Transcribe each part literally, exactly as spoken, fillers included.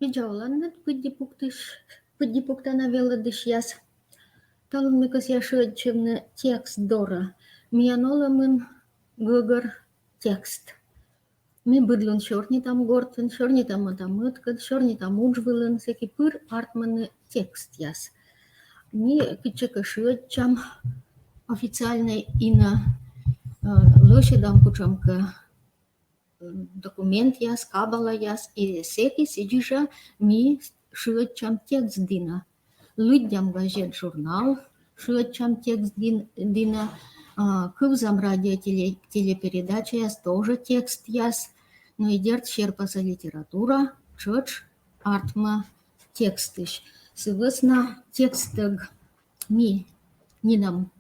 Видза оланныд, пыдди пуктысь, пыдди пуктана велӧдысьяс. Талун ме кӧсъя шыӧдчывны текст дорӧ. Миян олӧмын гӧгӧр текст. Ми быд лун сёрнитам гортын, сёрнитам ӧта-мӧдкӧд, сёрнитам удж вылын, сэки пыр артмӧны текстъяс. Ми кытчӧкӧ шыӧдчам официальнӧй инӧ, э, лӧсьӧдам кутшӧмкӧ документъяс, кабалаяс, и сэки сідзи жӧ ми шыӧдчам текст дінӧ. Лыддям газет-журнал, шыӧдчам текст дінӧ, кывзам радио, теле-, телепередачаяс, тоже текстъяс. Но и дерт серпасӧ литература тшӧтш артмӧ текстысь. Сы вӧсна текстӧг ми нинӧм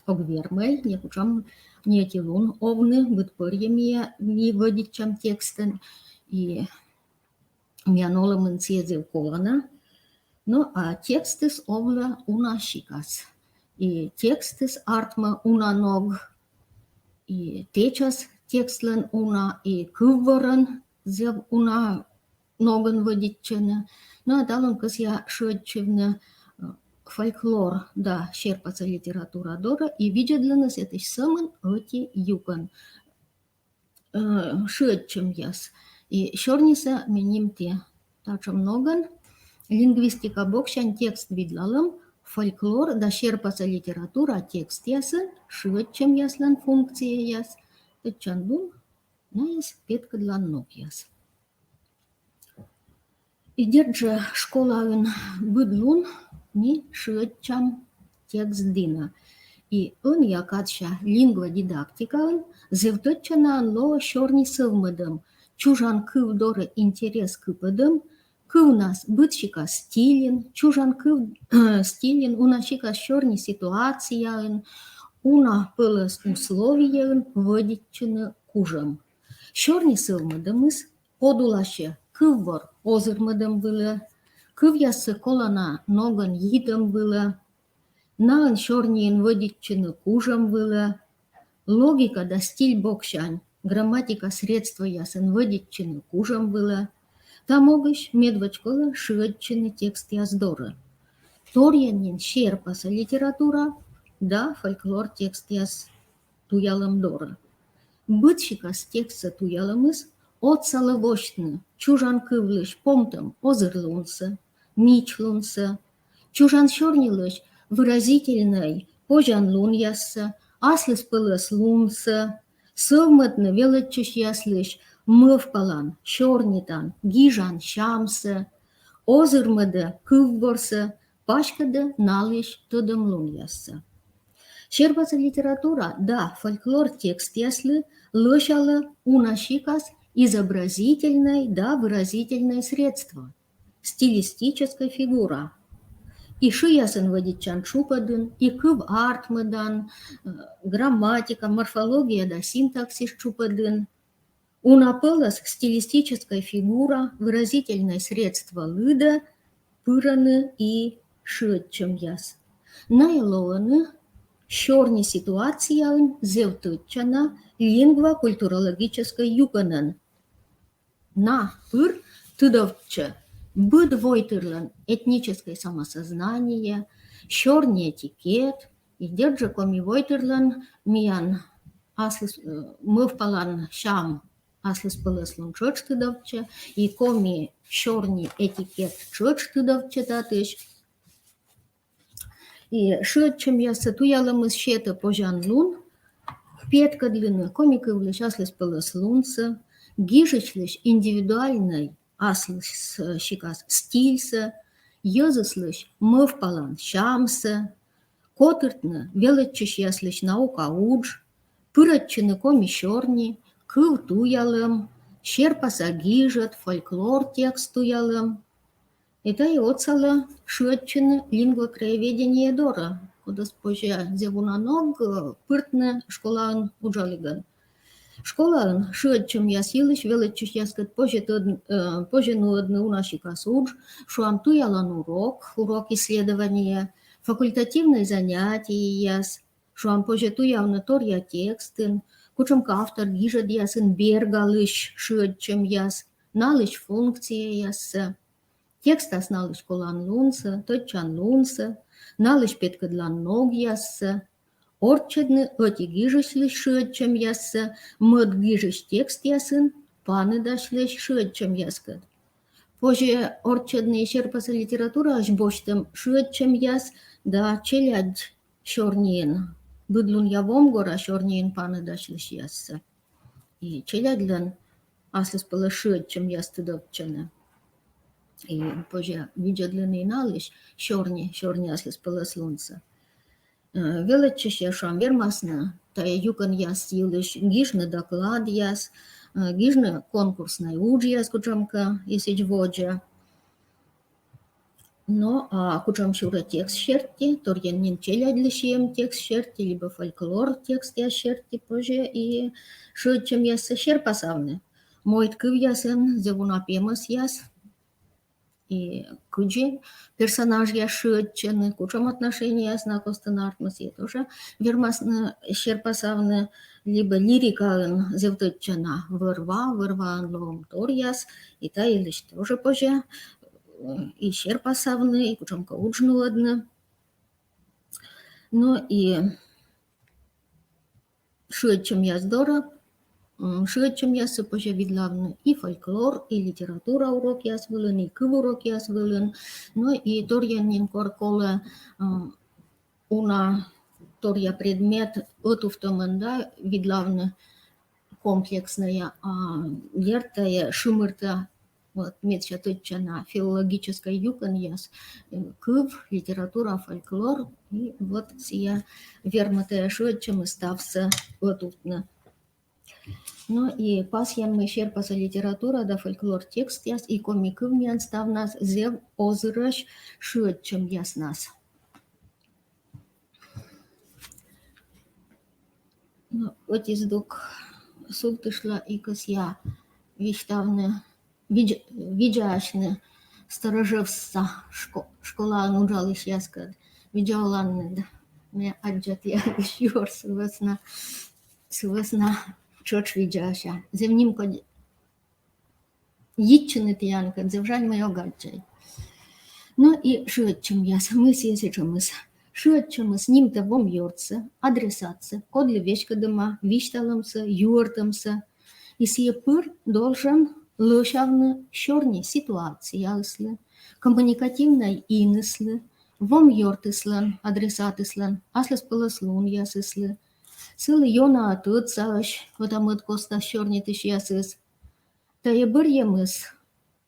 ог вермӧй некутшӧм, ни ӧти лун овны, быд пӧрйӧ ми, ми вӧдитчам текстӧн, и миян олӧмын сійӧ зэв колана. Но а текстыс овлӧ уна сикас. И текстыс артмӧ уна ног, и тэчас текстлӧн уна, и кывворӧн зэв уна ногӧн вӧдитчӧны. Но а талун кӧсъя шыӧдчывны, э, фольклор да серпасӧ литература дорӧ, и видзӧдлыны сэтысь сӧмын ӧти юкӧн, э, шыӧдчӧмъяс. И сёрнисӧ ме нимті татшӧм ногӧн: лингвистика боксянь текст видлалӧм, фольклор да серпасӧ литература текстъясын шыӧдчӧмъяслӧн функцияяс. Тӧдчан лун, найӧс петкӧдлан ногъяс. И дерт жӧ, школаын быд лун ми шыӧдчам текст дінӧ. И ӧнія кадся лингводидактикаын зэв тӧдчанаӧн лоӧ сёрни сӧвмӧдӧм, чужан кыв дорӧ интерес кыпӧдӧм, кывнас быд сикас стильын, чужан кыв стильын, уна сикас сёрни ситуацияын, уна пӧлӧс условиеын вӧдитчыны кужӧм. Сёрни сӧвмӧдӧмыс подуласьӧ кыввор озырмӧдӧм вылӧ, кывъяссӧ колана ногӧн йитӧм вылӧ, наӧн сёрниын вӧдитчыны кужӧм вылӧ, логика да стиль боксянь грамматика средствоясӧн вӧдитчыны кужӧм вылӧ. Та могысь медводз колӧ шыӧдчыны текстъяс дорӧ. Торйӧн нин серпасӧ литература да фольклор текстъяс туялӧм дорӧ. Быд сикас текстсӧ туялӧмыс отсалӧ восьтны чужан кывлысь помтӧм озырлунсӧ, мичлунсӧ, чужан сёрнилысь выразительнӧй позянлунъяссӧ, аслыспӧлӧслунсӧ, сӧвмӧдны велӧдчысьяслысь мӧвпалан, сёрнитан, гижан сямсӧ, озырмӧдӧ кывворсӧ, паськӧдӧ налысь тӧдӧмлунъяссӧ. Серпасӧ литература да фольклор текстъяслы лӧсялӧ уна сикас изобразительнӧй да выразительнӧй средство, стилистическӧй фигура. И шыясӧн вӧдитчан тшупӧдын, и кыв артмӧдан, э, грамматика, морфология да синтаксис тшупӧдын. Уна пӧлӧс стилистическӧй фигура, выразительнӧй средство лыдӧ пырӧны и шыӧдчӧмъяс. Найӧ лоӧны сёрни ситуацияын зэв тӧдчана лингвокультурологическӧй юкӧнӧн. На пыр тыдовтчӧ быд войтырлӧн этническӧй самосознание, сёрни этикет, и дерт жӧ, коми войтырлӧн миян аслыс-, э, мӧвпалан сям аслыспӧлӧслун тшӧтш тыдовтчӧ, и коми сёрни этикет тшӧтш тыдовтчӧ татысь. И шыӧдчӧмъяссӧ туялӧмыс сетӧ позянлун петкӧдлыны коми кывлысь аслыспӧлӧслунсӧ, гижысьлысь индивидуальнӧй аслыссикас стильсӧ, йӧзыслысь мӧвпалан сямсӧ, котыртны велӧдчысьяслысь наука удж, пырӧдчыны коми сёрни, кыв туялӧм, серпаса гижӧд, фольклор текст туялӧм. И тайӧ отсалӧ шыӧдчыны лингвокраеведение дорӧ, кодӧс позьӧ зэв уна ног, э, пыртны школаын уджалігӧн. Школаын шыӧдчӧмъяс йылысь велӧдчысьяскӧд позьӧ тӧд-, э, позьӧ нуӧдны уна сикас удж, шуам, туялан урок, урок исследования, факультативнӧй занятиеяс, шуам, позьӧ туявны торъя текстын, кутшӧмкӧ автор гижӧдъясын бергалысь шыӧдчӧмъяс, налысь функцияяссӧ. Текстас налысь коланлунсӧ, тӧдчанлунсӧ, налысь петкӧдлан ногъяссӧ, орччӧдны ӧти гижысьлысь шыӧдчӧмъяссӧ мӧд гижысь текстъясын паныдасьлысь шыӧдчӧмъяскӧд. Позьӧ орччӧдны серпасӧ литератураысь босьтӧм шыӧдчӧмъяс да челядь сёрниын, быдлунъя вомгора сёрниын паныдасьлысьяссӧ. И челядьлӧн аслыспӧлӧс шыӧдчӧмъяс тыдовтчӧны. И позьӧ видзӧдлыны налысь сёрни, сёрни аслыспӧлӧслунсӧ. Э, велӧдчысьяс, шуам, вермасны тайӧ юкӧнъяс йылысь гижны докладъяс, э, гижны конкурснӧй уджъяс кутшӧмкӧ, и сідз водзӧ. Но а кутшӧмсюрӧ текст серти, торйӧн нин челядьлы сиӧм текст серти либӧ фольклор текстъяс серти, позьӧ и шыӧдчӧмъяссӧ серпасавны. Мойд кывъясын зэв уна пемӧсъяс, и кыдзи персонажъяс шыӧдчӧны, кутшӧм отношениеяс на костын артмӧ, сійӧ тоже вермасны серпасавны. Либӧ лирикаын зэв тӧдчана вӧр-ва, вӧр-ваын лоӧмторъяс, и та йылысь тоже позьӧ и серпасавны, и кутшӧмкӧ удж нуӧдны. Но и шыӧдчӧмъяс дорӧ, м, шыӧдчӧмъяссӧ позьӧ видлавны и фольклор, и литература урокъяс вылын, и кыв урокъяс вылын. Но и торйӧн нин, кор колӧ, м, уна торъя предмет ӧтувтӧмӧн да видлавны комплекснӧя, а, дерт, тайӧ шымыртӧ, вот, медся тӧдчана филологическӧй юкӧнъяс, э, кыв, литература, фольклор, и вот сійӧ вермытӧ шыӧдчӧмыс ставсӧ ӧтувтны. Но и пасйан, мый серпасӧ литература да фольклор текстъяс и коми кыв миян ставнас зэв озырӧсь шыӧдчӧмъяснас. Но ӧти здук сувтышла и кӧсъя висьтавны, видз-, видзаасьны сторожевса шко-, школаын уджалысьяскӧд. Видза оланныд, ме аддза тіянкӧд юӧр, сы вӧсна, сы вӧсна тшӧтш видзаася. Зэв нимкодь йитчыны тіянкӧд, зэв жаль, мый ог аддзӧй. Но и шыӧдчӧмъяс, мый сійӧ сэтшӧмыс. Шыӧдчӧмыс нимтӧ вомъёртсӧ, адресатсӧ, кодлы веськӧдӧма висьталӧмсӧ, юӧртӧмсӧ. И сійӧ пыр должен лӧсявны сёрни ситуацияыслы, коммуникативнӧй иныслы, вомъёртыслӧн, адресатыслӧн аслыспӧлӧслунъясыслы. Сылы ёна тӧдсаӧсь ӧта-мӧд костас сёрнитысьясыс. Тайӧ бӧрйӧмыс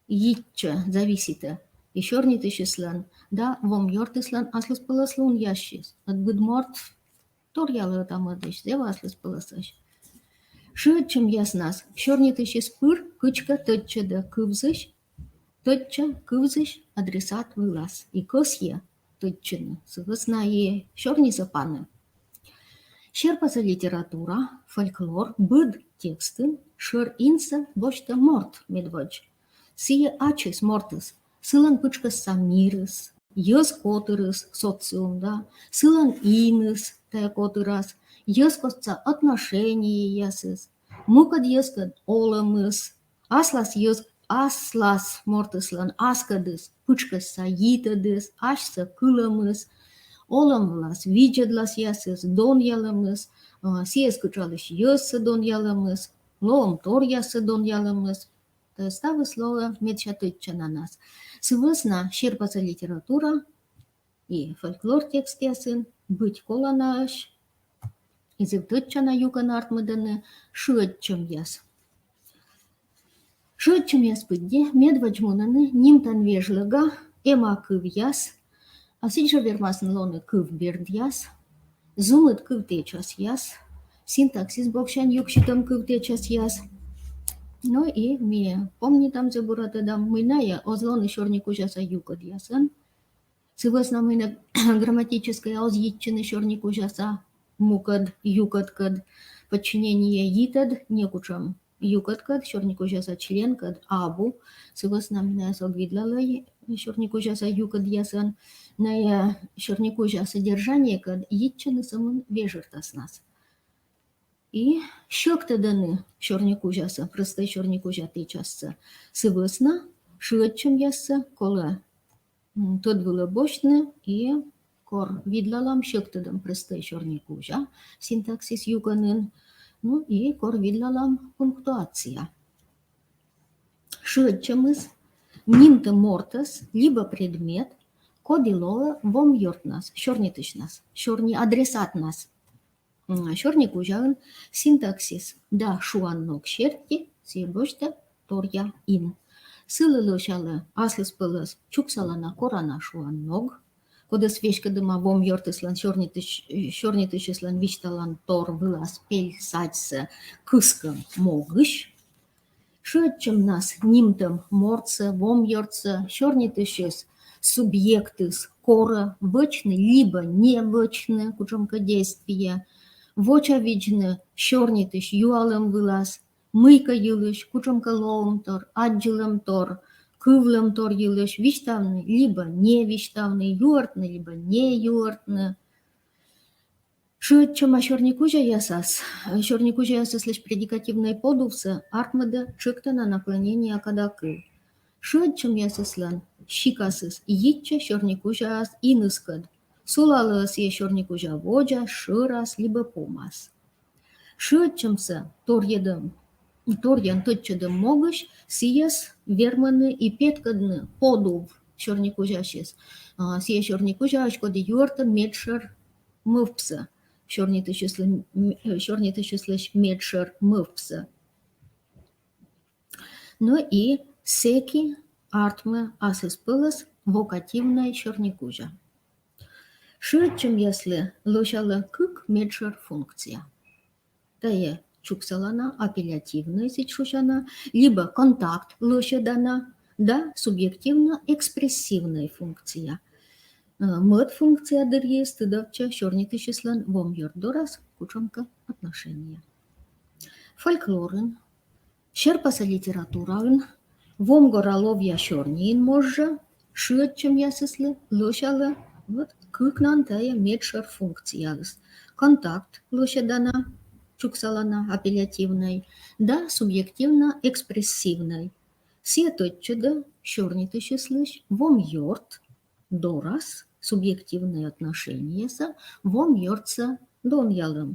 йитчӧ, зависитӧ и сёрнитысьыслӧн да вомъёртыслӧн аслыспӧлӧслунъяссьыс. Ӧд быд морт торъялӧ ӧта-мӧдысь зэв аслыспӧлӧсӧсь. Шыӧдчӧмъяснас сёрнитысьыс пыр кыдзкӧ тӧдчӧдӧ кывзысь, тӧдчӧ кывзысь адресат вылас и кӧсйӧ тӧдчыны, сы вӧсна и сёрнисӧ панӧ. Серпасӧ литература, фольклор, быд текстын шӧр инсӧ босьтӧ морт медводз. Сійӧ ачыс мортыс, сылӧн пытшкӧсса мирыс, йӧз котырыс, социум, да, сылӧн иныс тайӧ котырас, йӧзкостса отношениеясыс, мукӧд йӧзкӧд олӧмыс, аслас йӧз-, аслас мортыслӧн аскӧдыс, пытшкӧсса йитӧдыс, асьсӧ кылӧмыс, олӧм вылас видзӧдласъясыс, донъялӧмыс, а, сійӧс кытшалысь йӧзсӧ донъялӧмыс, лоӧмторъяссӧ донъялӧмыс. Тайӧ ставыс лоӧ медся тӧдчананас. Сы вӧсна серпасӧ литература и фольклор текстъясын быть коланаӧсь и зэв тӧдчана юкӧн артмӧдӧны шыӧдчӧмъяс. Шыӧдчӧмъяс пыдди медводз мунӧны нимтан вежлӧга эма кывъяс, а сідзжӧ вермасны лоны кывбердъяс, зумыд кывтечасъяс, синтаксис боксянь юкситӧм кывтечасъяс. Но и ми помнитам, зэв бура тӧдам, мый найӧ оз лоны сёрникузяса юкӧдъясӧн. Сы вӧсна мый нӧ грамматическӧя оз йитчыны сёрникузяса мукӧд юкӧдкӧд, подчинение йитӧд некутшӧм юкӧдкӧд, сёрникузяса членкӧд абу. Сы вӧсна мый найӧс ог видлалӧй сёрникузяса юкӧдъясӧн. Найӧ сёрникузя содержаниекӧд йитчӧны сӧмын вежӧртаснас. И сьӧктӧдӧны сёрникузясӧ, простӧй сёрникузя течассӧ. Сы вӧсна Шыӧдчӧмъяссӧ колӧ тӧд вылӧ босьтны, и кор видлалам сьӧктӧдӧм прӧстӧй сёрникузя синтаксис юкӧнын, ну и кор видлалам пунктуация. Шыӧдчӧмыс — нимтӧм мортӧс либӧ предмет, коді лоӧ вомъёртнас, сёрнитысьнас, сёрни адресатнас. Сёрникузяын синтаксис да шуан ног серти сійӧ босьтӧ торъя ин. Сылы лӧсялӧ аслыспӧлӧс чуксалана, корана шуан ног, кодӧс веськӧдӧма вомъёртыслӧн, сёрнитысь-, сёрнитысьыслӧн висьталан тор вылас пель садьсӧ кыскӧм могысь. Шыӧдчӧмнас нимтӧм мортсӧ, вомъёртсӧ сёрнитысьыс, субъектыс корӧ вӧчны либӧ не вӧчны кутшӧмкӧ действие, вочавидзны сёрнитысь юалӧм вылас, мыйкӧ йылысь, кутшӧмкӧ лоӧмтор, аддзылӧмтор, кывлӧмтор йылысь, висьтавны либӧ не висьтавны, юӧртны либӧ не юӧртны. Шыӧдчӧма сёрникузяясас, сёрникузяясыслысь предикативнӧй подувсӧ артмӧдӧ тшӧктана наклонения кадакыв. Шыӧдчӧмъясыслӧн сикасыс йитчӧ сёрникузяяс иныскӧд. Сулалӧ сійӧ сёрникузя водзас, шӧрас либӧ помас. Шыӧдчӧмсӧ торйӧдӧм, торйӧн тӧдчӧдӧм могысь сійӧс вермӧны и петкӧдны подув сёрникузясьыс. А, сійӧ сёрникузяысь, коді юӧртӧ медшӧр мӧвпсӧ, сёрнитысьыслы-, м-, сёрнитысьыслысь медшӧр мӧвпсӧ. Но и сэки артмӧ аслыспӧлӧс вокативнӧй сёрникузя. Шыӧдчӧмъяслы лӧсялӧ кык медшӧр функция. Тайӧ чуксалана, апеллятивнӧй, сідз шусяна, либӧ контакт лӧсьӧдана, да субъективно-экспрессивнӧй функция. Э, мӧд функция дырйиыс тыдовтчӧ сёрнитысьыслӧн вомъёрт дорас кутшӧмкӧ отношение. Фольклорын, серпасӧ литератураын, вомгора ловъя сёрниын мож жӧ шыӧдчӧмъясыслы лӧсялӧ вот кыкнан тайӧ медшӧр функцияыс: контакт лӧсьӧдана, чуксалана, апеллятивнӧй, да субъективно-экспрессивнӧй. Сійӧ тӧдчӧдӧ сёрнитысьыслысь вомъёрт дорас субъективнӧй отношениесӧ, вомъёртсӧ донъялӧм.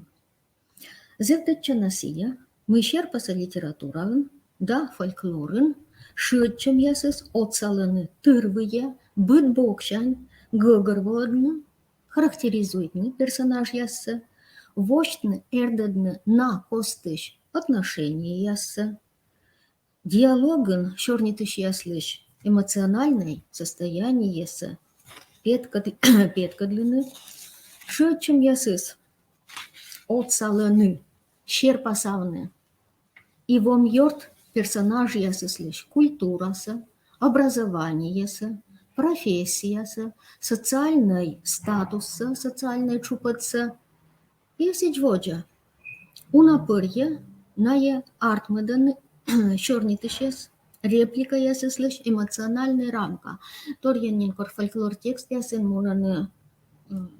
Зэв тӧдчана сійӧ, мый серпасӧ литератураын да фольклорын шыӧдчӧмъясыс отсалӧны тырвыйӧ быд боксянь гӧгӧрвоӧдны, характеризуйтны персонажъяссӧ, восьтны, эрдӧдны на костысь отношениеяссӧ. Диалогын сёрнитысьяслысь эмоциональнӧй состояниесӧ петкӧд-, петкӧдлыны шыӧдчӧмъясыс отсалӧны серпасавны и вомъёрт персонажъясыслысь культурасӧ, образованиесӧ, профессиясӧ, социальнӧй статуссӧ, социальнӧй тшупӧдсӧ, и сідз водзӧ. Уна пӧрйӧ найӧ артмӧдӧны сёрнитысьяс репликаясыслысь эмоциональнӧй рамка. Торйӧн нин, кор фольклор текстъясын мунӧны, м,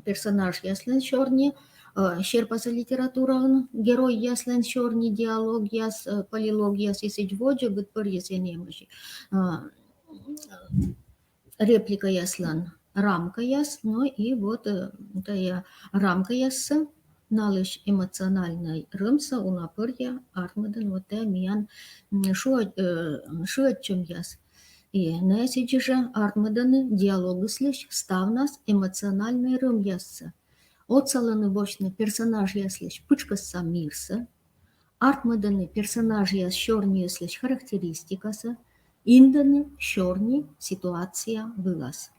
персонажъяслӧн сёрни, э, серпасӧ литератураын геройяслӧн сёрни, диалогъяс, э, полилогъяс и сідз водзӧ, быд пӧрйӧ сэн эмӧсь, э, репликаяслӧн рамкаяс, но и вот, э, тайӧ рамкаяссӧ, налысь эмоциональнӧй рӧмсӧ уна пӧрйӧ артмӧдӧны вот тайӧ миян, м, шуӧ-, э, шыӧдчӧмъяс. И найӧ сідзи жӧ артмӧдӧны диалогыслысь ставнас эмоциональнӧй рӧмъяссӧ. Отсалӧны восьтны персонажъяслысь пытшкӧсса мирсӧ, артмӧдӧны персонажъяс сёрниыслысь характеристикасӧ, индӧны сёрни ситуация вылас.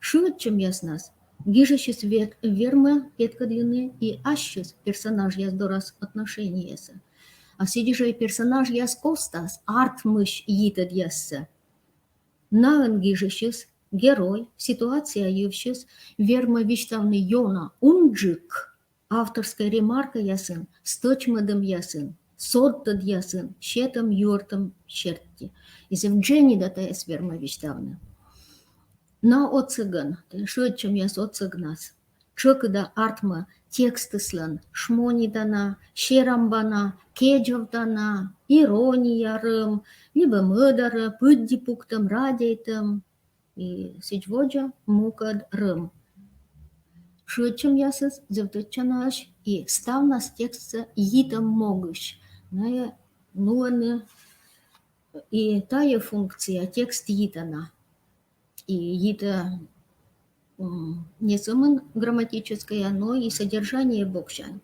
Шыӧдчӧмъяснас гижысьыс вет-, вермӧ петкӧдлыны и ассьыс персонажъяс дорас отношениесӧ. А сідзи жӧ и персонажъяс ковстас артмысь йитӧдъяссӧ. Наӧн гижысьыс, герой, ситуация йывсьыс вермӧ висьтавны ёна унджык авторскӧй ремаркаясӧн, стӧчмӧдӧмъясӧн, содтӧдъясӧн, сетӧм-юӧртӧм серти. И зэв дженьыда тайӧс вермӧ висьтавны. На отсӧгӧн, тайӧ шыӧдчӧмъяс отсӧгнас, тшӧкыда артмӧ текстыслӧн шмонитана, серамбана, кедзӧвтана, ирония рӧм, либӧ мӧдарӧ пыдди пуктӧм, радейтӧм и сідз водзӧ мукӧд рӧм. Шыӧдчӧмъясыс зэв тӧдчанаӧсь и ставнас текстсӧ йитӧм могысь. Найӧ нуӧны и тайӧ функция, текст йитана. И йитӧ не сӧмын грамматическӧя, но и содержание боксянь.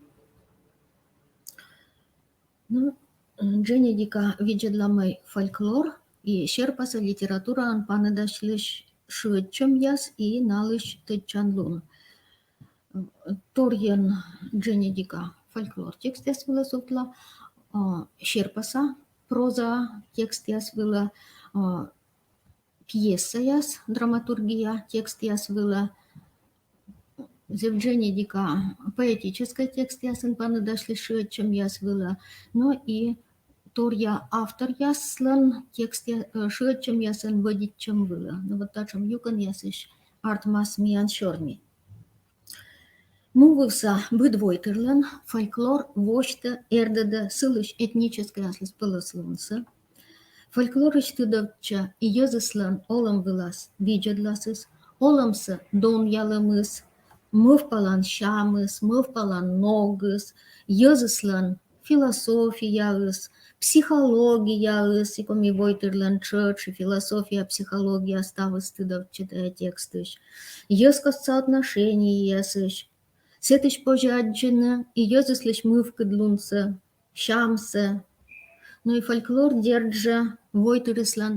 Ну, Дженедика видзӧдлӧ, мый фольклор и серпаса литератураын паныдасьлысь шыӧдчӧмъяс и налысь тӧдчанлун. Торйӧн Дженедика фольклор текстъяс вылӧ сувтлӧ, серпаса проза текстъяс вылӧ, пьесаяс, драматургия текстъяс вылӧ. Зэв Дженедика поэтическӧй текстъясын паныдасьлысь шыӧдчӧмъяс вылӧ, но и торъя авторъяслӧн текстъя-, шыӧдчӧмъясӧн вӧдитчӧм вылӧ. Но вот татшӧм юкӧнъясысь артмас миян сёрни. Мувывса быд войтырлӧн фольклор восьтӧ, эрдӧдӧ сылысь этническӧй аслыспӧлӧслунсӧ. Фольклорысь тыдовтчӧ йӧзыслӧн олӧм вылас видзӧдласыс, олӧмсӧ донъялӧмыс, мӧвпалан сямыс, мӧвпалан ногыс, йӧзыслӧн философияыс, психологияыс, и коми войтырлӧн тшӧтш и философия, психология ставыс тыдовтчӧ тайӧ текстысь, йӧзкостса отношенияясысь. Сэтысь позьӧ аддзыны и йӧзыслысь мывкыдлунсӧ, сямсӧ. Но и фольклор, дерт жӧ, войтырыслӧн,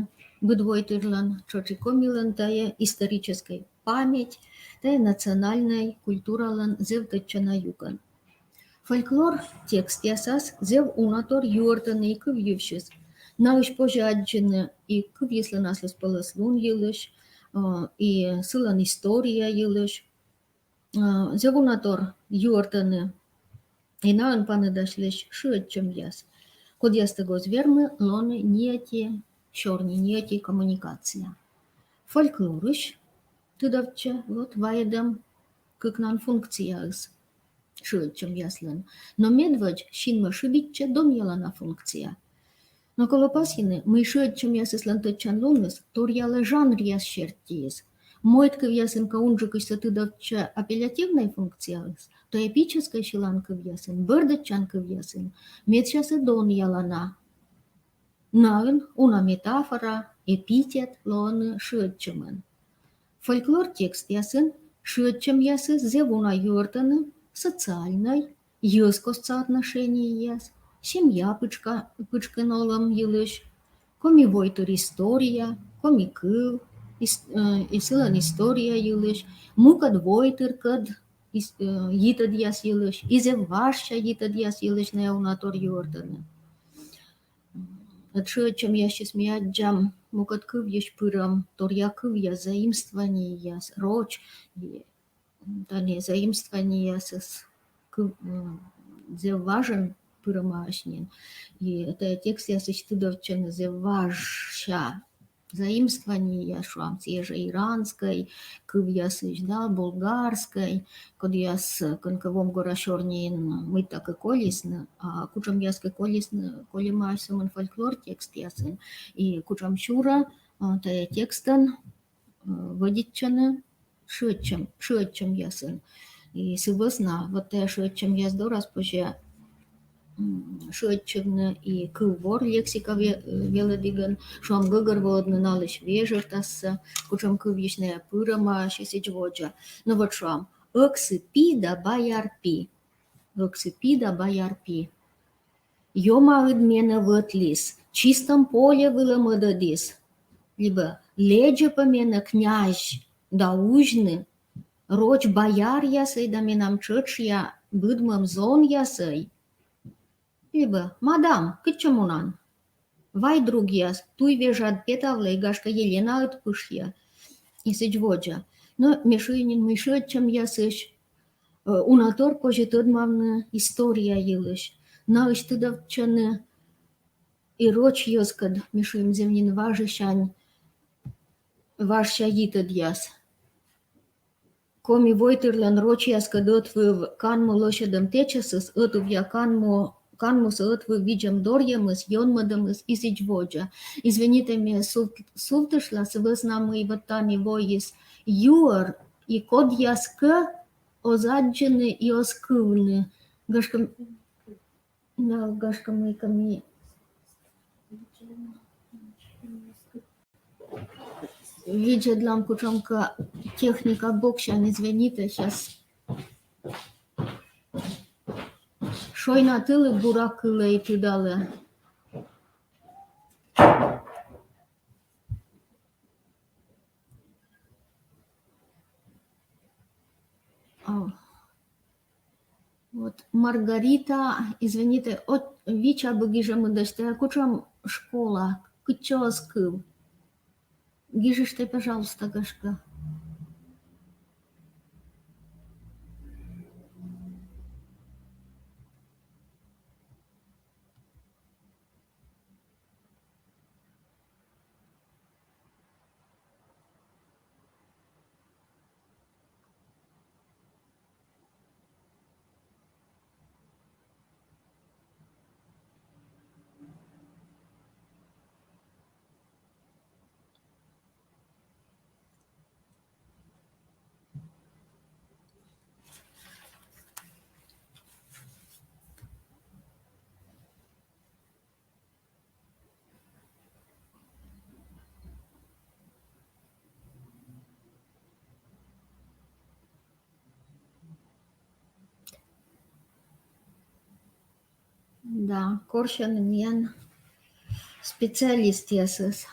быд войтырлӧн, тшӧтш и комилӧн, тайӧ историческӧй память, тайӧ национальнӧй культуралӧн зэв тӧдчана юкӧн. Фольклор текстъясас зэв уна тор юӧртӧны и кыв йывсьыс. Наысь позьӧ аддзыны и кывйыслӧн аслыспӧлӧслун йылысь, э, и сылӧн история йылысь. Э, зэв уна тор юӧртӧны и наӧн паныдасьлысь шыӧдчӧмъяс, кодъястӧг оз вермы лоны ни ӧти сёрни, ни ӧти коммуникация. Фольклорысь тыдовтчӧ вот вайӧдӧм кыкнан функцияыс шыӧдчӧмъяслӧн. Но медводз синмӧ шыбитчӧ донъялана функция. Но колӧ пасйыны, мый шыӧдчӧмъясыслӧн тӧдчанлуныс торъялӧ жанръяс сертиыс. Мойд кывъясын кӧ унджыкысьсӧ тыдовтчӧ апеллятивнӧй функцияыс, то эпическӧй сьылан кывъясын, бӧрдӧдчан кывъясын медсясӧ донъялана. Наын уна метафора, эпитет лоӧны шыӧдчӧмӧн. Фольклор текстъясын шыӧдчӧмъясыс зэв уна юӧртӧны социальнӧй, йӧзкостса отношенияяс, семья пытшка-, пытшкын олӧм йылысь, коми войтыр история, коми кыв, ис-, э, и сылӧн история йылысь, мукӧд войтыркӧд ис-, э, йитӧдъяс йылысь, и зэв важся йитӧдъяс йылысь найӧ уна тор юӧртӧны. Ӧд шыӧдчӧмъясысь ми аддзам мукӧд кывйысь пырӧм торъя кывъяс, заимствованиеяс, роч, и тані заимствованиеясыс кыв-, м, зэв важӧн пырӧмаӧсь нин. И тайӧ текстъясысь тыдовтчӧны зэв важся заимствованиеяс, шуам, сійӧ жӧ иранскӧй кывъясысь да болгарскӧй, кодъяс кӧнкӧ вомгора сёрниын мыйта кӧ колисны, а кутшӧмъяс кӧ колисны, кольӧмаӧсь сӧмын фольклор текстъясын, и кутшӧмсюрӧ, а, тайӧ текстӧн, а, вӧдитчӧны шыӧдчӧм, шыӧдчӧмъясын. И сы вӧсна вот тайӧ шыӧдчӧмъяс дорас позьӧ, м, шыӧдчывны и кыввор, лексика ве-, велӧдігӧн, шуам, гӧгӧрвоӧдны налысь вежӧртассӧ, кутшӧм кывйысь найӧ пырӧмаӧсь и сідз водзӧ. Но вот, шуам, ӧксы пи да баяр пи. Ӧксы пи да баяр пи. Ёмаыд менӧ вӧтліс, чистӧм поле вылӧ мӧдӧдіс. Либӧ лэдзӧ пӧ менӧ князь да узьны, роч баяръясӧй да менам тшӧтшъя быдмӧм зонъясӧй. Либӧ: мадам, кытчӧ мунан? Вай, другъяс, туй вежад петавлӧй, гашкӧ, Еленаыд пышйӧ. И сідз водзӧ. Но ме шуи нин, мый шыӧдчӧмъясысь, э, уна тор позьӧ тӧдмавны история йылысь. Наысь тыдовтчӧны и роч йӧзкӧд, ме шуи, зэв нин важсянь, важся йитӧдъяс. коми войтырлӧн рочьяскӧд ӧтвыв канму лӧсьӧдӧм тэчӧсыс, ӧтувъя канму, канмусӧ ӧтвыв видзӧм-дорйӧмыс, ёнмӧдӧмыс и сідз водзӧ. Извинитӧй, ме сувт-, сувтышла, сы вӧсна мый вот тані воис юӧр, и кодъяскӧ оз аддзыны и оз кывны. Гашкӧ, да, гашкӧ, мыйкӧ ми видзӧдлам кутшӧмкӧ техника боксянь, извинитӧй, щас. Шойна тылы, бура кылӧ и тыдалӧ. А. Вот, Маргарита, извинитӧй, от, вича бы гижӧмыдӧс, тэ кутшӧм школа, кытчӧ оз кыв. Гижыштӧй, пожалуйста, гашкӧ. Да, корсьӧны миян специалистъясӧс.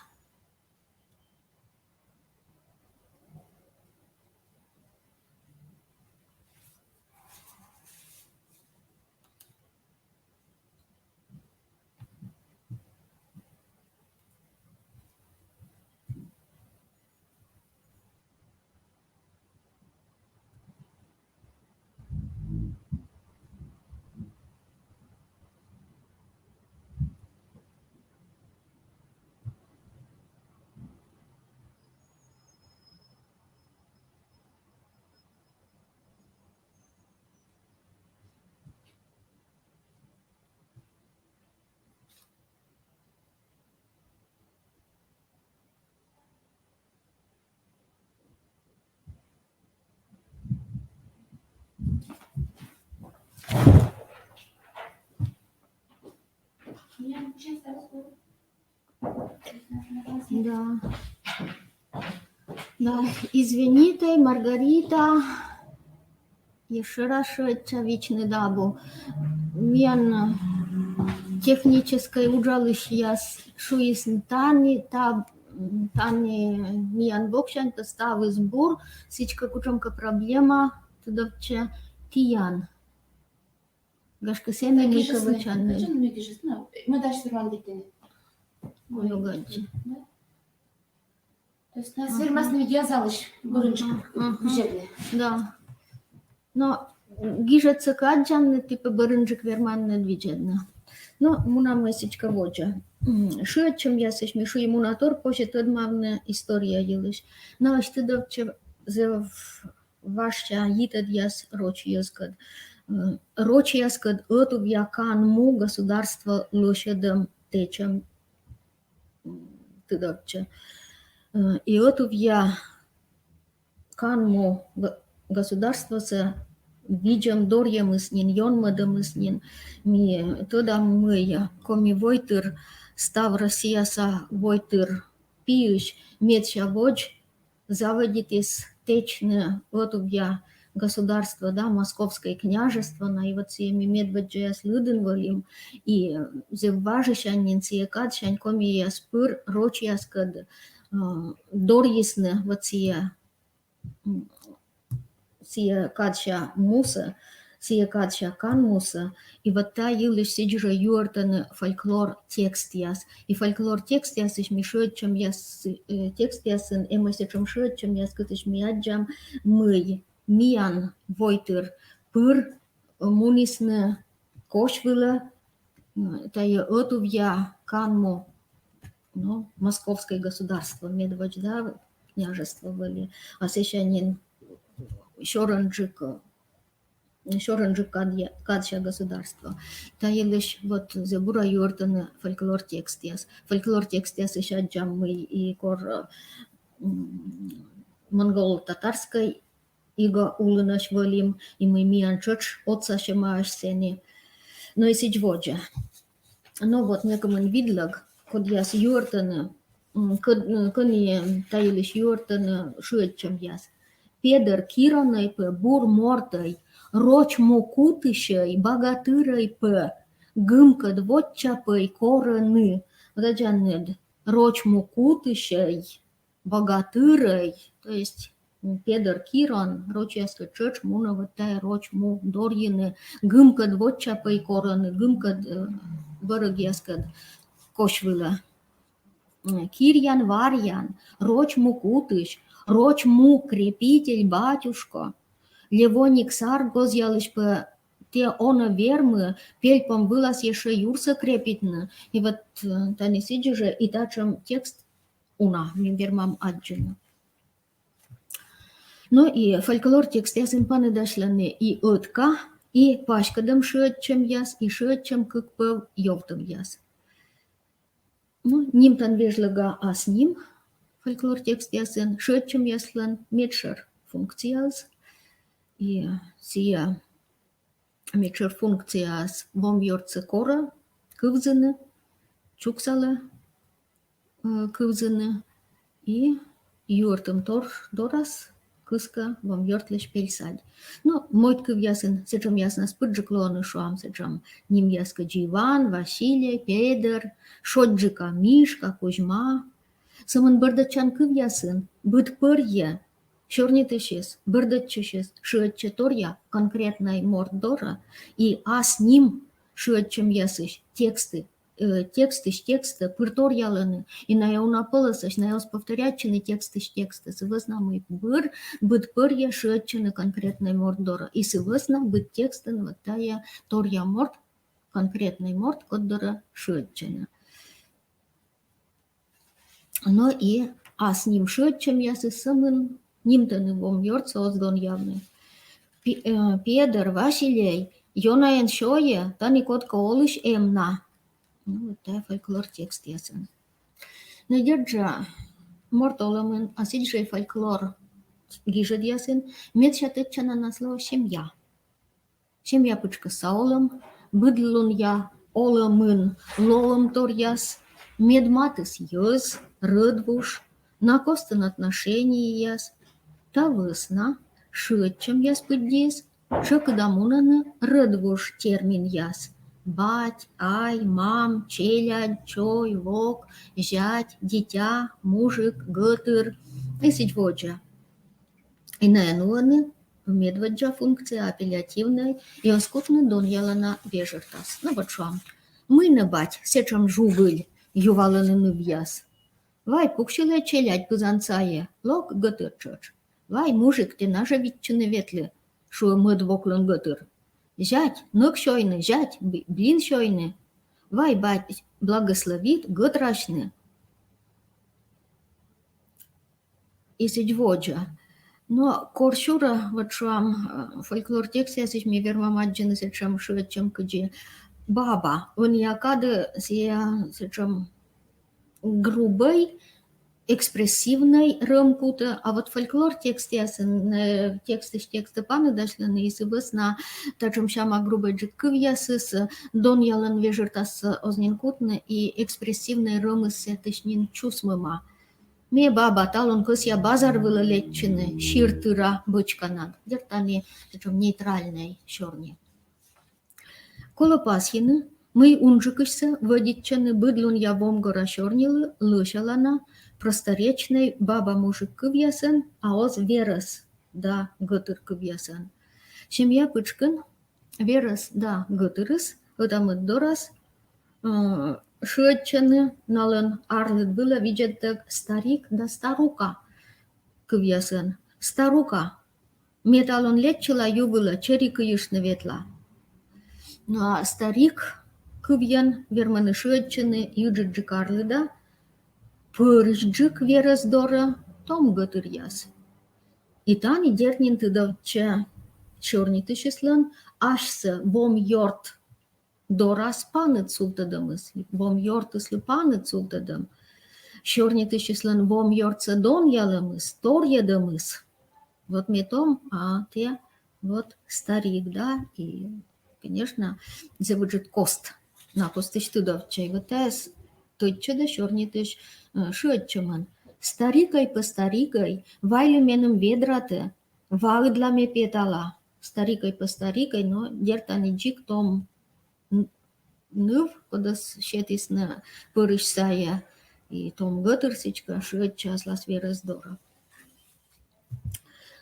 Да. Да, извинитӧй, Маргарита. Ещӧ раз шыӧдча, вичныд абу. Миян техническӧй уджалысьяс шуисны, тані, та, тані миян боксянь, то ставыс бур, сідзкӧ кутшӧмкӧ проблема, тыдовтчӧ, тіян. Гашкӧ, сэні мыйкӧ вӧчан. Вӧчан, мый гижис, но мӧдысь верман дитини. Ой, огадзи. Да? То есть нас вермасны видеозалысь бӧрынджык видзӧдны. Да. Но гижӧдсӧ кӧ аддзанныд, типа, бӧрынджык верманныд видзӧдны. Но мунам ми сідзкӧ водзӧ. М, шыӧдчӧмъясысь ми шуим уна тор позьӧ тӧдмавны история йылысь. Но ӧні тыдовтчӧ зэв важся йитӧдъяс роч йӧзкӧд. М, рочьяскӧд ӧтувъя канму государство лӧсьӧдӧм тэчӧм, м, тыдовтчӧ. Э, и ӧтувъя канму г-, государствосӧ видзӧм-дорйӧмыс нин, ёнмӧдӧмыс нин, ми тӧдам, мый коми войтыр став Россияса войтыр пиысь медся водз заводитіс тэчны ӧтувъя государство, да, Московскӧй княжество на, и вот сійӧ ми медводдзаяс лыдын вӧлім, и зэв важысянь нин сійӧ кадсянь комияс пыр рочьяскӧд, э, дорйисны вот сійӧ, м, сійӧ кадся мусӧ, сійӧ кадся канмусӧ, и вот та йылысь сідз жӧ юӧртӧны фольклор текстъяс. И фольклор текстъясысь ми шыӧдчӧмъяс, э, текстъясын эмӧсь сэтшӧм шыӧдчӧмъяс, кытысь ми аддзам, мый миян войтыр пыр мунісны косьвылӧ, м, тайӧ ӧтувъя канму, ну, Московскӧй государство, медводз, да, княжество вӧлі, а сэсся нин сёрӧнджык, сёрӧнджык кадъя-, кадся государство. Та йылысь вот зэв бура юӧртӧны фольклор текстъяс. Фольклор текстъясысь аддзам, мый и кор, м, монгол-татарскӧй иго улынӧсь вӧлім, и мый миян тшӧтш отсасьӧмаӧсь сэні. Но и сідз водзӧ. Но вот некымын видлӧг, кодъяс юӧртӧны, м, кӧ-, м, кӧні та йылысь юӧртӧны шыӧдчӧмъяс. Педӧр Киронӧй пӧ бур мортӧй, роч му кутысьӧй, багатырӧй пӧ, гымкӧд воча пӧй корӧны. Вот аддзанныд, роч му кутысьӧй, багатырӧй, то есть, м, Педӧр Кирон, рочьяс тшӧтш мунӧ вот тайӧ роч му дорйыны, гымкӧд воча пӧй корӧны, гымкӧд, э, бӧрӧгъяскӧд кось вылӧ. М, Кирьян-Варьян, роч му кутысь, роч му крепитель батюшко, Левоник сар гозъялысь пӧ тэ онӧ вермы пельпом вылас ещӧ юрсӧ крепитны. И вот, э, тані сідзи жӧ и татшӧм текст уна, ми вермам аддзыны. Но и фольклор текстъясын паныдасьлӧны и ӧтка, и паськӧдӧм шыӧдчӧмъяс, и шыӧдчӧм кык пӧв йӧвтывъяс. Но нимтан вежлӧга ас ним фольклор текстъясын шыӧдчӧмъяслӧн медшӧр функцияыс. И сійӧ медшӧр функцияыс вомъёртсӧ корӧ кывзыны, чуксалӧ, э, кывзыны и юӧртӧмтор дорас кыскӧ вомъёртлысь пельсадь. Но мойд кывъясын сэтшӧмъяснас пыдджык лоӧны, шуам, сэтшӧм нимъяс кыдзи Иван, Василий, Педӧр, шойччыка Мишка, Кузьма. Сӧмын бӧрдӧдчан кывъясын быд пӧрйӧ сёрнитысьыс, бӧрдӧдчысьыс шыӧдчӧ торъя конкретнӧй морт дорӧ, и ас ним шыӧдчӧмъясысь тексты, э, текстысь текстӧ пыр торъялӧны, и найӧ уна пӧлӧсӧсь, найӧ оз повторяйтчыны текстысь текстӧ, сы вӧсна мый бӧр, быд пӧрйӧ шыӧдчӧны конкретнӧй морт дорӧ, и сы вӧсна быд текстын вот тайӧ торъя морт, конкретнӧй морт, код дорӧ шыӧдчӧны. Но и ас ним шыӧдчӧмъясыс сӧмын нимтӧны вомъёртсӧ, оз донъявны. Пи-, э, Педӧр, Василей, ёна эн сёйӧ, тані кодкӧ олысь эм на. Ну, вот тайӧ фольклор текстъясын. Но дерт жӧ, морт олӧмын, а сідз жӧ и фольклор гижӧдъясын медся тӧдчанінас лоӧ семья. Семья пытшкӧсса олӧм, быдлунъя олӧмын лоӧмторъяс, мед матыс йӧз, рӧдвуж, на костын отношенияяс. Та вӧсна шыӧдчӧмъяс пыддиыс тшӧкыда мунӧны рӧдвуж терминъяс: бать, ай, мам, челядь, чой, вок, зять, дитя, мужик, гӧтыр и сідз водзӧ. И найӧ нуӧны медводдза функция, апеллятивнӧй, и оз кутны донъялана вежӧртас. Но вот, шуам, мый нӧ, бать, сэтшӧм жугыль, ювалӧны нывъяс. Вай, пуксьылӧй, челядь, пызан сайӧ, лок, гӧтыр, тшӧтш. Вай, мужик, тэнад жӧ виччыны ветлы, шуӧ мӧд воклӧн гӧтыр. Зять, нӧк сёйны, зять, б-, блин сёйны. Вай, бать, благословит, гӧтрасьны. И сідз водзӧ. Но кор сюрӧ, вот, шуам, э, фольклор текстъясысь ми вермам аддзыны сэтшӧм шыӧдчӧм кыдзи баба. Ӧнія кадӧ сійӧ сэтшӧм грубӧй, экспрессивнӧй рӧм кутӧ, а вот фольклор текстъясын, э, текстысь текстӧ паныдасьлӧны, и сы вӧсна татшӧм сяма грубӧйджык кывъясыс, э, донъялан вежӧртас, э, оз нин кутны, и экспрессивнӧй рӧмыс сэтысь нин чусмӧма. Ме, баба, талун кӧсъя базар вылӧ лэччыны сир тыра бӧчканад. Дерт, тані сэтшӧм нейтральнӧй сёрни. Колӧ пасйыны, мый унджыкысьсӧ вӧдитчӧны быдлунъя вомгора сёрнилы лӧсялана просторечнӧй баба-мужик кывъясӧн, а оз верӧс да гӧтыр кывъясӧн. Семья пытшкын верӧс да гӧтырыс ӧта-мӧд дорас, э, шыӧдчӧны, налӧн арлыд вылӧ видзӧдтӧг старик да старука кывъясӧн. Старука, ме талун лэччыла ю вылӧ, чери кыйыштны ветла. Но а старик кывйӧн вермӧны шыӧдчыны ыджыдджык арлыда, пӧрысьджык верӧс дорӧ том гӧтыръяс. И тані, дерт нин, тыдовтчӧ сёрнитысьыслӧн асьсӧ вомъёрт дорас паныд сувтӧдӧмыс, вомъёртыслы паныд сувтӧдӧм. Сёрнитысьыслӧн вомъёртсӧ донъялӧмыс, торйӧдӧмыс. Вот ме том, а тэ вот старик, да, и, конечно, зэв ыджыд кост, на костысь тыдовтчӧ. И вот тайӧс тӧдчӧдӧ сёрнитысь, э, шыӧдчӧмӧн. Старикӧй пӧ, старикӧй, вайлы меным ведратӧ, ваыдла ме петала. Старикӧй пӧ, старикӧй, но, дерт, тані дзик том н-, ныв, кодӧс сетісны пӧрысь сайӧ, и том гӧтыр сідзкӧ шыӧдчӧ аслас верӧс дорӧ.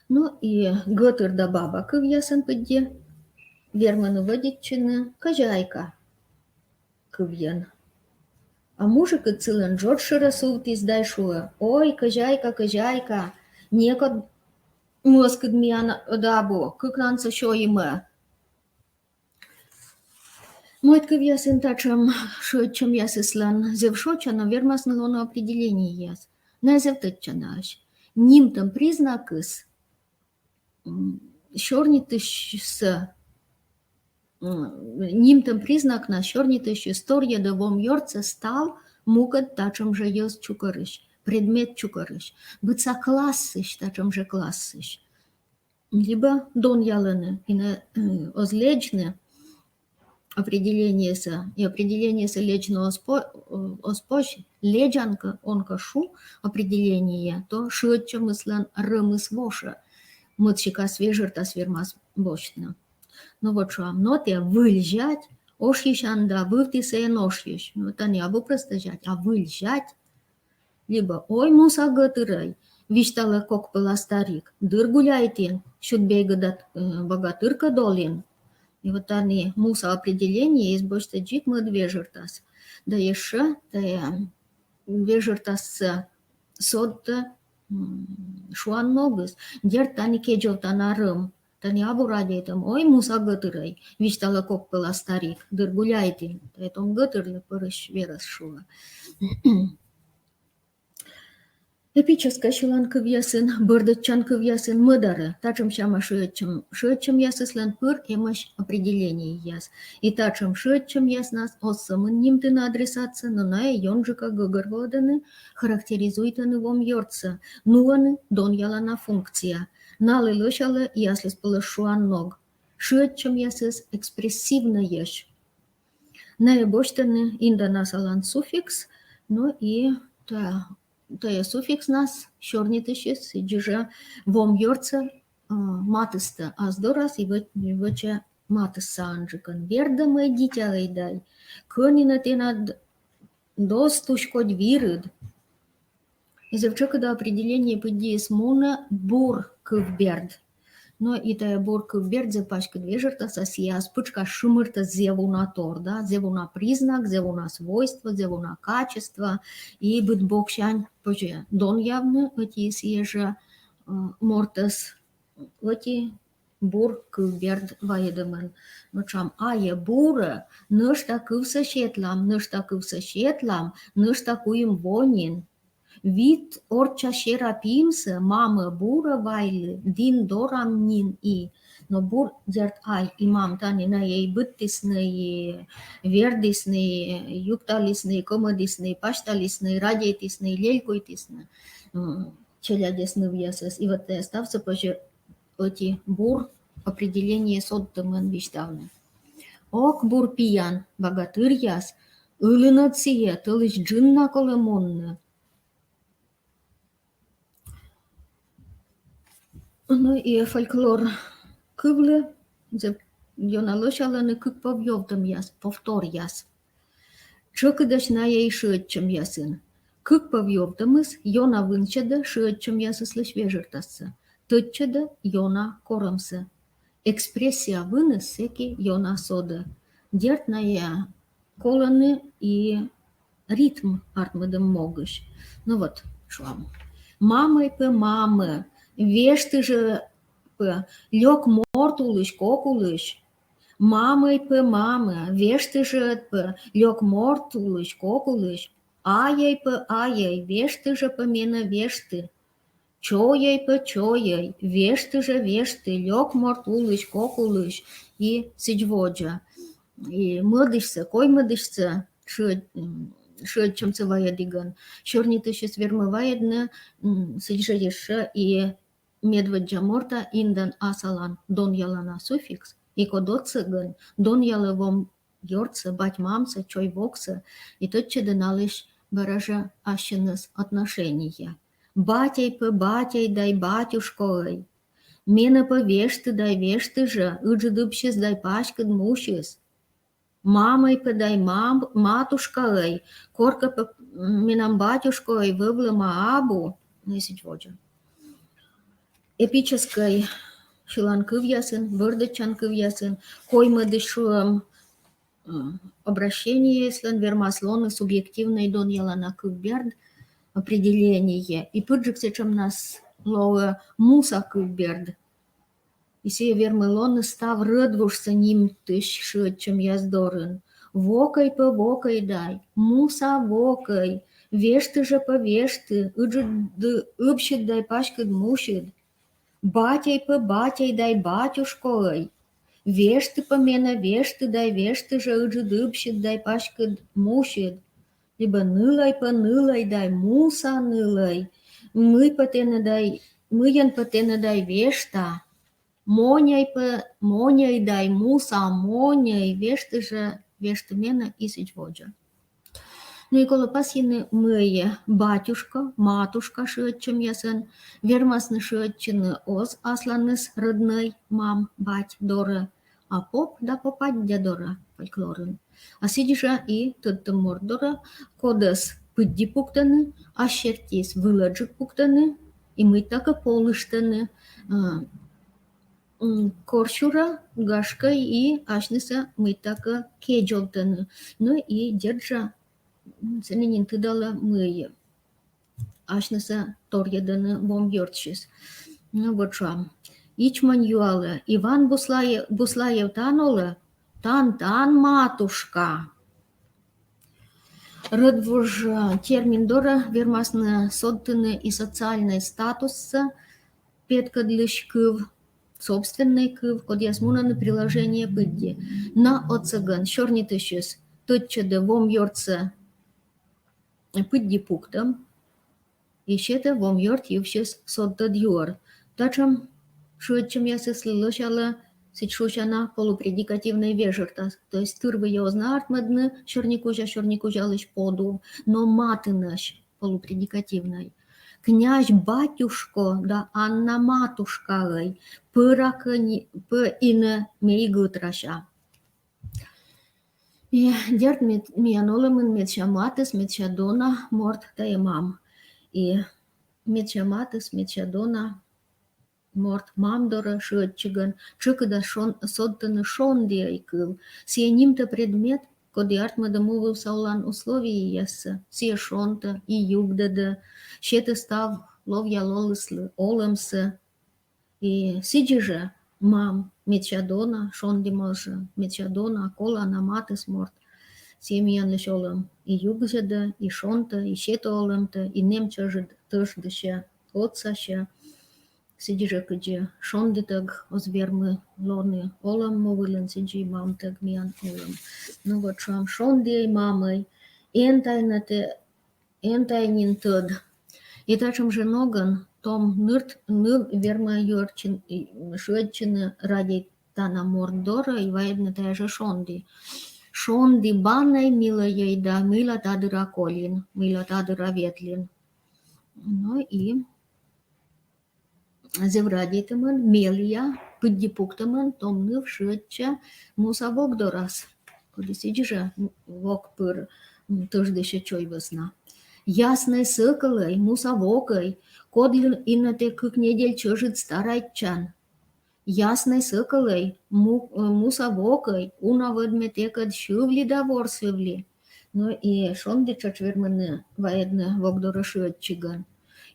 Ну и гӧтыр да баба кывъясӧн пыдди вермӧны вӧдитчыны кӧзяйка кывйӧн. А мужикыд сылӧн джодж шырӧ сувтіс дай шуӧ: «Ой, кӧзяйка, кӧзяйка, некод мӧскыд миян ӧд абу, кыкнансӧ сёйимӧ». Мойд кывъясын татшӧм шыӧдчӧмъясыслӧн зэв шоча, но вермасны лоны определениеяс. Найӧ зэв тӧдчанаӧсь. Нимтӧм признакыс, м, сёрнитысьсӧ, м, нимтӧм признакнас сёрнитысьыс торйӧдӧ вомъёртсӧ став мукӧд татшӧм жӧ йӧз чукӧрысь, предмет чукӧрысь, быдса классысь, татшӧм жӧ классысь. Либӧ донъялӧны, и найӧ, э, оз лэдзны определениесӧ, и определениесӧ лэдзны оз по-, э, оз позь, лэдзан кӧ он кӧ шу определение, то шыӧдчӧмыслӧн рӧмыс вошӧ, мӧд сикас вежӧртас вермас босьтны. Но вот шуам, но тэ выль зять, ошйысян да вывтісӧ эн ошйысь. Но тані абу просто зять, а выль зять. Либӧ: «Ой, муса гӧтырӧй, висьталӧ кок пӧла старик, дыр гуляйтін, сюдбейгӧдат, э, богатыркӧд олін». И вот тані муса определениеыс босьтӧ дзик мӧд вежӧртас. Да ещӧ тайӧ вежӧртассӧ содтӧ, м, шуан ногыс. Дерт, тані кедзовтана рӧм. Тані абу радейтӧм: «Ой, муса гӧтырӧй, висьталӧ кок пӧла старик, дыр гуляйтін». Тайӧ том гӧтырлы пӧрысь верӧс шуӧ. Эпическӧй сьылан кывъясын, бӧрдӧдчан кывъясын мӧдарӧ татшӧм сяма шыӧдчӧм, шыӧдчӧмъясыслӧн пыр эмӧсь определениеяс. И татшӧм шыӧдчӧмъяснас оз сӧмын нимтыны адресатсӧ, но найӧ ёнджыка гӧгӧрвоӧдӧны, характеризуйтӧны вомъёртсӧ, нуӧны донъялана функция. Налы лӧсялӧ и аслыспӧлӧс шуан ног. Шыӧдчӧмъясыс экспрессивнӧйӧсь. Найӧ босьтӧны инданасалан суффикс, но и та-, тайӧ суффикснас сёрнитысьыс сідзи жӧ вомъёртсӧ, а, матыстӧ ас дорас и вӧ-, вӧчӧ матыссаджыкӧн. Вердӧмӧй, дитяӧй дай, кӧні нӧ тэнад доз туськодь вирыд. И зэв тшӧкыда определение пыддиыс мунӧ бур кывберд. Но и тайӧ бур кывберд зэв паськыд вежӧртас, а сійӧ ас пытшкас шымыртӧ зэв уна тор, да, зэв уна признак, зэв уна свойство, зэв уна качество, и быд боксянь позьӧ донъявны ӧти сійӧ жӧ, э, мортӧс, ӧти бур кывберд вайӧдӧмӧн. Но шуам: «Айӧ бурӧ, нӧшта кывсӧ сетлам, нӧшта кывсӧ сетлам, нӧшта куим во нин. Вит орчча сера пимсӧ мамӧ бурӧ вайлы, дін дорам нин и». Но бур, дерт, ай и мам тані, найӧ и быдтісны, и вердісны, и юкталісны, и кӧмӧдісны, и пасьталісны, и радейтісны, и лелькуйтісны, м, челядьӧс, нывъясӧс. И вот, э, ставсӧ позьӧ ӧти бур определение содтӧмӧн висьтавны. Ок, бур пиян, богатыръяс, ылын ӧд сійӧ, тӧлысь джын на колӧ мунны. Ну и фольклор кывлы зэв ёна лӧсялӧны кык пӧв йӧвтӧмъяс, повторъяс. Тшӧкыдӧсь найӧ и шыӧдчӧмъясын. Кык пӧв йӧвтӧмыс ёна вынсьӧдӧ шыӧдчӧмъясыслысь вежӧртассӧ, тӧдчӧдӧ ёна корӧмсӧ. Экспрессия выныс сэки ёна содӧ. Дерт, найӧ колӧны и ритм артмӧдӧм могысь. Ну вот, шуам. Мамӧй пӧ, мамӧ, вешты жӧ пӧ, лёк морт улысь, кок улысь. Мамӧй пӧ, мамӧ, вешты жӧ пӧ, лёк морт улысь, кок улысь. Айӧй пӧ, айӧй, вешты жӧ пӧ менӧ, вешты. Чойӧй пӧ, чойӧй, вешты жӧ, вешты, лёк морт улысь, кок улысь и сідз водзӧ. И мӧдысьсӧ, коймӧдысьсӧ шыӧд-, м, шыӧдчӧмсӧ вайӧдігӧн сёрнитысьыс вермӧ вайӧдны, м, сідз жӧ ещӧ и медводдза морта индан асалан донъялана суффикс, и код отсӧгӧн донъялӧ вом ёртсӧ, бать-мамсӧ, чой-воксӧ, и тӧдчӧдӧ налысь бара жӧ ассьыныс отношение. Батьӧй пӧ, батьӧй дай батюшкаӧй. Менӧ пӧ вешты дай вешты жӧ, ыджыд ыбсьыс дай паськыд мусьыс. Мамӧй пӧ дай мам-, матушкаӧй, коркӧ пӧ менам батюшкаӧй вӧвлӧма абу, ну и сідз водзӧ. Эпическӧй сьылан кывъясын, бӧрдӧдчан кывъясын коймӧдысь шуӧм, э, обращениеыслӧн вермас лоны субъективнӧй донъялана кывберд, определение. И пырджык сэтшӧмнас лоӧ муса кывберд. И сійӧ вермӧ лоны став рӧдвужсӧ нимтысь шыӧдчӧмъяс дорын. Вокӧй пӧ, вокӧй дай, муса вокӧй, вешты жӧ пӧ, вешты, ыджыд ыбсьыд дай паськыд мусьыд. Батьӧй пӧ, батьӧй дай батюшкаӧй. Вешты пӧ менӧ, вешты дай вешты жӧ, ыджыд ыбсьыд дай паськыд мусьыд. Либӧ нылӧй пӧ, нылӧй дай муса нылӧй. Мый пӧ тэнӧ дай, мыйӧн пӧ тэнӧ дай вешта. Моньӧй пӧ, моньӧй дай муса моньӧй, вешты жӧ, вешты менӧ и сідз водзӧ. Ну и колӧ пасйыны, мый батюшка, матушка шыӧдчӧмъясӧн вермасны шыӧдчыны оз асланыс роднӧй мам, бать дорӧ, а поп да попаддя дорӧ фольклорын. А сідз жӧ и тӧдтӧм морт дорӧ, кодӧс пыдди пуктӧны, а сертиыс вылӧджык пуктӧны, и мыйтакӧ полыштӧны, а, м, корсюрӧ, гашкӧ, и асьнысӧ мыйтакӧ кедзолтӧны. Ну и дерт жӧ, м, сэні нин тыдалӧ, мый асьнысӧ торйӧдӧны вом ёртсьыс. Ну вот шуам. Ичмонь юалӧ: Иван Буслаев, Буслаев тан олӧ? Тан, тан, матушка. Рӧдвуж, э, термин дорӧ вермасны содтыны и социальнӧй статуссӧ петкӧдлысь кыв, собственнӧй кыв, кодъяс мунӧны приложение пыдди. Но отсӧгӧн сёрнитысьыс тӧдчӧдӧ вом ёртсӧ пыдди пуктӧм, и сетӧ вом ёрт йывсьыс содтӧд юӧр. Татшӧм шыӧдчӧмъясыслы лӧсялӧ сідз шусяна полупредикативнӧй вежӧртас, то есть тырвыйӧ оз на артмӧдны сёрникузя, сёрникузялысь подув, но матынӧсь полупредикативнӧй. Князь батюшко да Анна матушкаӧй, пӧракӧ ни-, пӧ инӧ ме и гӧтрася. И дерт, мед-, миян олӧмын медся матыс, медся дона морт — тайӧ мам. И медся матыс, медся дона морт мам дорӧ шыӧдчигӧн тшӧкыда шон-, содтӧны шондіӧй кыв. Сійӧ нимтӧ предмет, коді артмӧдӧ му вывса олан условиеяссӧ. Сійӧ шонтӧ и югдӧдӧ, сетӧ став ловъя лолыслы олӧмсӧ. И сідзи жӧ мам, медся дона, шонді морт жӧ, медся дона, колана, матыс морт. Сійӧ миянлысь олӧм и югдӧдӧ, и шонтӧ, и сетӧ олӧмтӧ, и нэм чӧжыд тӧждысьӧ, отсасьӧ. Сідзи жӧ, кыдзи шондітӧг оз вермы лоны олӧм му вылын, сідзи и мамтӧг миян олӧм. Ну вот, шуам, шондіӧй, мамӧй, эн тай нӧ тэ, эн тай нин тӧд. И татшӧм жӧ ногӧн том ныр-, ныв вермӧ юӧртчын-, и, шыӧдчыны радейтана морт дорӧ и вайӧдны тайӧ жӧ шонді. Шонді банӧй, милӧйӧй да, мыйла та дыра колин, мыйла та дыра ветлін. Ну и зэв радейтӧмӧн, мелія, пыдди пуктӧмӧн том ныв шыӧдчӧ муса вок дорас, коді сідзи жӧ вок пыр, м, тӧждысьӧ чой вӧсна. Яснӧй сӧкӧлӧй, муса вокӧй, кодлы инӧ тэ кык недель чӧжыд старайтчан? Яснӧй сӧкӧлӧй, му-, э, муса вокӧй, уна-ӧд ме тэкӧд сьывлі да ворсывлі. Но и шонді тшӧтш вермӧны вайӧдны вок дорӧ шыӧдчигӧн.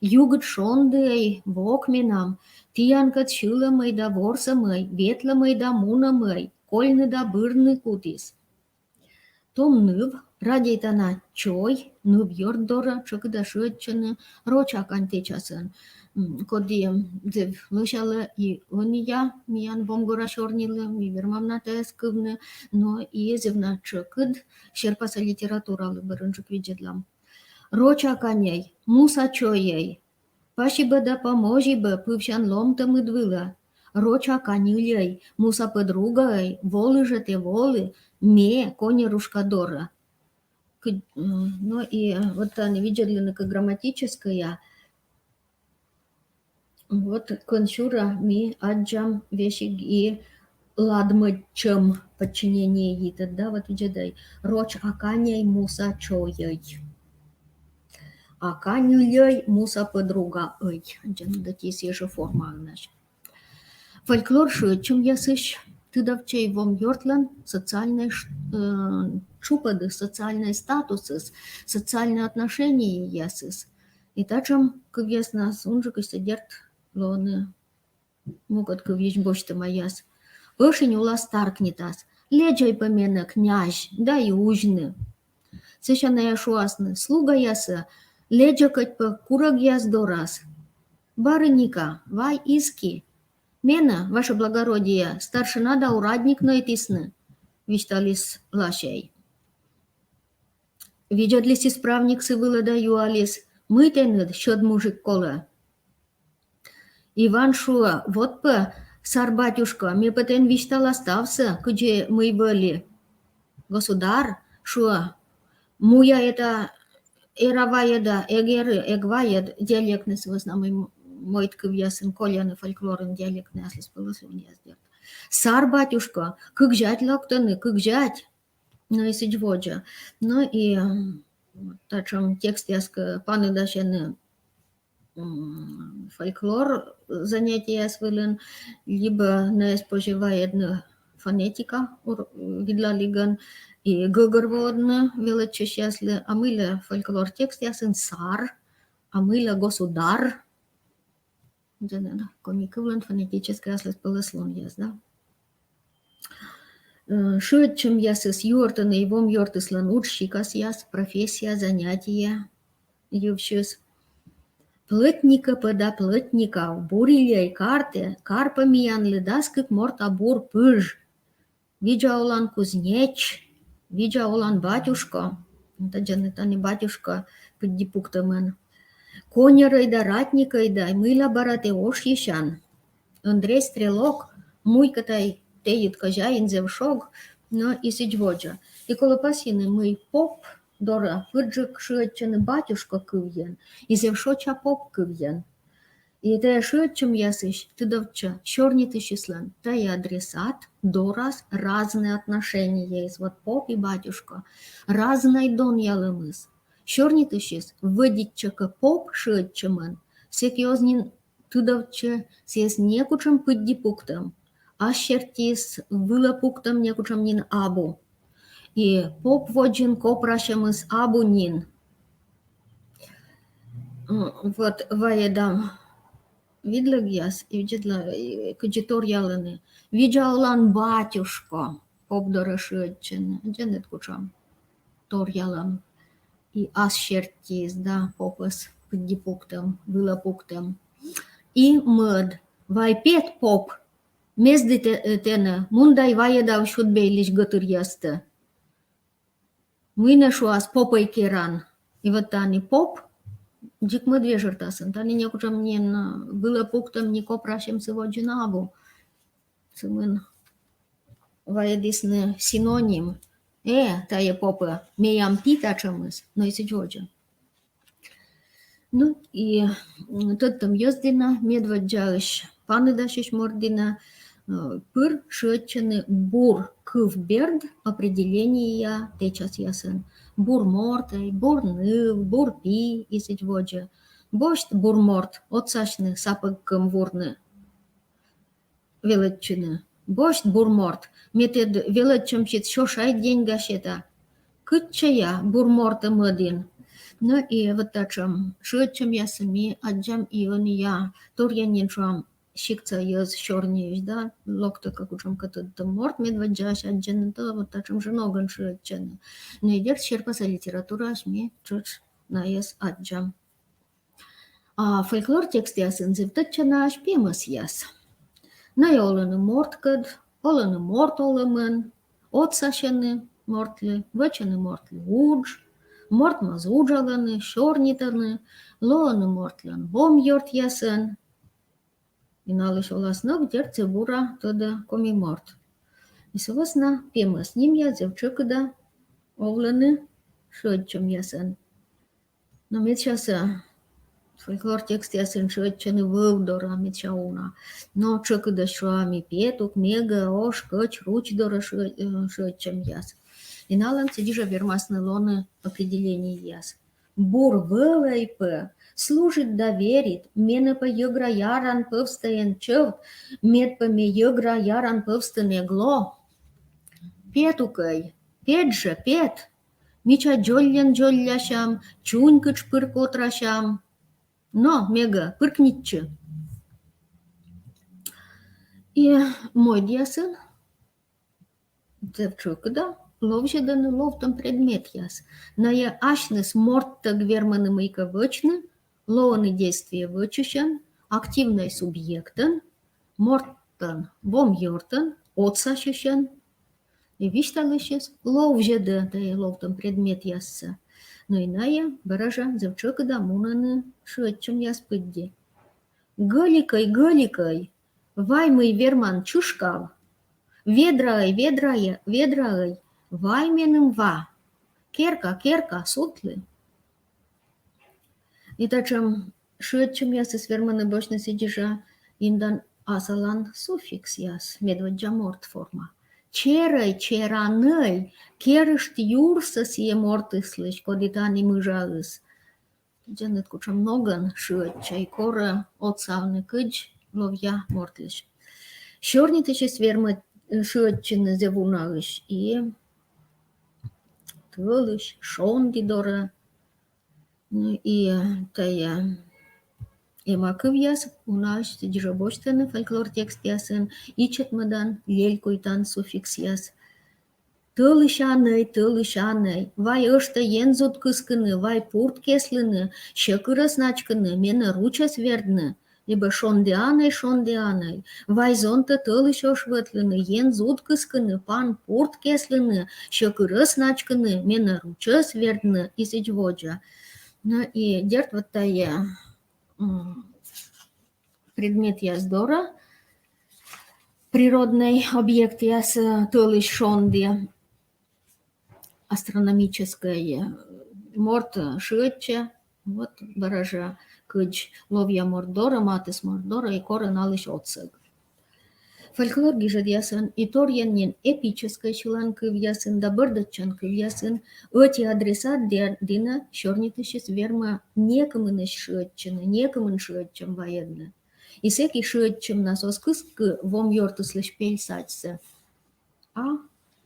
Югыд шондіӧй, вок менам, тіянкӧд сьылӧмӧй да ворсӧмӧй, ветлӧмӧй да мунӧмӧй, кольны да бырны кутіс. Том ныв радейтана чой, ныв ёрт дорӧ тшӧкыда шыӧдчӧны рочакань тэчасӧн. Коді зэв лӧсялӧ и ӧнія миян вомгораа сёрнилы, ми вермам на тайӧс кывны, но и зэв на тшӧкыд серпаса литературалы бӧрынджык видзӧдлам. Роч аканьӧй, муса чойӧй, пасибӧ да помозибӧ пывсян ломтӧмыд вылӧ. Роч аканьыльӧй, муса пӧдругаӧй, волы жӧ тэ, волы, ме коньӧрушка дорӧ. Но и вот тані видзӧдлыны кӧ грамматическӧя, вот кӧнсюрӧ ми аддзам весиг и ладмӧдчӧм, подчинение йитӧд, да, вот видзӧдӧй: роч аканьӧй, муса чойӧй. Аканьыльӧй, муса пӧдругаӧй. Аддзанныд, да, тайӧ сійӧ жӧ формаынӧсь. Фольклор шыӧдчӧмъясысь тыдовтчӧ и вомъёртлӧн социальнӧй тшупӧдыс, социальнӧй статусыс, социальнӧй отношенияясыс. И татшӧм кывъяснас унджыкысь, дерт, лоӧны мукӧд кывйысь босьтӧмаяс. Ӧшинь улас таркнитас: лэдзӧй пӧ менӧ, князь, да и узьны. Сэсся найӧ шуасны слугаясӧ: лэдзӧ кӧть пӧ курӧгъяс дорас. Барынька, вай иски. Менӧ, ваше благородие, старшина да урядник нӧйтісны, висьталіс ласьӧй. Видзӧдліс исправник сы вылӧ да юаліс: мый тэныд сьӧд мужик колӧ? Иван шуӧ: вот пӧ, сар батюшка, ме пӧ тэн висьтала ставсӧ, кыдзи мый вӧлі. Государь шуӧ: муя эта эра вайӧда, эг эры, эг вайӧд. Диалектнӧй сы вӧсна, мый мойд кывъясын кольӧны фольклорын диалектнӧй аслыспӧлӧслунъяс, дерт. Сар батюшка, кык зять локтӧны, кык зять. Но и сідз водзӧ. Но и татшӧм текстъяс кӧ паныдасьӧны фольклор занятиеяс вылын, либӧ найӧс позьӧ вайӧдны фонетика видлалігӧн и гӧгӧрвоӧдны велӧдчысьяслы, а мыйла фольклор текстъясын сар, а мыйла государь. Коми кывлӧн фонетическӧй аслыспӧлӧслунъяс, да. Шыӧдчӧмъясыс юӧртӧны и вомъёртыслӧн удж сикасъяс, профессия, занятие йывсьыс. Плӧтникӧ пӧ да плӧтникав, бурильӧй картӧ, кар пӧ миянлы дас кык морта бур пыж. Видза олан, кузнеч, видза олан, батюшко. Тадзи нин тані батюшко пыдди пуктӧмӧн. Коньӧрӧй да ратникӧй да, мыйла бара тэ ошйысян? Андрей Стрелок, муйкӧ тай тэйыд кӧзяин, зэв шог, но и сідз водзӧ. И колӧ пасйыны, мый поп дорӧ пырджык шыӧдчӧны батюшко кывйӧн, и зэв шоча поп кывйӧн. И тайӧ шыӧдчӧмъясысь тыдовтчӧ сёрнитысьыслӧн тайӧ адресат дорас разнӧй отношениеыс. Вот поп и батюшко, разнӧй донъялӧмыс. Сёрнитысьыс вӧдитчӧ кӧ поп шыӧдчӧмӧн, сэк оз нин тыдовтчы сійӧс некутшӧм пыдди пуктӧм, ас сертиыс вылӧ пуктӧм некутшӧм нин абу. И поп водзын копрасьӧмыс абу нин. Вот вайӧдам видлӧгъяс и видзӧдлам, кыдзи торъялӧны. Видза олан, батюшко, поп дорӧ шыӧдчӧны. Аддзанныд, кутшӧм торъялӧм. И ас сертиыс, да, попӧс пыдди пуктӧм, вылӧ пуктӧм. И мӧд: вай пет, поп, мезды тэнӧ, мун да вайӧдав сюдбейлысь гӧтыръястӧ. Мый нӧ, шуас, попӧй керан? И вот тані поп дзик мӧд вежӧртасӧн. Тані некутшӧм нин вылӧ пуктӧм, ни копрасьӧм сы водзын абу. Сымын вайӧдісны синоним. Э, тайӧ попӧ, меям пи татшӧмыс, но и сідз водзӧ. Ну и тӧдтӧм йӧз дінӧ, медводдзаысь паныдасьысь морт дінӧ пыр шыӧдчӧны бур кыв берд определения тэчасъясӧн. Бур морт, бур ныв, бур пи и сідз водзӧ. Босьт бур морт отсасьны сапӧг кӧм вурны. Велӧдчыны. Босьт бур морт, ме тэд велӧдчӧмсьыд сё шайт деньга сета. Кытчӧ я бур мортӧ мӧдін? Но и вот татшӧм шыӧдчӧмъяссӧ ми аддзам и ӧнія торъя нин, шуам, сиктса йӧз сёрниысь, да, локтӧ кӧ кутшӧмкӧ тӧдтӧм морт, медводдзаысь аддзӧны, то вот татшӧм жӧ ногӧн шыӧдчӧны. Но и дерт серпаса литератураысь ми тшӧтш найӧс аддзам. А фольклор текстъясын зэв тӧдчанаӧсь пемӧсъяс. Найӧ олӧны морткӧд, олӧны морт олӧмын, отсасьӧны мортлы, вӧчӧны мортлы удж, морт моз уджалӧны, сёрнитӧны, лоӧны мортлӧн вомъёртъясӧн. И налысь оласног, дерт, зэв бура тӧдӧ коми морт. И сы вӧсна пемӧс нимъяс зэв тшӧкыда овлӧны шыӧдчӧмъясӧн. Но медсясӧ фольклор текстъясын шыӧдчӧны вӧв дорӧ, медся уна. Но тшӧкыдӧсь, шуам, и петук, мегӧ, ош, кӧч, руч дорӧ шы-, э, шыӧдчӧмъяс. И налӧн сідз жӧ вермасны лоны определениеяс. Бур вӧвӧй пӧ служит да верит, менӧ пӧ йӧгра яран пӧвстӧ эн чӧвт, мед пӧ ме йӧгра яран пӧвстын эг ло. Петукӧй, пет жӧ, пет. Мича дзолльӧн дзоллясям, чунькытш пыр котрасям. Но, мегӧ, пыркнитчы. И мойдъясын зэв тшӧкыда ловзьӧдӧны ловтӧм предметъяс. Найӧ асьныс морттӧг вермӧны мыйкӧ вӧчны, лоӧны действие вӧчысьӧн, активнӧй субъектӧн, мортлӧн вомъёртӧн, отсасьысьӧн. И висьталысьыс ловзьӧдӧ тайӧ ловтӧм предметъяссӧ. Но и найӧ бара жӧ зэв тшӧкыда мунӧны шыӧдчӧмъяс пыдди. Гӧликӧй, гӧликӧй, вай мый верман чышкав. Ведраӧй, ведраӧй, ведраӧй, вай меным ва. Керка, керка, сутлы. И татшӧм шыӧдчӧмъясыс вермӧны босьтны сідз жӧ индан асалан суффиксъяс, медводдза морт форма. Черӧй, черанӧй, керышт юрсӧ сійӧ мортыслысь, коді тані мыжаыс. Тӧдчанныд, кутшӧм ногӧн шыӧдчӧй, корӧ отсавны кыдз ловъя мортлысь. Сёрнитысьыс вермӧ, э, шыӧдчыны зэв унаысь и тӧлысь, шонді дорӧ. И тайӧ эмакывъяс унаысь сідз жӧ босьтӧны фольклор текстъясын ичӧтмӧдан, лелькуйтан суффиксъяс. Тӧлысянӧй, тӧлысянӧй, вай ӧштӧ ензуд кыскыны, вай пурт кеслыны, сьӧкырӧс начкыны, менӧ ручӧс вердны, либӧ шондіанӧй, шондіанӧй, вай зонтӧ тӧлысь ош вӧтлыны, ензуд кыскыны, пан пурт кеслыны, сьӧкырӧс начкыны, менӧ ручӧс вердны и сідз водзӧ. Но и дерт, вот тайӧ, м, предметъяс дорӧ, природнӧй объектъяс, э, тӧлысь шонді, астрономическӧй, э, морт, э, шыӧдчӧ, вот, бара жӧ кыдз ловъя морт дорӧ, матыс морт дорӧ, и корӧ налысь отсӧг. Фольклор гижӧдъясын и торйӧн нин эпическӧй сьылан кывъясын да бӧрдӧдчан кывъясын ӧти адресат ди-, дінӧ сёрнитысьыс вермӧ некымынысь шыӧдчыны, некымын шыӧдчӧм вайӧдны. И сэки шыӧдчӧмнас оз кыскы вомъёртыслысь пель садьсӧ, а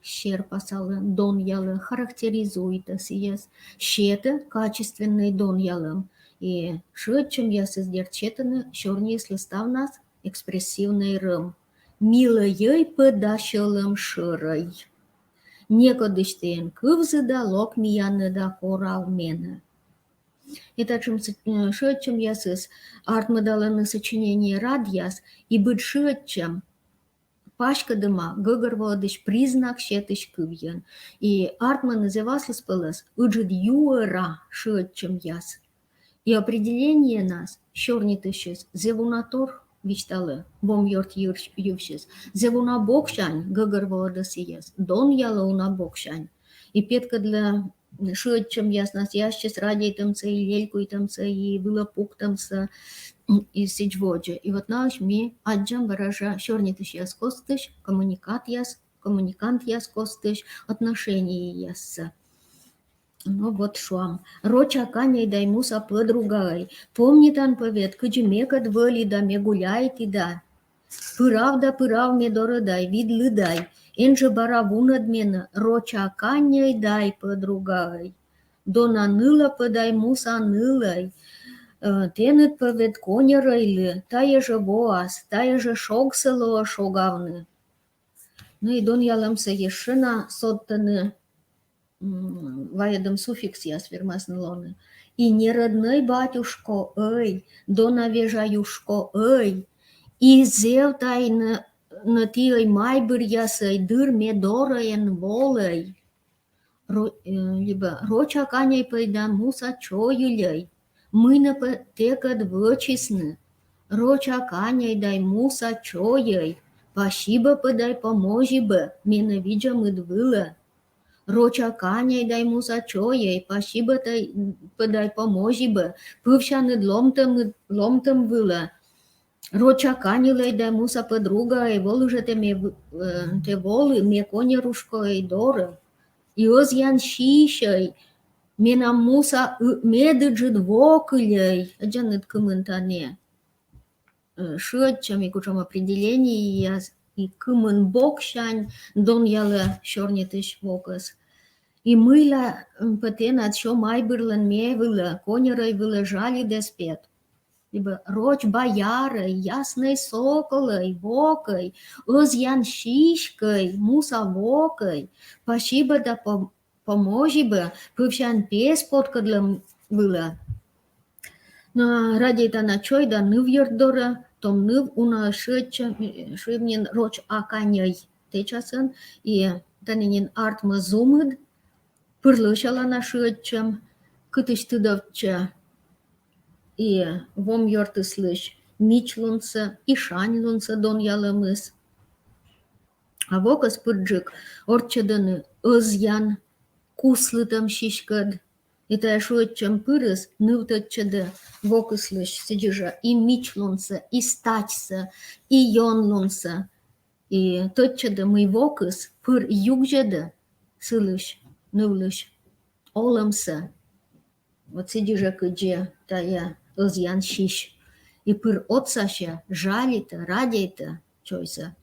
серпасалӧ, донъялӧ, характеризуйтӧ сійӧс, сетӧ качественнӧй донъялӧм. И шыӧдчӧмъясыс, дерт, сетӧны сёрниыслы ставнас экспрессивнӧй рӧм. Милӧйӧй пӧ да сьӧлӧм шӧрӧй. Некодысь тэ эн кывзы да, лок миянӧ да корав менӧ. И татшӧм сы-, э, шыӧдчӧмъясыс артмӧдалӧны сочинение радъяс, и быд шыӧдчӧм паськӧдӧма гӧгӧрвоӧдысь признак сетысь кывйӧн. И артмӧны зэв аслыспӧлӧс ыджыд юӧра шыӧдчӧмъяс. И определениенас сёрнитысьыс зэв уна тор висьталӧ вомъёрт йывсь-, йывсьыс. Зэв уна боксянь гӧгӧрвоӧдӧ сійӧс, донъялӧ уна боксянь. И петкӧдлӧ шыӧдчӧмъяснас и ассьыс радейтӧмсӧ, и лелькуйтӧмсӧ, и вылӧ пуктӧмсӧ, и сідз водзӧ. И вот налысь ми аддзам бара жӧ сёрнитысьяс костысь, коммуникатъяс, коммуникантъяс костысь отношениеяссӧ. Ну вот, шуам. Роча каньӧй дай муса пӧдругаӧй, помнитан пӧ вед, кыдзи мекӧд вӧлі да ме гуляйті да. Пырав да пырав ме дорӧ дай, видлы дай, эн жӧ бара вунӧд менӧ, роча каньӧй дай пӧдругаӧй. Дона нылӧ пӧ дай муса нылӧй, э, тэныд пӧ вед коньӧрӧйлы тайӧ жӧ воас, тайӧ жӧ шогсӧ лоӧ шогавны. Ну и донъялӧмсӧ ещӧ на содтӧны, м, вайӧдӧм суффиксъяс вермасны лоны. И не родной батюшкоӧй, дона вежа юшкоӧй, и зэв тай нӧ, нӧ тіӧй майбыръясӧй дыр ме дорӧ эн волӧй. Ро-, э, либӧ рочак аньӧй пӧ дай муса чойыльӧй, мый нӧ пӧ тэкӧд вӧчисны. Рочак аньӧй дай муса чойӧй, пасибӧ пӧ дай помозибӧ, менӧ видзӧмыд вылӧ. Рочак аньӧй дай муса чойӧй, пасибӧ тай, пӧ дай помозибӧ, пывсяныд ломтӧмыд, ломтӧм вылӧ. Рочак аньӧй дай муса подругаӧй, волы жӧ тэ ме в-, э, тэ волы, ме коньӧрушкоӧй дорӧ. И ӧзъян сисьӧй, менам муса ы-, медыджыд вокыльӧй, ӧдзӧныд кымын тані. Э, шыӧдчӧм и кутшӧм определениеяс, и кымын боксянь донъялӧ сёрнитысь вокӧс. И мыйла, м, пӧ тэнад сё майбырлӧн ме вылӧ, коньӧрӧй вылӧ жалид эз пет. Либӧ роч баярӧй, яснӧй соколӧй, вокӧй, ӧзъян сиськӧй, муса вокӧй, пасибӧ да по-, помозибӧ, пывсян пес поткӧдлӧм вылӧ. Но радейтана чой да нывъёрт дорӧ, том ныв уна шыӧдчӧм, шуим нин, рочак аньӧй тэчасӧн, и тані нин артмӧ зумыд, пыр лӧсялана шыӧдчӧм, кытысь тыдовтчӧ и вомъёртыслысь мичлунсӧ, и шаньлунсӧ донъялӧмыс. А вокӧс пырджык орччӧдӧны ӧзъян, куслытӧм сиськӧд. И тайӧ шыӧдчӧм пырыс ныв тӧдчӧдӧ вокыслысь сідзи жӧ и мичлунсӧ, и статьсӧ, и ёнлунсӧ. И тӧдчӧдӧ, мый вокыс пыр югзьӧдӧ сылысь, нывлысь олӧмсӧ. Вот сідзи жӧ, кыдзи тайӧ ӧзъян сись. И пыр отсасьӧ, жалитӧ, радейтӧ чойсӧ.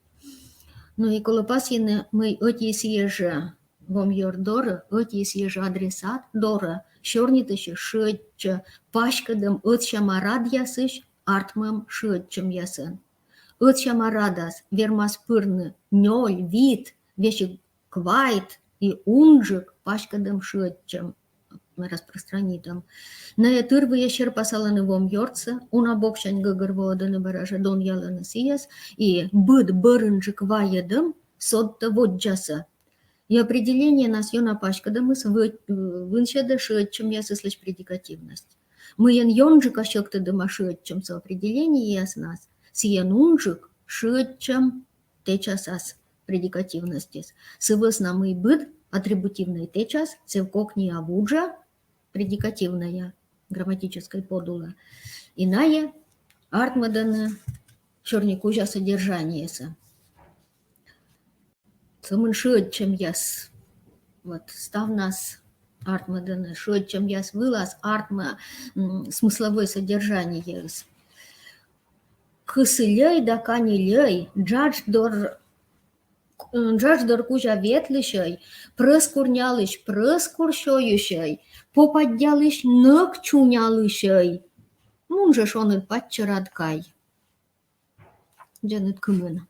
Но и колӧ пасйыны, мый ӧти сійӧ жӧ вомъёрт дорӧ, ӧти сійӧ жӧ адресат дорӧ сёрнитысьыс шыӧдчӧ паськӧдӧм ӧтсяма радъясысь артмӧм шыӧдчӧмъясӧн. Ӧтсяма радас вермас пырны нёль, вит, весиг квайт и унджык паськӧдӧм шыӧдчӧм, распространитӧм. Найӧ тырвыйӧ серпасалӧны вомъёртсӧ, уна боксянь гӧгӧрвоӧдӧны, бара жӧ донъялӧны сійӧс, и быд бӧрынджык вайӧдӧм содтӧ воддзасӧ. И определениенас ёна паськӧдӧмыс вы-, вынсьӧдӧ шыӧдчӧмъясыслысь предикативность. Мыйӧн ёнджыка сьӧктӧдӧма шыӧдчӧмсӧ определениеяснас, сійӧн унджык шыӧдчӧм тэчасас предикативностьыс. Сы вӧсна мый быд атрибутивнӧй тэчас, сэв кокниа вуджа предикативнӧя грамматическӧй подула. И найӧ артмӧдӧны сёрникузя содержаниесӧ. Сӧмын шыӧдчӧмъяс. Вот, ставнас артмӧдӧны, шыӧдчӧмъяс вылас артмӧ, м, смысловӧй содержаниеыс. Кысыльӧй да каньыльӧй, джадждор, м, джадждор кузя ветлысьӧй, прӧскурнялысь прӧскур сёйысьӧй, попаддялысь нӧк чунялысьӧй. Мун жӧ шоныд паччӧрад кай. Ӧдзӧныд кымын.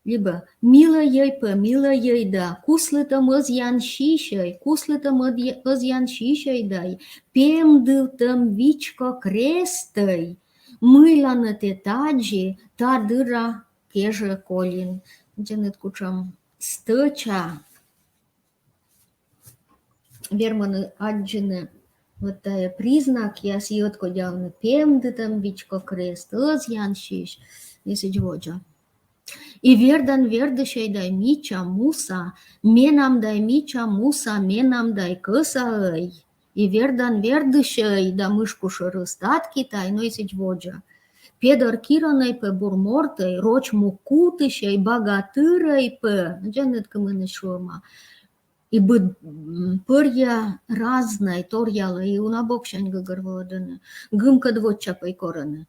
Либӧ милӧйӧй пӧ, милӧйӧй да, куслытӧм ӧзъян сисьӧй, куслытӧм ӧдъя-, ӧзъян сисьӧй дай, пемдывтӧм вичко крестӧй, мыйла нӧ тэ тадзи та дыра кежӧ колин. Ӧдзӧныд кутшӧм стӧча вермӧны аддзыны вот тайӧ признакъяс, и ӧткодявны: пемдытӧм вичко крест, ӧзъян сись, и сідз водзӧ. И вердан вердысьӧй дай мича муса, менам дай мича муса, менам дай кӧсаӧй. И вердан вердысьӧй да мышкушӧрыс татки тай, но и сідз водзӧ. Педӧр Киронӧй пӧ бур мортӧй, роч му кутысьӧй, багатырӧй пӧ, ӧдзӧныд кымынысь шуӧма. И быд, м, пӧръя разнӧй, торъялӧ, и уна боксянь гӧгӧрвоӧдӧны, гымкӧд воча пӧ и корӧны.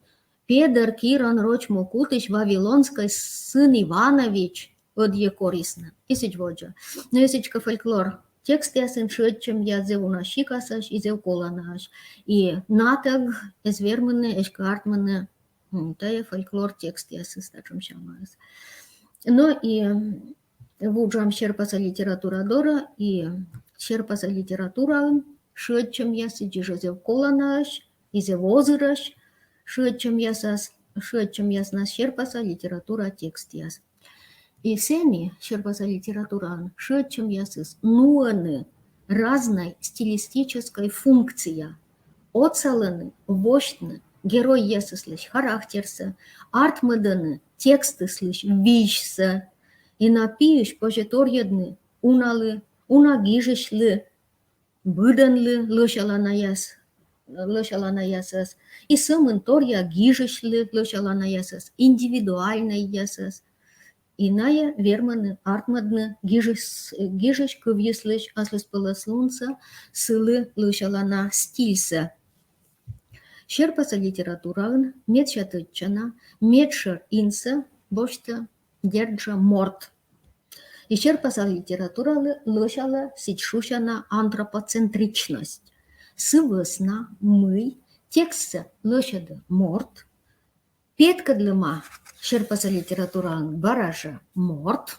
Педӧр Кирон, роч му кутысь, Вавилонскӧй сын Иванович, ӧдйӧ корисны. И сідз водзӧ. Но и сідзкӧ фольклор текстъясын шыӧдчӧмъяс зэв уна сикасӧсь и зэв коланаӧсь. И натӧг эз вермыны эськӧ артмыны, м, тайӧ фольклор текстъясыс, татшӧм сямаыс. Но и, м, вуджам серпаса литература дорӧ, и серпаса литератураын шыӧдчӧмъяс, сідзи жӧ зэв коланаӧсь и зэв озырӧсь шыӧдчӧмъясас, шыӧдчӧмъяснас серпаса литература текстъяс. И сэні серпаса литератураын шыӧдчӧмъясыс нуӧны разнӧй стилистическӧй функция, отсалӧны восьтны геройясыслысь характерсӧ, артмӧдӧны текстыслысь визьсӧ, и на пиысь позьӧ торйӧдны уналы, уна гижысьлы, быдӧнлы лӧсяланаяс, лӧсяланаясӧс, и сӧмын торъя гижысьлы лӧсяланаясӧс, индивидуальнӧйясӧс. И найӧ вермӧны артмӧдны гижысь, гижысь кывйыслысь аслыспӧлӧслунсӧ, сылы лӧсялана стильсӧ. Серпаса литератураын медся тӧдчана медшӧр инсӧ босьтӧ, дерт жӧ, морт. И серпаса литературалы лӧсялӧ сідз шусяна антропоцентричность. Сы вӧсна мый текстсӧ лӧсьӧдӧ морт, петкӧдлӧма серпаса литератураын бара жӧ морт,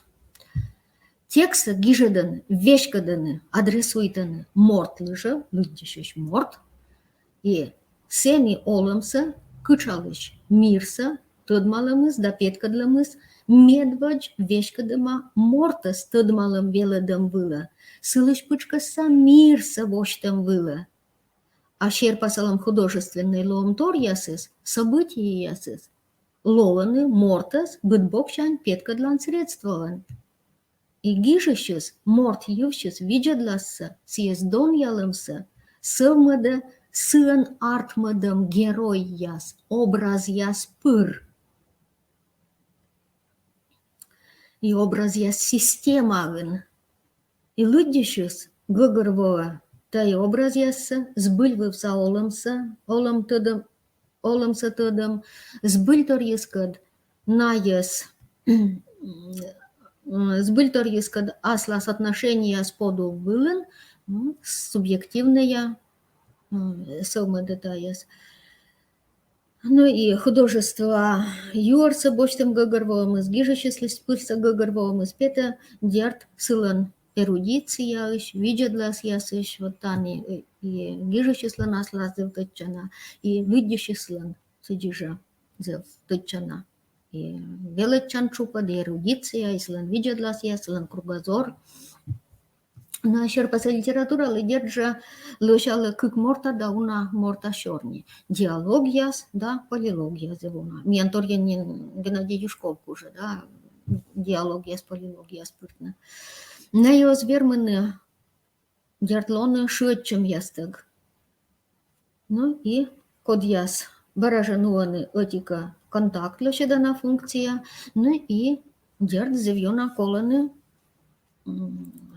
текстсӧ гижӧдӧны, веськӧдӧны, адресуйтӧны мортлы жӧ, лыддьысьысь морт. И сэні олӧмсӧ кытшалысь мирсӧ тӧдмалӧмыс да петкӧдлӧмыс медводз веськӧдӧма мортӧс тӧдмалӧм, велӧдӧм вылӧ, сылысь пытшкӧсса мирсӧ восьтӧм вылӧ. А серпасалӧм художественнӧй лоӧмторъясыс, событиеясыс лоӧны мортӧс быдбоксянь петкӧдлан средствоӧн. И гижысьыс морт йывсьыс видзӧдлассӧ, сійӧс донъялӧмсӧ сӧвмӧдӧ сыӧн артмӧдӧм геройяс, образъяс пыр. И образъяс системаын. И лыддьысьыс гӧгӧрвоӧ тайӧ образъяссӧ, збыльвывса олӧмсӧ, олӧм тӧдӧм, олӧмсӧ тӧдӧм, збыльторйыскӧд найӧс, збыльторйыскӧд аслас отношенияс подув вылын субъективнӧя сӧвмӧдӧ тайӧс. Ну и художество юӧрсӧ босьтӧм гӧгӧрвоӧмыс, гижысьыслысь пырсӧ гӧгӧрвоӧмыс петӧ, дерт, сылӧн эрудицияысь, видзӧдласъясысь, вот тані и гижысьыслӧн аслас зэв тӧдчана, и лыддьысьыслӧн сідзи жӧ зэв тӧдчана. И велӧдчан тшупӧд, и эрудиция, и сылӧн видзӧдласъяс, сылӧн кругозор. Но серпаса литературалы, дерт жӧ, лӧсялӧ кык морта да уна морта сёрни. Диалогъяс да полилогъяс зэв уна. Миян торйӧн нин Геннадий Юшков кужӧ, да, диалогъяс, полилогъяс пыртны. Найӧ оз вермыны, дерт, лоны шыӧдчӧмъястӧг. Ну и кодъяс бара жӧ нуӧны ӧти-кӧ контакт, лӧсьӧдана функция, ну и, дерт, зэв ёна колӧны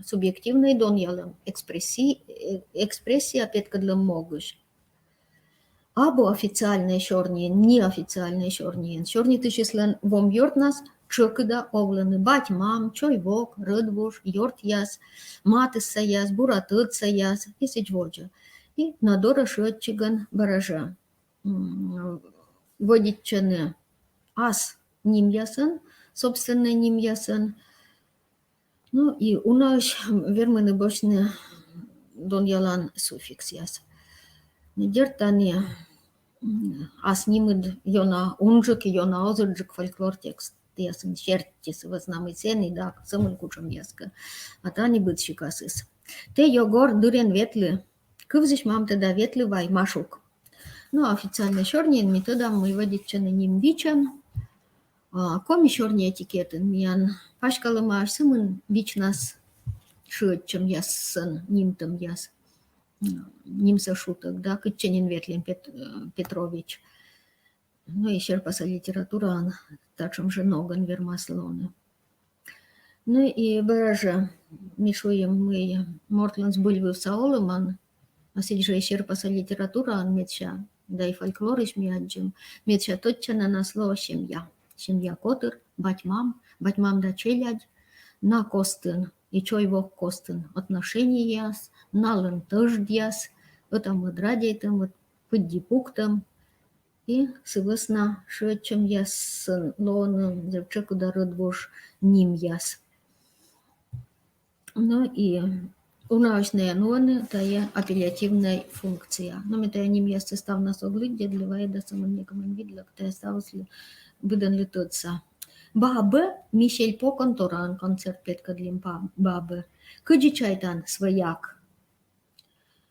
субъективнӧй донъялӧм, экспресси-, э, экспрессия петкӧдлӧм могысь. Абу официальнӧй сёрниын, неофициальнӧй сёрниын. Сёрнитысьыслӧн вомъёртнас тшӧкыда овлӧны бать-мам, чой-вок, рӧдвуж, ёртъяс, матыссаяс, бура тӧдсаяс и сідз водзӧ. И на дорӧ шыӧдчигӧн бара жӧ вӧдитчӧны ас нимъясӧн, собственнӧй нимъясӧн. Ну и унаысь вермыны босьтны донъялан суффиксъяс. Дерт, тані ас нимыд ёна унджык, ёна озырджык фольклор текстъясын серти, сы вӧсна мый сэні да сӧмын кутшӧмъяскӧ. А тані быдсикасыс. Тэ, Ёгор, дыр эн ветлы, кывзысь мамтӧ да ветлы вай, Машук. Ну, официальнӧй сёрниын ми тӧдам, мый вӧдитчӧны ним вичӧн. А коми сёрни этикетын миян паськалӧмаӧсь сӧмын вичнас шыӧдчӧмъясӧн нимтӧмъяс. Нимсӧ шутӧг, да, кытчӧ нин ветлін Пет-, э, Петрович. Ну и серпаса литератураын татшӧм жӧ ногӧн вермас лоны. Ну и бара жӧ ми шуим, мый мортлӧн збыльвывса олӧмӧн, а сідз жӧ и серпаса литератураын медся, да и фольклорысь ми аддзим, медся тӧдчанінас лоӧ семья. Семья котыр, бать-мам, бать-мам да челядь, на костын и чой-вок костын отношенияс, налӧн тӧждъяс, ӧта-мӧд радейтӧм, ӧт-, пыдди пуктӧм, и сы вӧсна шыӧдчӧмъясын лоӧны зэв тшӧкыда рӧдвуж нимъяс. Ну и унаысь найӧ нуӧны тайӧ апеллятивнӧй функция. Но ме тайӧ нимъяссӧ ставнас ог лыддьӧдлы, вайӧдасӧ мун некымын видлӧ, тайӧ ставыслы быдӧнлы тӧдса. Бабӧ, ми сельпо контораын концерт петкӧдлім ба-, бабӧ. Кыдзи чайтан, свӧяк?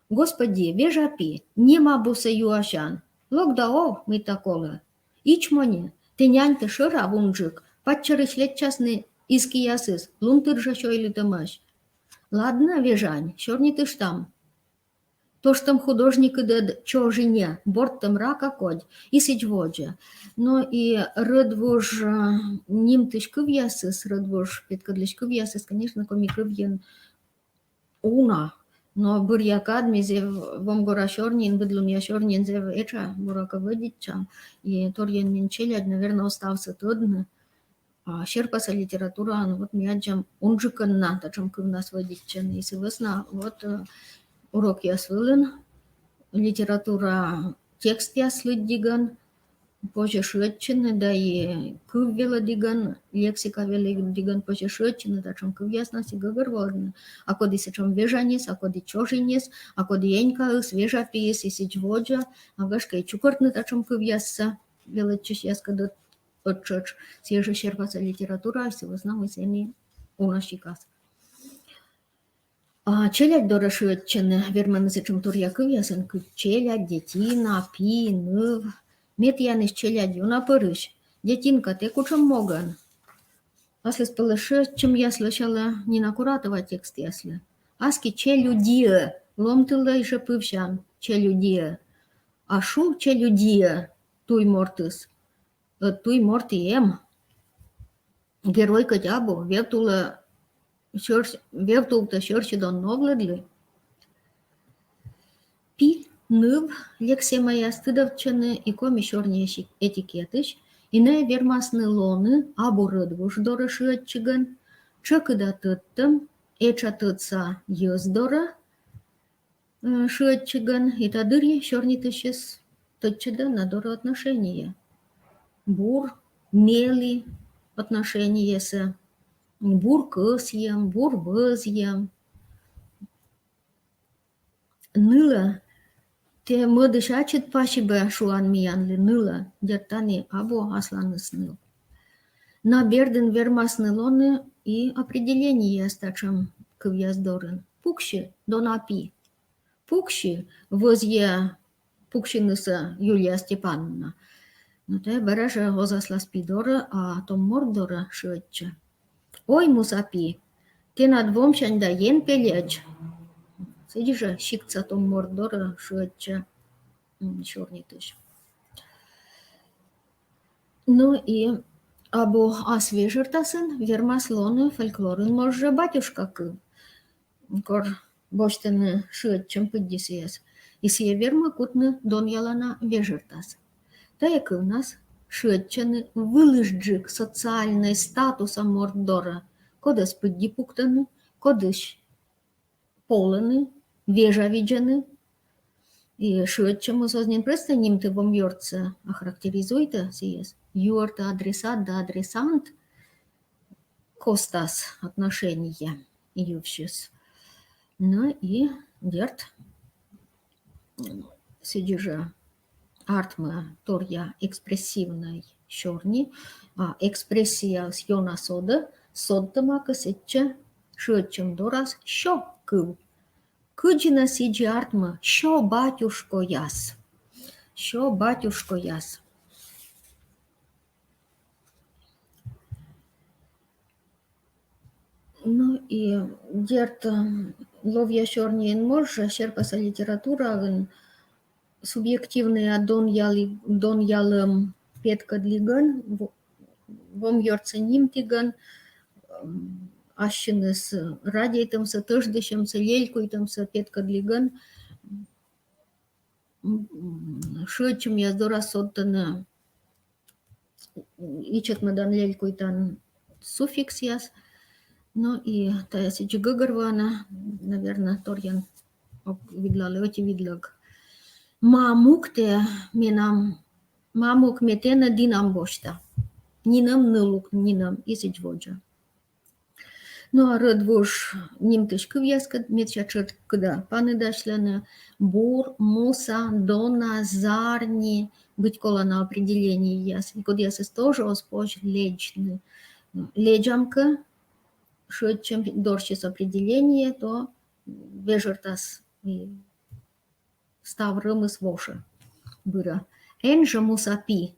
Господи, вежа пи, нем абусӧ юасян. Лок да ов, мыйта колӧ. Ичмоньӧ, тэ няньтӧ шӧрав унджык, паччӧрысь лэччасны из киясыс, лунтыр жӧ сёйлытӧмӧсь. Ладнӧ, вежань, сёрнитыштам. Тоштӧм художникыд ӧд чожине, бортӧм рака кодь, и сідз водзӧ. Но и рӧдвуж, э, нимтысь кывъясыс, рӧдвуж петкӧдлысь кывъясыс, конечно, коми кывйын уна. Но быръя кад ми зэв вомгора сёрниын, быдлунъя сёрниын зэв этша, буракӧ, вӧдитчам. И торйӧн нин челядь, наверно, оз ставсӧ тӧдны. А серпаса литератураын вот ми аддзам, унджыкӧн на татшӧм кывнас вӧдитчӧны, и сы вӧсна вот, э, урокъяс вылын литература текстъяс лыддигӧн позьӧ шыӧдчыны, да и кыв велӧдігӧн, лексика велӧдігӧн позьӧ шыӧдчыны, татшӧм кывъяснас и гӧгӧрвоӧдны. А коді сэтшӧм вежаньыс, а коді чожиньыс, а коді энькаыс, вежа пиыс и сідз водзӧ, а гашкӧ и чукӧртны татшӧм кывъяссӧ велӧдчысьяскӧд ӧт-, ӧтшӧтш. Сійӧ жӧ серпаса литература, сы вӧсна мый сэні уна сикас. А челядь дорӧ шыӧдчыны вермӧны сэтшӧм торъя кывъясӧн, кыдз челядь, детина, пи, ныв. Ме тіянӧс челядь ёна пӧрысь. Детинка, тэ кутшӧм могӧн? Аслыспӧлӧс шыӧдчӧмъяс лӧсялӧ Нина Куратова текстъяслы. Аски челюдиӧ, ломтылӧй жӧ пывсян челюдиӧ. А шу челюдиӧ туй мортыс. Ӧд туй морт и эм. Герой кӧть абу, вевтултӧ сьӧр-, вевтултӧ сьӧрсьыдон новлӧдлы. Пи, ныв лексемаяс тыдовтчӧны и коми сёрниысь этикетысь, и найӧ вермасны лоны абу рӧдвуж дорӧ шыӧдчигӧн, тшӧкыда тӧдтӧм, этша тӧдса йӧз дорӧ, э, шыӧдчигӧн, и та дырйи сёрнитысьыс тӧдчӧдӧ на дорӧ отношение. Бур мелі отношениесӧ, бур кӧсйӧм, бур вӧзйӧм. Нылӧ, тэ мӧдысь ачыд пасибӧ, шуан миянлы, нылӧ, дерт, тані абу асланыс ныл. На бердын вермасны лоны и определениеяс татшӧм кывъяс дорын. Пуксьы, дона пи. Пуксьы, вӧзйӧ пуксьынысӧ Юлия Степановна. Но тайӧ бара жӧ оз аслас пи дорӧ, а том морт дорӧ шыӧдчӧ. Ой, муса пи, тэнад вомсянь да ен пельӧдз. Сідзи жӧ сиктса том морт дорӧ шыӧдчӧ, м, сёрнитысь. Но и абу ас вежӧртасын вермас лоны фольклорын, может, батюшка кыв. Кор босьтӧны шыӧдчӧм пыдди сійӧс. И сійӧ вермӧ кутны донъялана вежӧртас. Тайӧ кывнас шыӧдчӧны вылысджык социальнӧй статуса морт дорӧ, кодӧс пыдди пуктӧны, кодысь полӧны, вежавидзӧны. И шыӧдчӧмыс оз нин прӧстӧ нимтӧ вомъёртсӧ, а характеризуйтӧ сійӧс, юӧртӧ адресат да адресант костас отношение йывсьыс. Но и, дерт, сідзи жӧ артмӧ торъя экспрессивнӧй сёрни, а экспрессияыс ёна содӧ, содтӧмакӧ сэтчӧ шыӧдчӧм дорас сё кыв. Кыдзи нӧ сідзи артмӧ, сё батюшкояс. Сё батюшкояс. Но и, дерт, ловъя сёрниын, может, серпаса литератураын субъективнӧя донъяли-, донъялӧм петкӧдлігӧн, в-, вомъёртсӧ нимтігӧн, м, ассьыныс радейтӧмсӧ, тӧждысьӧмсӧ, лелькуйтӧмсӧ петкӧдлігӧн, м, шыӧдчӧмъяс дорас содтӧны ичӧтмӧдан, лелькуйтан суффиксъяс. Но и тайӧ сідзи гӧгӧрвоана, наверно, торйӧн ог видлалӧ ӧти видлӧг. Мамук, тэ менам, мамук, ме тэнӧ дінам босьта. Нинӧм, нылук, нинӧм, и сідз водзӧ. Но а рӧдвуж нимтысь кывъяскӧд медся тшӧтш кыдзи паныдасьлӧны: бур, муса, дона, зарни, быть колана определениеяс, и кодъясӧс тоже оз позь лэдзны. Лэдзам кӧ шыӧдчӧм дорсьыс определение, то вежӧртас и став рӧмыс вошӧ быра. Эн жӧ муса пи,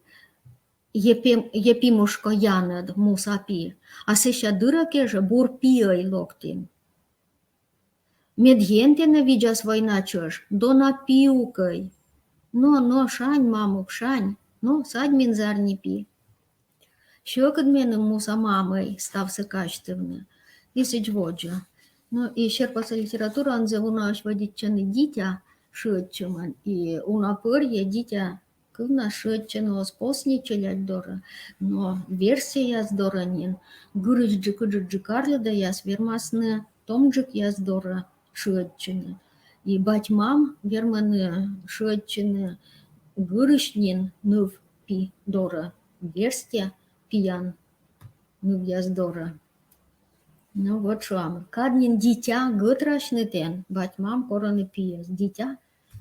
Епим, Епимушко Янӧд муса пи, а сэсся дыр кежӧ бур пиӧй локтін. Мед Ен тэнӧ видзас война чӧж, дона пиукӧй. Но, но, шань, мамук, шань, но, садь мин, зарни пи. Сьӧкыд меным муса мамӧй ставсӧ казьтывны. И сідз водзӧ. Но и серпаса литератураын зэв унаысь вӧдитчӧны дитя шыӧдчӧмӧн, и уна пӧрйӧ дитя кывнас шыӧдчӧны оз посни челядь дорӧ, но верстьӧяс дорӧ нин. Гырысьджык, ыджыдджык арлыдаяс вермасны томджыкъяс дорӧ шыӧдчыны. И бать-мам вермӧны шыӧдчыны гырысь нин ныв-пи дорӧ, верстьӧ пиян нывъяс дорӧ. Но вот шуам, кад нин дитя гӧтрасьны тэн, бать-мам корӧны пиӧс. Дитя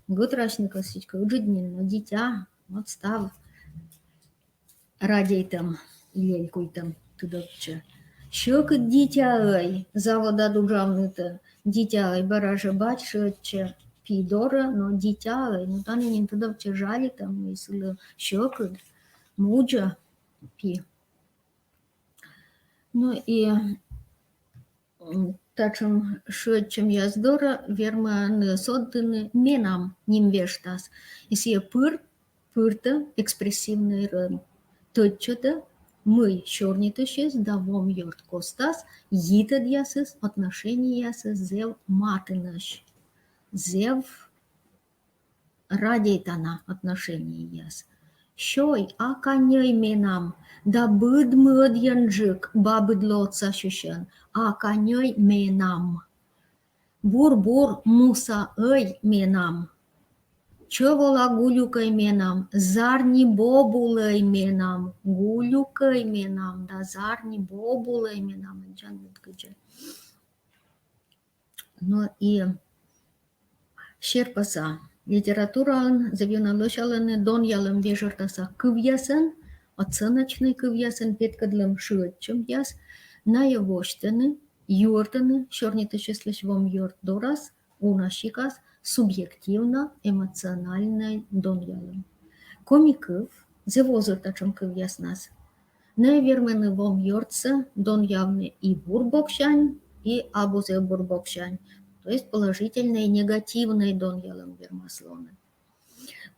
гӧтрасьны кӧ сідзкӧ ыджыд нин, но дитя, вот став радейтӧм, лелькуйтӧм тыдовтчӧ. Сьӧкыд дитяӧй, заводад уджавнытӧ дитяӧй, бара жӧ бать шыӧдчӧ пи дорӧ, но дитяӧй, но тані нин тыдовтчӧ жалитӧм, и сылы сьӧкыд, мудзӧ пи. Но и м, татшӧм шыӧдчӧмъяс дорӧ вермӧны содтыны менам ним вештас. И сійӧ пыр, пыртӧ экспрессивнӧй рӧм. Тӧдчӧтӧ, мый сёрнитысьыс да вомъёрт костас йитӧдъясыс отношениясыс зэв матынӧсь, зэв радейтана отношенияс. Сёй, аканьӧй менам, да быдмӧдйӧнджык бабыдлы отсасьысьӧн, аканьӧй менам. Бур-бур мусаӧй менам. Чӧв ола гулюкӧй менам, зарни бобулӧй менам, гулюкӧй менам да зарни бобулӧй менам. Аддзанныд кыдзи. Но и серпаса литератураын зэв ёна лӧсялӧны донъялӧм вежӧртаса кывъясӧн, оценочнӧй кывъясӧн петкӧдлӧм шыӧдчӧмъяс. Найӧ восьтӧны, юӧртӧны сёрнитысьыслысь вомъёрт дорас уна сикас субъективно-эмоциональнӧй донъялӧм. Коми кыв зэв озыр татшӧм кывъяснас. Найӧ вермӧны вомъёртсӧ донъявны и бур боксянь, и абу зэв бур боксянь. То есть положительнӧй, негативнӧй донъялӧм вермас лоны.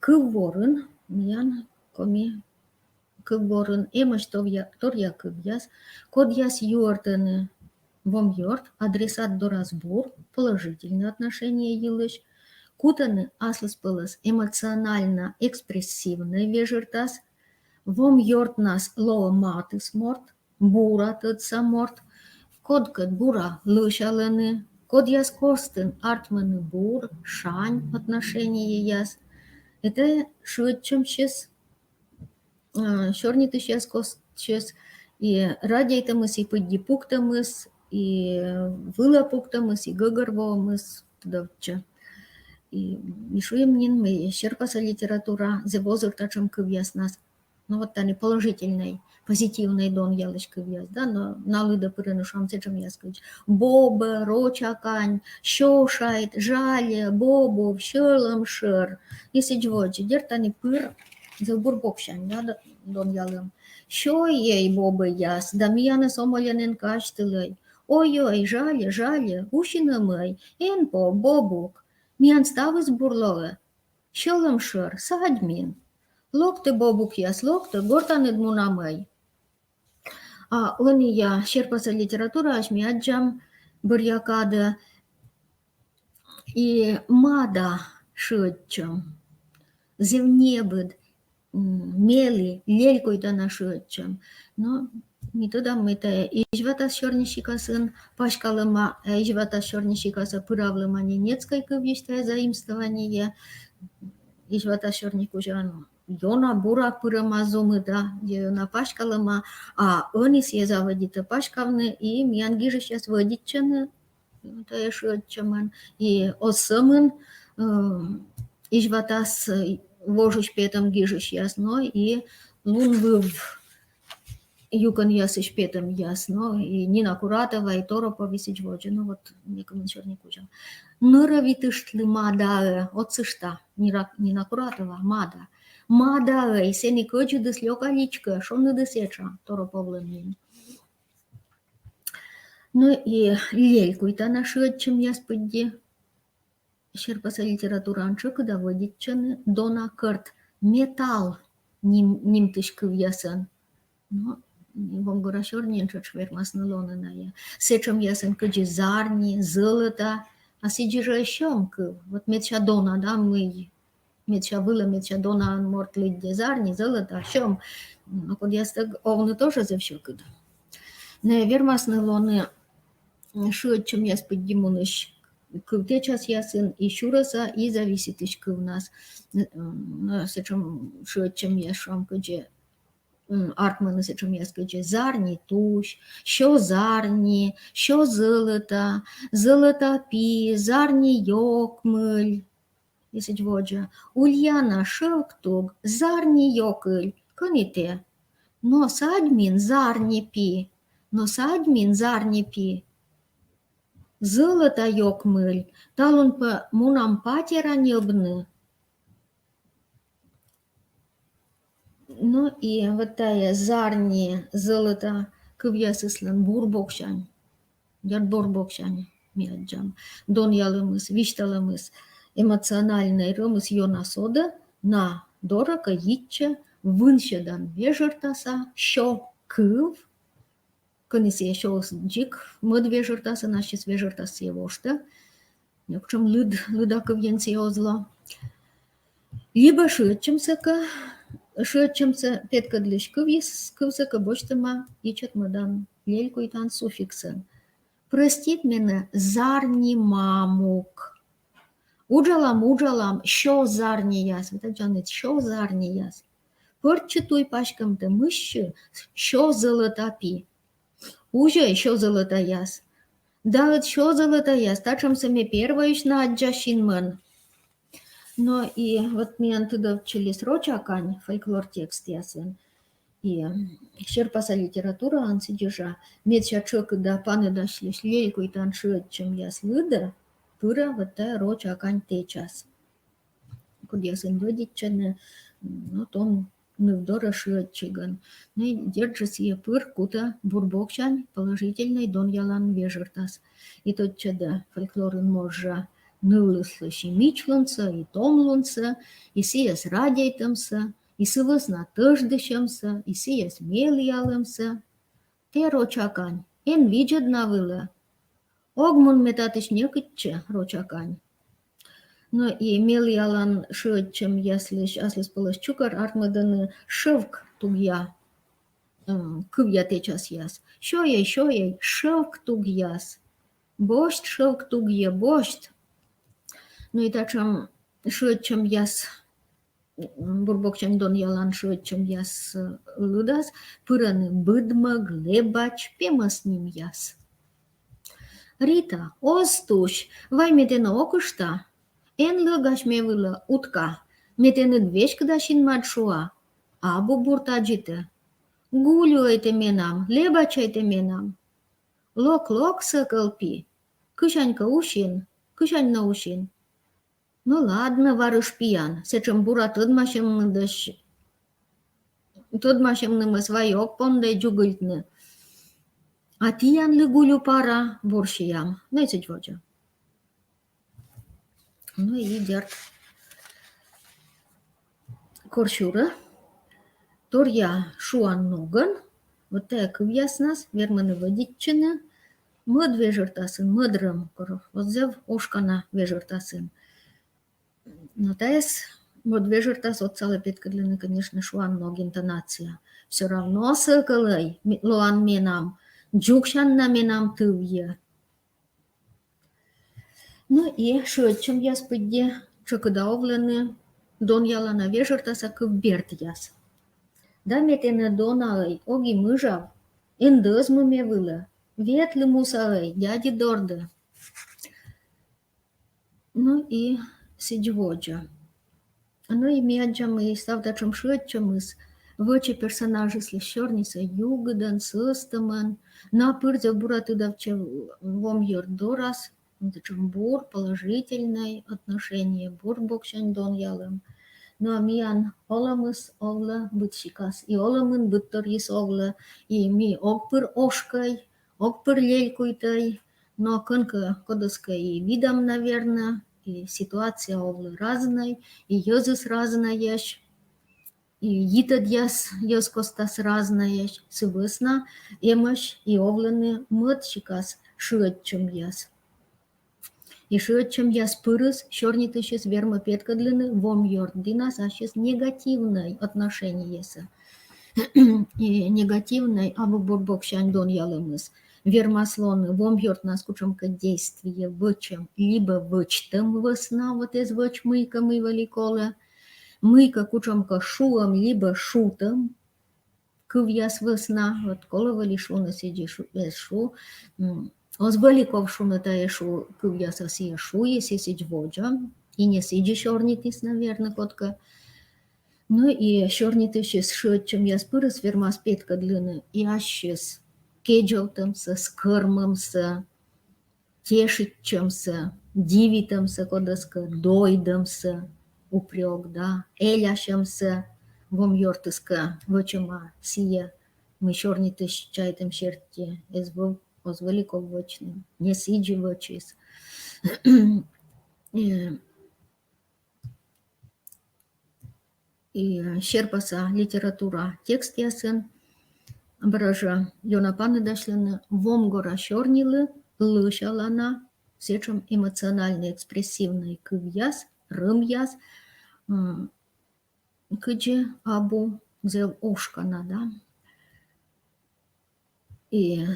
Кывворын, миян коми кывворын эмӧсь торъя, торъя кывъяс, кодъяс юӧртӧны вомъёрт адресат дорас бур, положительнӧй отношение йылысь, кутӧны аслыспӧлӧс эмоционально-экспрессивнӧй вежӧртас, вомъёртнас лоӧ матыс морт, бура тӧдса морт, кодкӧд бура лӧсялӧны, кодъяс костын артмӧны бур, шань отношениеяс. Этайӧ шыӧдчӧмсьыс, а, сёрнитысьяс костсьыс и радейтӧмыс, и пыдди пуктӧмыс, и вылӧ пуктӧмыс, и гӧгӧрвоӧмыс тыдовтчӧ. И ми шуим нин, мый серпаса литература зэв озыр татшӧм кывъяснас. Но вот тані положительнӧй, позитивнӧй донъялысь кывъяс, да, но на лыдӧ пырӧны, шуам, сэтшӧмъяс кыдз бобӧ, рочакань, сё шайт, жальӧ, бобув, сьӧлӧм шӧр. И сідз водзӧ, дерт, тані пыр зэв бур боксянь, да, д-, донъялӧм. Сёйӧй, бобӧйяс, да миянӧс омӧльӧн эн казьтылӧй. Ой-ой, жальӧ, жальӧ, усинӧмӧй, эн пов, бобук. Миян ставыс бур лоӧ. Сьӧлӧм шӧр, садь мин. Локтӧ, бобукъяс, локтӧ, гортаныд мунамӧй. А ӧнія серпаса литератураысь ми аддзам бӧръя кадӧ и мада шыӧдчӧм. Зэв небыд, м, мелі, лелькуйтана шыӧдчӧм. Но ми тӧдам, мый тайӧ изьватас сёрнисикасын паськалӧма, а изьватас сёрнисикасӧ пыравлӧма ненецкӧй кывйысь тайӧ заимствование, изьватас сёрни кузя, но ёна бура пырӧма зумыда, ёна паськалӧма, а ӧні сійӧ заводитӧ паськавны, и миян гижысьяс вӧдитчӧны тайӧ шыӧдчӧмӧн, и оз сӧмын, э, изьватас, э, вожысь петӧм гижысьяс, но и лунвыв юкӧнъясысь петӧмъяс, но и Нина Куратова, и Торопов, и сідз водзӧ, но вот некымын сёрни кузя. Нырӧвитыштлы мадаӧ, отсышта, Нира-, Нина Куратова, мада. Мадаӧ, и сэні кӧдзыдыс лёка личкӧ, шоныдыс этша, Тороповлӧн нин. Но и лелькуйтана шыӧдчӧмъяс пыдди серпаса литератураын тшӧкыда вӧдитчӧны дона кӧрт, металл ним-, нимтысь кывъясӧн. Но, вомгӧра сёрниын тшӧтш вермасны лоны найӧ. Сэтшӧмъясӧн кыдзи зарни, зӧлӧта, а сідзи жӧ сьӧм кыв. Вот медся дона, да, мый медся вылӧ, медся донаӧн морт лыддьӧ, зарни, зӧлӧта, сьӧм. Но кодъястӧг овны тоже зэв сьӧкыд. Найӧ вермасны лоны, м, шыӧдчӧмъяс пыдди мунысь кывтечасъясын, и сюрӧса, и зависитысь кывнас. М, но сэтшӧм шыӧдчӧмъяс, шуам, кыдзи, м, артмӧны сэтшӧмъяс кыдзи зарни тусь, сё зарни, сё зӧлӧта, зӧлӧта пи, зарни ёкмыль. И сідз водзӧ. Ульяна, шӧвктуг, зарни ёкыль, кӧні тэ? Но садьмин, зарни пи, но садьмин, зарни пи. Зӧлӧта ёкмыль, талун пӧ мунам патера ньӧбны. Но и вот тайӧ зарни, зӧлӧта кывъясыслӧн бур боксянь, дерт, бур боксянь, ми аддзам, донъялӧмыс, висьталӧмыс, эмоциональнӧй рӧмыс ёна содӧ, на дорӧ кӧ йитчӧ вынсьӧдан вежӧртаса сё кыв, кӧні сійӧ сёыс дзик мӧд вежӧртасӧн, ассьыс вежӧртас сійӧ воштӧ. Некутшӧм лыд, лыда кывйӧн сійӧ оз ло. Либӧ шыӧдчӧмсӧ кӧ, шыӧдчӧмсӧ петкӧдлысь кывйыс, кывсӧ кӧ босьтӧма ичӧт мӧдан лелькуйтан суффиксӧн. Простит менӧ, зарни мамук. Уджалам, уджалам, сё зарнияс. Вот аддзанныд, сё зарнияс. Пӧрччы туй паськӧмтӧ мыссьы, сё зӧлӧта пи. Узьӧй сё зӧлӧтаяс. Да ӧд сё зӧлӧтаяс, татшӧмсӧ ме первойысь на аддза синмӧн. Но и вот миян тыдовтчыліс рочакань фольклор текстъясын. И серпаса литератураын сідзи жӧ, медся тшӧкыда паныдасьлысь лелькуйтан шыӧдчӧмъяс лыдӧ пырӧ вот тайӧ рочакань тэчас, кодъясӧн вӧдитчӧны, но, том ныв дорӧ шыӧдчигӧн. Но и дерт жӧ, сійӧ пыр кутӧ бур боксянь положительнӧй донъялан вежӧртас. И тӧдчӧ да, фольклорын моз жӧ нылыслысь и мичлунсӧ, и томлунсӧ, и сійӧс радейтӧмсӧ, и сы вӧсна тӧждысьӧмсӧ, и сійӧс меліялӧмсӧ. Тэ, рочакань, эн видзӧд на вылӧ. Ог мун ме татысь некытчӧ, рочакань. Но и меліялан шыӧдчӧмъяслысь аслыс пӧлӧс чукӧр артмӧдӧны шӧвк тугъя, м, кывъя тэчасъяс. Сёйӧй, сёйӧй, шӧвк тугъяс. Босьт шӧвк тугйӧ, босьт. Но и татшӧм шыӧдчӧмъяс, м, бур боксянь донъялан шыӧдчӧмъяс, э, лыдас пырӧны «Быдмӧг», «Лэбач», «Пемӧс нимъяс». Рита, оз тусь, вай ме тэнӧ ог ышта. Эн лӧгась ме вылӧ, утка. Ме тэныд веськыда синмад шуа. Абу бур тадзитӧ. Гулюӧй тэ менам, лэбачӧй тэ менам. Лок, лок, сӧкӧл пи. Кысянь кӧ усин, кысянь нӧ усин. Но ладнӧ, варыш пиян, сэтшӧм бура тӧдмасьӧмныдӧсь, тӧдмасьӧмнымӧс вай ог пондӧй дзугыльтны. А тіянлы, гулю пара, бур сиам. Но и сідз водзӧ. Но и дерт, кор сюрӧ, торъя шуан ногӧн вот тайӧ кывъяснас вермӧны вӧдитчыны мӧд вежӧртасын, мӧд рӧм, кор оз зэв ошкана вежӧртасын. Но тайӧс мӧд вежӧртас отсалӧ петкӧдлыны, конечно, шуан ног, интонация. Всё равно, сӧкӧлӧй, ме-, лоан менам, дзугсян на менам тывйӧ. Но и шыӧдчӧмъяс пыдди тшӧкыда овлӧны донъялана вежӧртаса кывбертъяс. Да ме тэнӧ, донаӧй, ог и мыжав, эн дӧзмы ме вылӧ, ветлы, мусаӧй, дяди дорӧ. Ну и сідз водзӧ. Ну и ми аддзам, и став татшӧм шыӧдчӧмыс вӧчӧ персонажыслысь сёрнисӧ югыдӧн, сӧстӧмӧн, но пыр зэв бура тыдовтчӧ вом ёрт дорас, ну, татшӧм бур, положительнӧй отношение, бур боксянь донъялӧм. Но миян олӧмыс овлӧ быдсикас, и олӧмын быдторйыс овлӧ, и ми ог пыр ошкӧй, ог пыр лелькуйтӧй, но кӧнкӧ кодӧскӧ и видам, наверно, и ситуация овлӧ разнӧй, и йӧзыс разнӧйӧсь, и йитӧдъяс йӧз костас разнӧйӧсь, сы вӧсна эмӧсь и овлӧны мӧд сикас шыӧдчӧмъяс. И шыӧдчӧмъяс пырыс сёрнитысьыс вермӧ петкӧдлыны вом ёрт дінас ассьыс негативнӧй отношениесӧ. И негативнӧй, абу бур боксянь донъялӧмыс вермас лоны вом ёртнас кутшӧмкӧ действие вӧчӧм либӧ вӧчтӧм вӧсна, вот эз вӧч мыйкӧ, мый вӧлі колӧ, мыйкӧ кутшӧмкӧ шуӧм либӧ шутӧм кывъяс вӧсна, вот колӧ вӧлі шуны, сідзи шу-, эз шу, м, оз вӧлі ков шуны тайӧ шу кывъяссӧ, сійӧ шуис, и сідз водзӧ, и не сідзи сёрнитіс, наверно, кодкӧ. Ну и сёрнитысьыс шыӧдчӧмъяс пырыс вермас петкӧдлыны и ассьыс кедзӧвтӧмсӧ, скӧрмӧмсӧ, тешитчӧмсӧ, дивитӧмсӧ кодӧскӧ, дойдӧмсӧ, упрёк, да, элясьӧмсӧ вом ёртыс кӧ вӧчӧма сійӧ, мый сёрнитысь чайтӧм серти эз вӧв-, оз вӧлі ков вӧчны, не сідзи вӧчис. Э, и серпаса литература текстъясын бара жӧ ёна паныдасьлӧны вомгора сёрнилы лӧсялана сэтшӧм эмоциональнӧй, экспрессивнӧй кывъяс, рӧмъяс, м, кыдзи абу зэв ошкана, да. И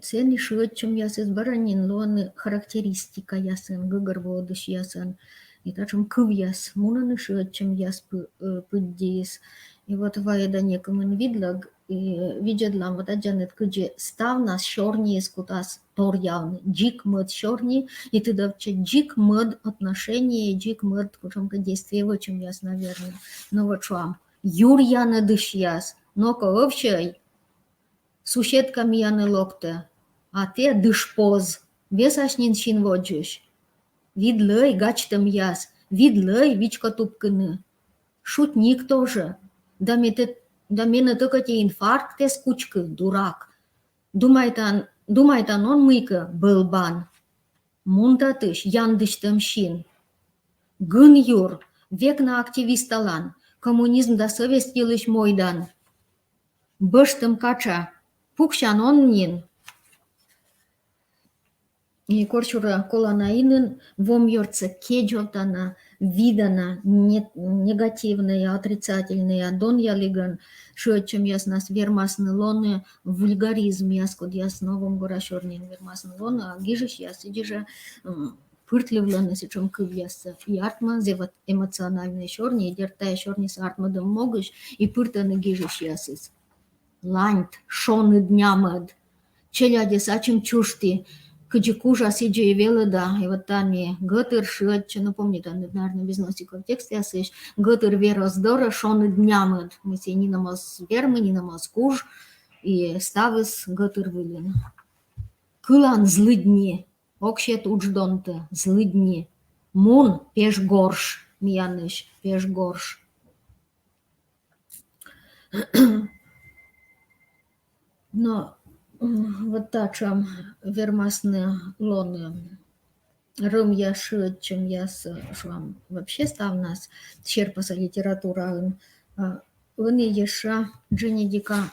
сэні шыӧдчӧмъясыс бара нин лоӧны характеристикаясӧн, гӧгӧрвоӧдысьясӧн. И татшӧм кывъяс мунӧны шыӧдчӧмъяс пы-, э, пыддиыс. И вот вайӧда некымын видлӧг, и видзӧдлам, вот аддзанныд, кыдзи ставнас сёрниыс кутас торъявны. Дзик мӧд сёрни, и тыдовтчӧ дзик мӧд отношение, дзик мӧд кутшӧмкӧ действие вӧчӧмъяс, наверно. Но вот шуам, юръянӧдысьяс, ноко ӧвсьӧй, суседка миянӧ локтӧ, а тэ дышпоз, весась нин син водзысь. Видлӧй гачтӧмъяс, видлӧй вичко тупкыны. Шутник тоже. Да ме тэ-, да менӧ токӧть инфаркт эз кучкы, дурак. Думайтан, думайтан он мыйкӧ, бӧлбан. Мун татысь, яндысьтӧм син. Гын юр, век на активисталан, коммунизм да совесть йылысь мойдан. Бӧштӧм катша, пуксян он нин. И корсюрӧ колана инын вом ёртсӧ кедзӧвтана, видана, не-, негативнӧя, отрицательнӧя донъялігӧн шыӧдчӧмъяснас вермасны лоны вульгаризмъяс, кодъяс но вомгора сёрниын вермасны лоны, а гижысьяс сідзи жӧ, м, пыртлывлӧны сэтшӧм кывъяссӧ. И артмӧ зэв эмоциональнӧй сёрни, и дерт тайӧ сёрнисӧ артмӧдӧм могысь и пыртӧны гижысьясыс. Ланьт, шоныд нямӧд. Челядьӧс ачым чужті, кыдзи кужа, сідзи и велӧда. И вот тані гӧтыр шыӧдчӧ, ну, помнитанныд, наверно, Безносиков текстъясысь, гӧтыр верӧс дорӧ, шоныд нямӧд. Мый сійӧ нинӧм оз вермы, нинӧм оз куж, и ставыс гӧтыр вылын. Кылан, злыдни, ог сет удждонтӧ, злыдни. Мун, пеж горш, миянысь пеж горш. Но, м, вот татшӧм вермасны лоны рӧмъяс, шыӧдчӧмъяс, шуам, вообще ставнас серпаса литератураын. А ӧні ещӧ дженьыдика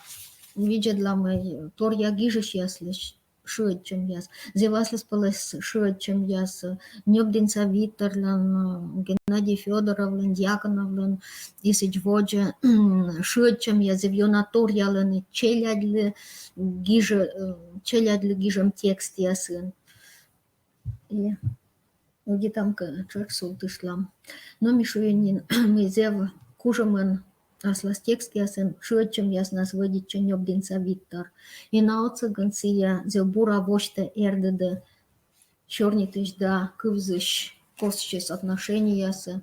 видзӧдлам торъя гижысьяслысь шыӧдчӧмъяс. Зэв аслыс пӧлӧс шыӧдчӧмъяс Нёбдінса Викторлӧн, Геннадий Фёдоровлӧн, Дьяконовлӧн, и сідз водзӧ шыӧдчӧмъяс зэв ёна торъялӧны челядьлы гижӧ-, челядьлы гижӧм текстъясын. И Удитам кӧ, тшӧтш султыштлам. Но ми шуим нин, мый зэв кужӧмӧн аслас текстъясын шыӧдчӧмъяснас вӧдитчӧ Нёбдінса Виттор. И на отсӧгӧн сійӧ зэв бура восьтӧ эрдыдӧ сёрнитысь да кывзысь костсьыс отношениясӧ,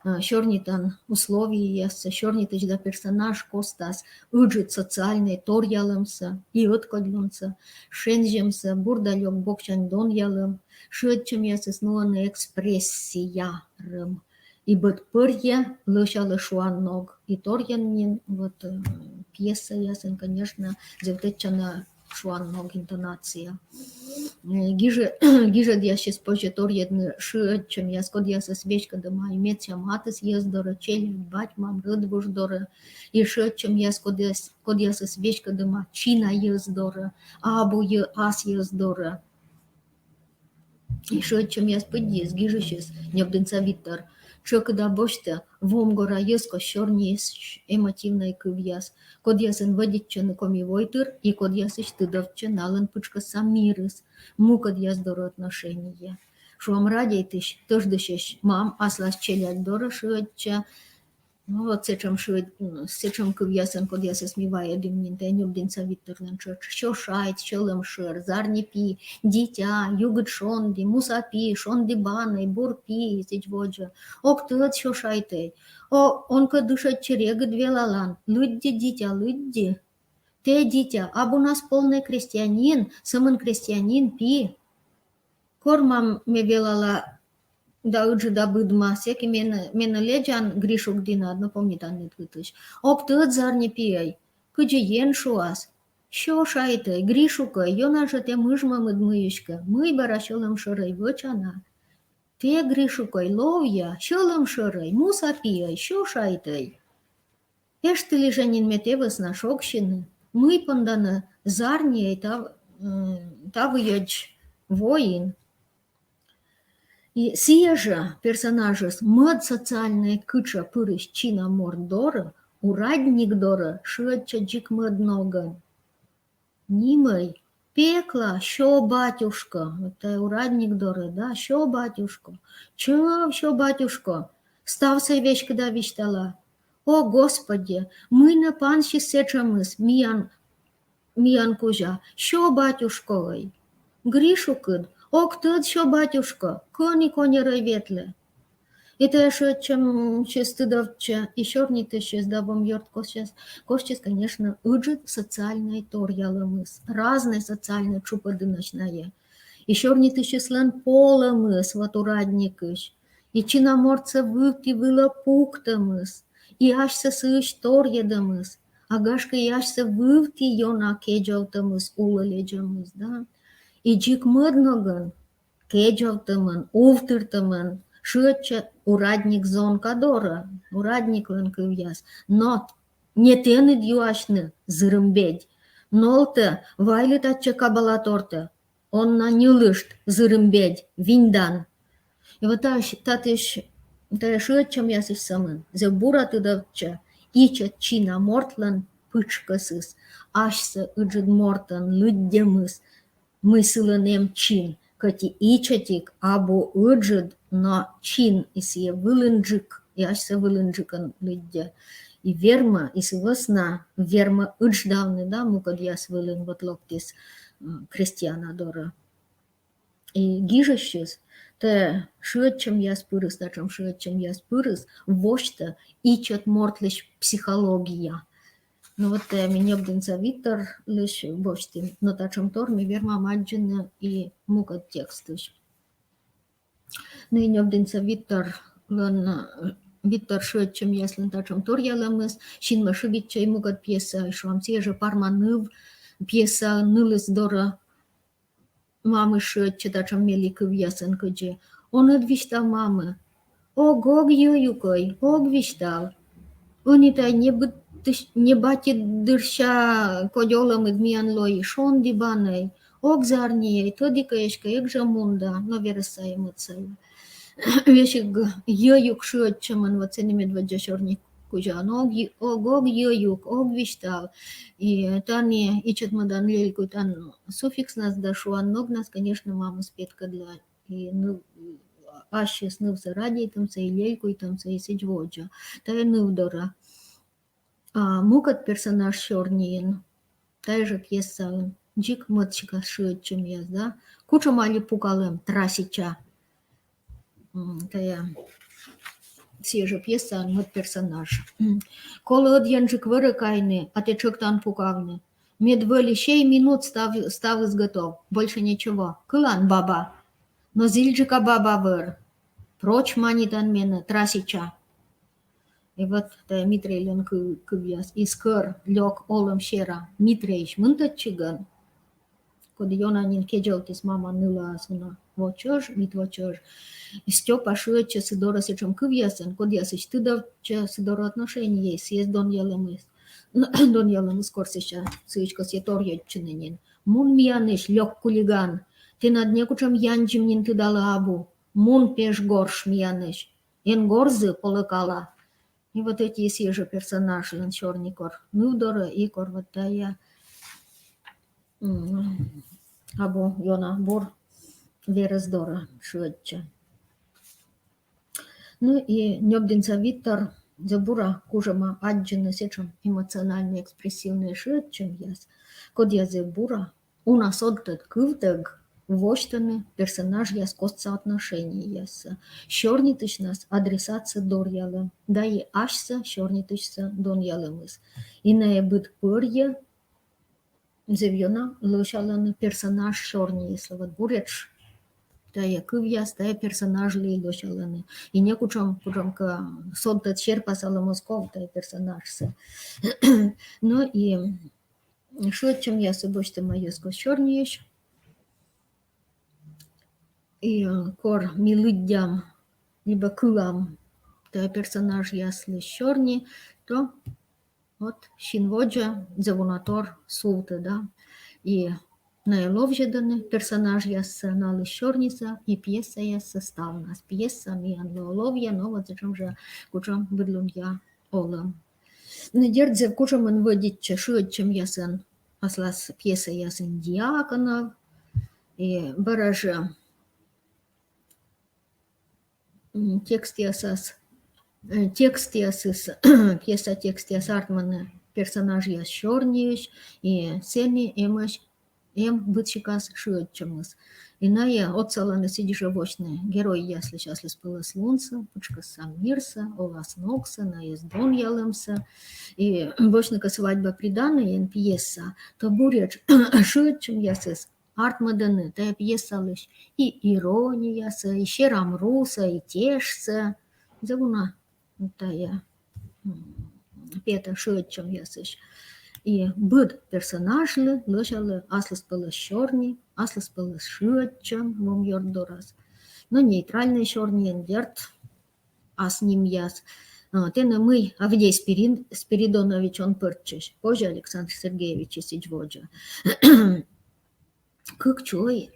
э, сёрнитан условиясӧ, сёрнитысь да персонаж костас ыджыд социальнӧй торъялӧмсӧ и ӧткодьлунсӧ, шензьӧмсӧ, бур да лёк боксянь донъялӧм, шыӧдчӧмъясыс нуӧны экспрессия рӧм. И быд пӧрйӧ лӧсялӧ шуан ног. И торйӧн нин, вот, э, пьесаясын, конечно, зэв тӧдчана шуан ног, интонация. Э, гижӧ-, гижӧдъясысь позьӧ торйӧдны шыӧдчӧмъяс, кодъясӧс веськӧдӧма и медся матысъяс дорӧ, челядь, бать-мам, рӧдвуж дорӧ, и шыӧдчӧмъяс, кодъяс-, кодъясӧс веськӧдӧма чинаяс дорӧ, абу йӧ-, асъяс дорӧ. И шыӧдчӧмъяс пыддиыс гижысьыс, Нёбдінса Виттор, тшӧкыда босьтӧ вомгора йӧзкост сёрниысь эмотивнӧй кывъяс, кодъясӧн вӧдитчӧны коми войтыр и кодъясысь тыдовтчӧ налӧн пытшкӧсса мирыс, мукӧдъяс дорӧ отношение. Шуам, радейтысь, тӧждысьысь мам аслас челядь дорӧ шыӧдчӧ, ну, вот сэтшӧм шыӧд-, м, сэтшӧм кывъясӧн, кодъясӧс ми вайӧдім нин тайӧ Нёбдінса Витторлӧн тшӧтш. Сё шайт, сьӧлӧм шӧр, зарни пи, дитя, югыд шонді, муса пи, шонді банӧй, бур пи и сідз водзӧ. Ог тӧд, сё шайтӧй. О, он кӧ дышӧдчы регыд велалан, лыдди, дитя, лыдди. Тэ, дитя, абу на полнӧй крестьянин, сӧмын крестьянин пи. Кор, мам, ме велала да ыджыда быдма, сэки менӧ, менӧ лэдзан Гришук дінад, но помнитан нин кытысь. Ог тӧд, зарни пиӧй, кыдзи ен шуас. Сё шайтӧй, Гришукӧй, ёна жӧ тэ мыжмӧмыд мыйыськӧ, мый бара сьӧлӧм шӧрӧй вӧчана. Тэ, Гришукӧй, ловъя, сьӧлӧм шӧрӧй, муса пиӧй, сё шайтӧй. Эштылі жӧ нин ме тэ вӧсна шогсьыны, мый понда нӧ зарниӧй тав-, м, тавйӧдз воин. И сійӧ жӧ персонажыс мӧд социальнӧй кытшӧ пырысь чина морт дорӧ, урадник дорӧ, шыӧдчӧ дзик мӧд ногӧн. Нимӧй, Пекла, сё батюшко, вот тайӧ урадник дорӧ, да, сё батюшко, чӧв, сё батюшко, ставсӧ веськыда висьтала. О, Господи, мый нӧ пансис сэтшӧмыс миян, миян кузя, сё батюшкоӧй. Гришукыд, ог тӧд, сё батюшко, кӧні коньӧрӧй ветлӧ. И тайӧ шыӧдчӧмсьыс тыдовтчӧ и сёрнитысьыс да вомъёрт костсьыс, костсьыс, конечно, ыджыд социальнӧй торъялӧмыс, разнӧй социальнӧй тшупӧдынӧсь найӧ. И сёрнитысьыслӧн полӧмыс, вот, урадникысь, и чина мортсӧ вывті вылӧ пуктӧмыс, и асьсӧ сыысь торйӧдӧмыс, а гашкӧ и асьсӧ вывті ёна кедзовтӧмыс, улӧ лэдзӧмыс, да. И дзик мӧд ногӧн кедзовтӧмӧн, увтыртӧмӧн шыӧдчӧ урадник зонка дорӧ, урадниклӧн кывъяс. Но не тэныд юасьны, зырымбедь. Нолтӧ, вайлы татчӧ кабала тортӧ. Он на ньылышт, зырымбедь, виньдан. И вот татысь, татысь, тайӧ шыӧдчӧмъясысь сӧмын зэв бура тыдовтчӧ ичӧт чина мортлӧн пытшкӧсыс, асьсӧ ыджыд мортӧн лыддьӧмыс, мый сылӧн эм чин, кӧть и ичӧтик, абу ыджыд, но чин, и сійӧ вылынджык, и асьсӧ вылынджыкӧн лыддьӧ. И вермӧ, и сы вӧсна вермӧ ыдждавны, да, мукӧдъяс вылын, вот локтіс, м, крестьяна дорӧ. И гижысьыс, тайӧ шыӧдчӧмъяс пырыс, татшӧм шыӧдчӧмъяс пырыс восьтӧ ичӧт мортлысь психология. Но вот тайӧ ми Нёбдінса Витторлысь босьтім, но татшӧмтор ми вермам аддзыны и мукӧд текстысь. Но и Нёбдінса Витторлӧн, Виттор шыӧдчӧмъяслӧн татшӧм торъялӧмыс синмӧ шыбитчӧ и мукӧд пьесаысь, шуам, сійӧ жӧ «Парма ныв» пьеса, нылыс дорӧ мамыс шыӧдчӧ татшӧм мелі кывъясӧн кыдзи: «Он ӧд висьтав мамӧ». «Ог, ог, йӧюкӧй, ог висьтав. Ӧні тай небыт-, небатьыддырся кодь олӧмыд миян лои, шонді банӧй, ог зарниӧй, тӧдікӧй эськӧ, эг жӧ мунда», но верӧс сайӧ, мӧд сайӧ. Весиг йӧюк шыӧдчӧмӧн, вот сэні медводдза сёрни кузя: «Ог, ог, ог, йӧюк, ог висьтав». И тані ичӧт мӧдан лель кутан суффикснас да шуан ногнас, конечно, мамыс петкӧдлӧ. И, ну, ассьыс нывсӧ радейтӧмсӧ и лелькуйтӧмсӧ и сідз водзӧ. Тайӧ ныв дорӧ. А мукӧд персонаж сёрниын, тайӧ жӧ пьесаын, дзик мӧд сикас шыӧдчӧмъяс, да? Кутшӧм али пукалӧм, трасича. М, тайӧ сійӧ жӧ пьесаын мӧд персонаж. М. Колӧ ӧдйӧнджык вӧрӧ кайны, а тэ тшӧктан пукавны. Мед вӧлі сей минут став-, ставыс готов. Больше ничего. Кылан, баба. Но зільджыка баба вӧр. Прочь манитан менӧ, трасича. И вот тайӧ Митрейлӧн кы-, кывъяс: и скӧр лёк олӧм сера. Митрейысь мынтӧдчигӧн, коді ёна нин кедзӧлтіс мамӧн нылаӧс уна во чӧж, мит во чӧж. И Стёпа шыӧдчӧ сы дорӧ сэтшӧм кывъясӧн, кодъясысь тыдовтчӧ сы дорӧ отношение, сійӧс донъялӧмыс. Донъялӧмыс, кор сэсся сыысь кӧсйӧ торйӧдчыны нин. Мун миянысь, лёк хулиган. Тэнад некутшӧм яндзим нин тыдалӧ абу. Мун, пеж горш, миянысь. Эн горзы, полӧкала. И вот эти сійӧ жӧ персонажлӧн сёрни: кор ныв дорӧ и кор вот тайӧ, м, абу ёна бур верӧс дорӧ шыӧдчӧ. Ну и Нёбдінса Виттор зэв бура кужӧма аддзыны сэтшӧм эмоциональнӧй, экспрессивнӧй шыӧдчӧмъяс, кодъяс зэв бура уна содтӧд кывтӧг восьтӧны персонажъяс костса отношениеяссӧ, сёрнитысьнас адресатсӧ доръялӧм, да и асьсӧ сёрнитысьсӧ донъялӧмыс. И найӧ быд пӧрйӧ зэв ёна лӧсялӧны персонаж сёрниыслы. Вот буретш тайӧ кывъяс тайӧ персонажлы и лӧсялӧны. И некутшӧм, кутшӧмкӧ содтӧд серпасалӧм оз ков тайӧ персонажсӧ. Но и шыӧдчӧмъяссӧ босьтӧма йӧзкост сёрниысь. И, э, кор ми лыддям либӧ кылам тайӧ персонажъяслысь сёрни, то вот син водзӧ зэв уна тор сувтӧ, да. И найӧ ловзьӧдӧны персонажъяссӧ, налысь сёрнисӧ и пьесаяссӧ ставнас. Пьеса миянлы оловъя, но вот сэтшӧм жӧ, кутшӧм быдлунъя олӧм. Но дерт, зэв кутшӧмӧн вӧдитчӧ шыӧдчӧмъясӧн аслас пьесаясын Дьяконов. И бара жӧ, м, текстъясас, э, текстъясыс, пьеса текстъяс артмӧны персонажъяс сёрниысь, и сэні эмӧсь эм быд сикас шыӧдчӧмыс. И найӧ отсалӧны сідз жӧ восьтыны геройяслысь аслыспӧлӧслунсӧ, пытшкӧсса мирсӧ, оласногсӧ, найӧс донъялӧмсӧ. И босьтны кӧ «Свадьба приданоен» пьеса, то буретш шыӧдчӧмъясыс артмӧдӧны тайӧ пьесалысь и ирониясӧ, и серамрусӧ, и тешсӧ. Зэв уна тайӧ, м, петӧ шыӧдчӧмъясысь. И быд персонажлы лӧсялӧ аслыспӧлӧс сёрни, аслыспӧлӧс шыӧдчӧм вомъёрт дорас. Но нейтральнӧй сёрниын, дерт, ас нимъяс. А, тэнӧ мый Авдей Спирин-, Спиридонович он пӧрччась? Позьӧ, Александр Сергеевич, и сідз водзӧ. Кык чой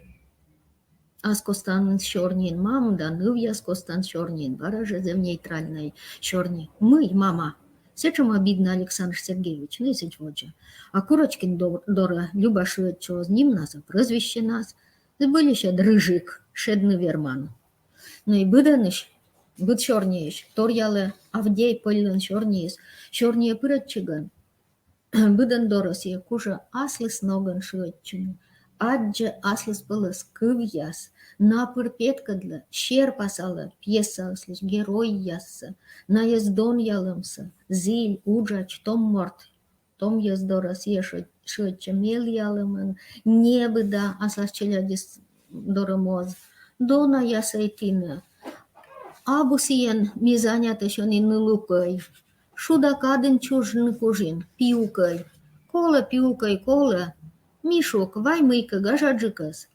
ас костаныс сёрниын, мам да нывъяс костан сёрниын, бара жӧ зэв нейтральнӧй сёрни. Мый, мама? Сэтшӧм обиднӧ, Александр Сергеевич, но и сідз водзӧ. А Курочкин дор-, дорӧ Люба шыӧдчӧ оз нимнас, а прӧзвищенас. Збыльысь ӧд рыжик, шедны верман. Но и быдӧнысь, быд сёрниысь торъялӧ Авдей Пӧльлӧн сёрниыс. Сёрниӧ пырӧдчигӧн быдӧн дорӧ сійӧ кужӧ аслыс ногӧн шыӧдчыны, аддзӧ аслыспӧлӧс кывъяс, на пыр петкӧдлӧ, серпасалӧ пьесаыслысь геройяссӧ, найӧс донъялӧмсӧ, зіль, уджач, том морт, том йӧз дорӧ сійӧ шыӧд-, шыӧдчӧ меліялӧмӧн, небыда аслас челядьыс дорӧ моз. Дона, ясӧй, тінӧ. Абу сійӧн ми занятӧсь ӧні нылукӧй. Шуда кадын чужны кужин, пиукӧй. Колӧ, пиукӧй, колӧ. Мишук, вай мыйкӧ гажаджыкӧс.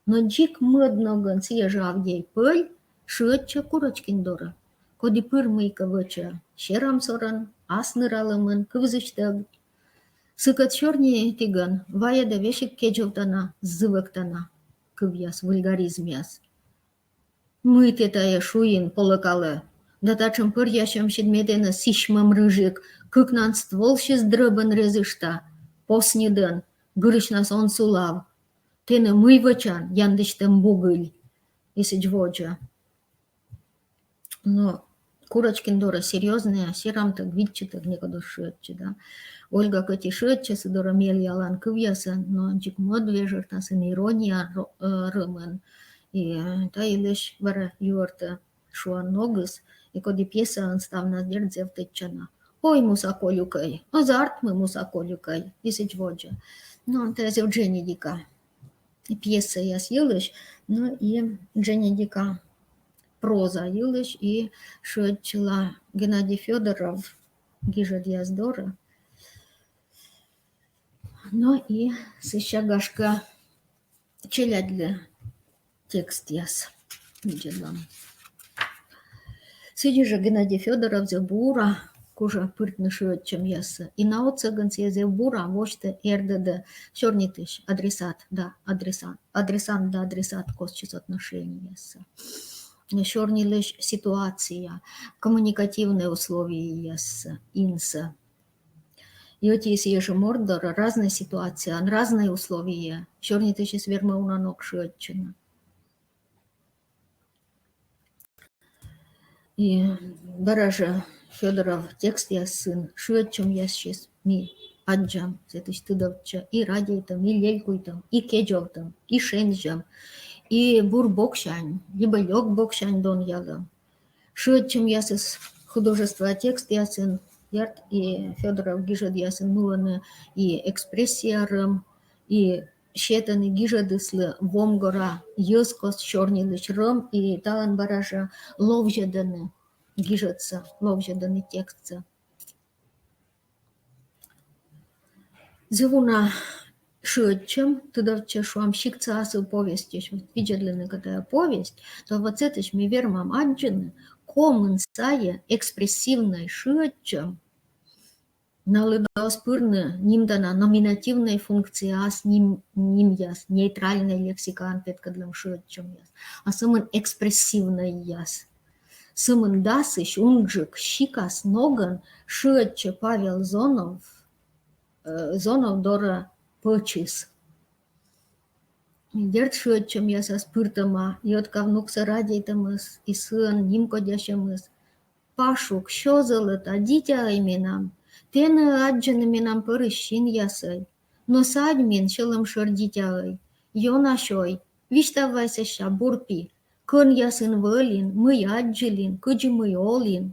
Но дзик мӧд ногӧн сійӧ жӧ Авдей Пӧль шыӧдчӧ Курочкин дорӧ, коді пыр мыйкӧ вӧчӧ серамсорӧн, ас ныралӧмӧн, кывзысьтӧг. Сыкӧд сёрнитігӧн вайӧдӧ весиг кедзӧвтана, зывӧктана кывъяс, вульгаризмъяс. Мый тэ тайӧ шуин, полӧкалӧ? Да татшӧм пӧръясьӧмсьыд ме тэнӧ сісьмӧм, рыжик, кыкнан стволсьыс дрӧбӧн резышта, посньыдӧн, гырысьнас он сулав. Тэнӧ мый вӧчан, яндысьтӧм бугыль? И сідз водзӧ. Но Курочкин дорӧ серьёзнӧя, серамтӧг, видчытӧг некод оз шыӧдчы, да. Ольга кӧть и шыӧдчӧ сы дорӧ мелъялан кывъясӧн, но дзик мӧд вежӧртасӧн, ирония ро-, э, рӧмӧн. И, э, та йылысь бара юӧртӧ, шуан, ногыс, и коді пьесаын ставнас, дерт, зэв тӧдчана. Ой, муса колюкӧй, оз артмы, муса колюкӧй, и сідз водзӧ. Но тайӧ зэв дженьыдика пьесаяс йылысь, но и дженьыдика проза йылысь и шыӧдчыла Геннадий Фёдоров гижӧдъяс дорӧ. Но и сэсся, гашкӧ, челядьлы текстъяс видзӧдлам. Сідзи жӧ Геннадий Фёдоров зэв бура кужӧ пыртны шыӧдчӧмъяссӧ. И на отсӧгӧн сійӧ зэв бура восьтӧ, эрдӧдӧ сёрнитысь, адресат да адресант, адресант да адресат костсьыс отношенияссӧ. Сёрнилысь ситуация, коммуникативнӧй условиеяссӧ, инсӧ. И ӧти и сійӧ жӧ морт дорӧ разнӧй ситуацияын, разнӧй условие сёрнитысьыс вермӧ уна ног шыӧдчыны. И бара жӧ Фёдоров текстъясын шыӧдчӧмъяссьыс ми аддзам, сэтысь тыдовтчӧ и радейтӧм, и лелькуйтӧм, и кедзовтӧм, и шензьӧм, и бур боксянь либӧ лёк боксянь донъялӧм. Шыӧдчӧмъясыс художество текстъясын, дерт, и Фёдоров гижӧдъясын нуӧны и экспрессия рӧм, и сетӧны гижӧдыслы вомгора йӧзкост сёрнилысь рӧм, и таын бара жӧ ловзьӧдӧны гижӧдсӧ, ловзьӧдӧны текстсӧ. Зэв уна шыӧдчӧм тыдовтчӧ, шуам, «Сиктса асыв» повестьысь. Вот видзӧдлыны кӧ тайӧ повесть, то вот сэтысь ми вермам аддзыны, комын сайӧ экспрессивнӧй шыӧдчӧм, налы да оз пырны нимдана номинативнӧй функцияас ним-, нимъяс, нейтральнӧй лексикаӧн петкӧдлӧм шыӧдчӧмъяс, а сӧмын экспрессивнӧйяс. Сӧмын дасысь унджык сикас ногӧн шыӧдчӧ Павел Зонов, э, Зонов дорӧ пӧчыс. Дерт, шыӧдчӧмъясас пыртӧма и ӧтка внуксӧ радейтӧмыс, и сыӧн нимкодясьӧмыс. Пашук, сё зӧлӧта, дитяӧй менам, тэнӧ аддзыны менам пӧрысь синъясӧй. Но садь мен, сьӧлӧмшӧр дитяӧй, ёна сёй, висьтав вай сэсся, бур пи, кӧнъясын вӧлін, мый аддзылін, кыдзи мый олін.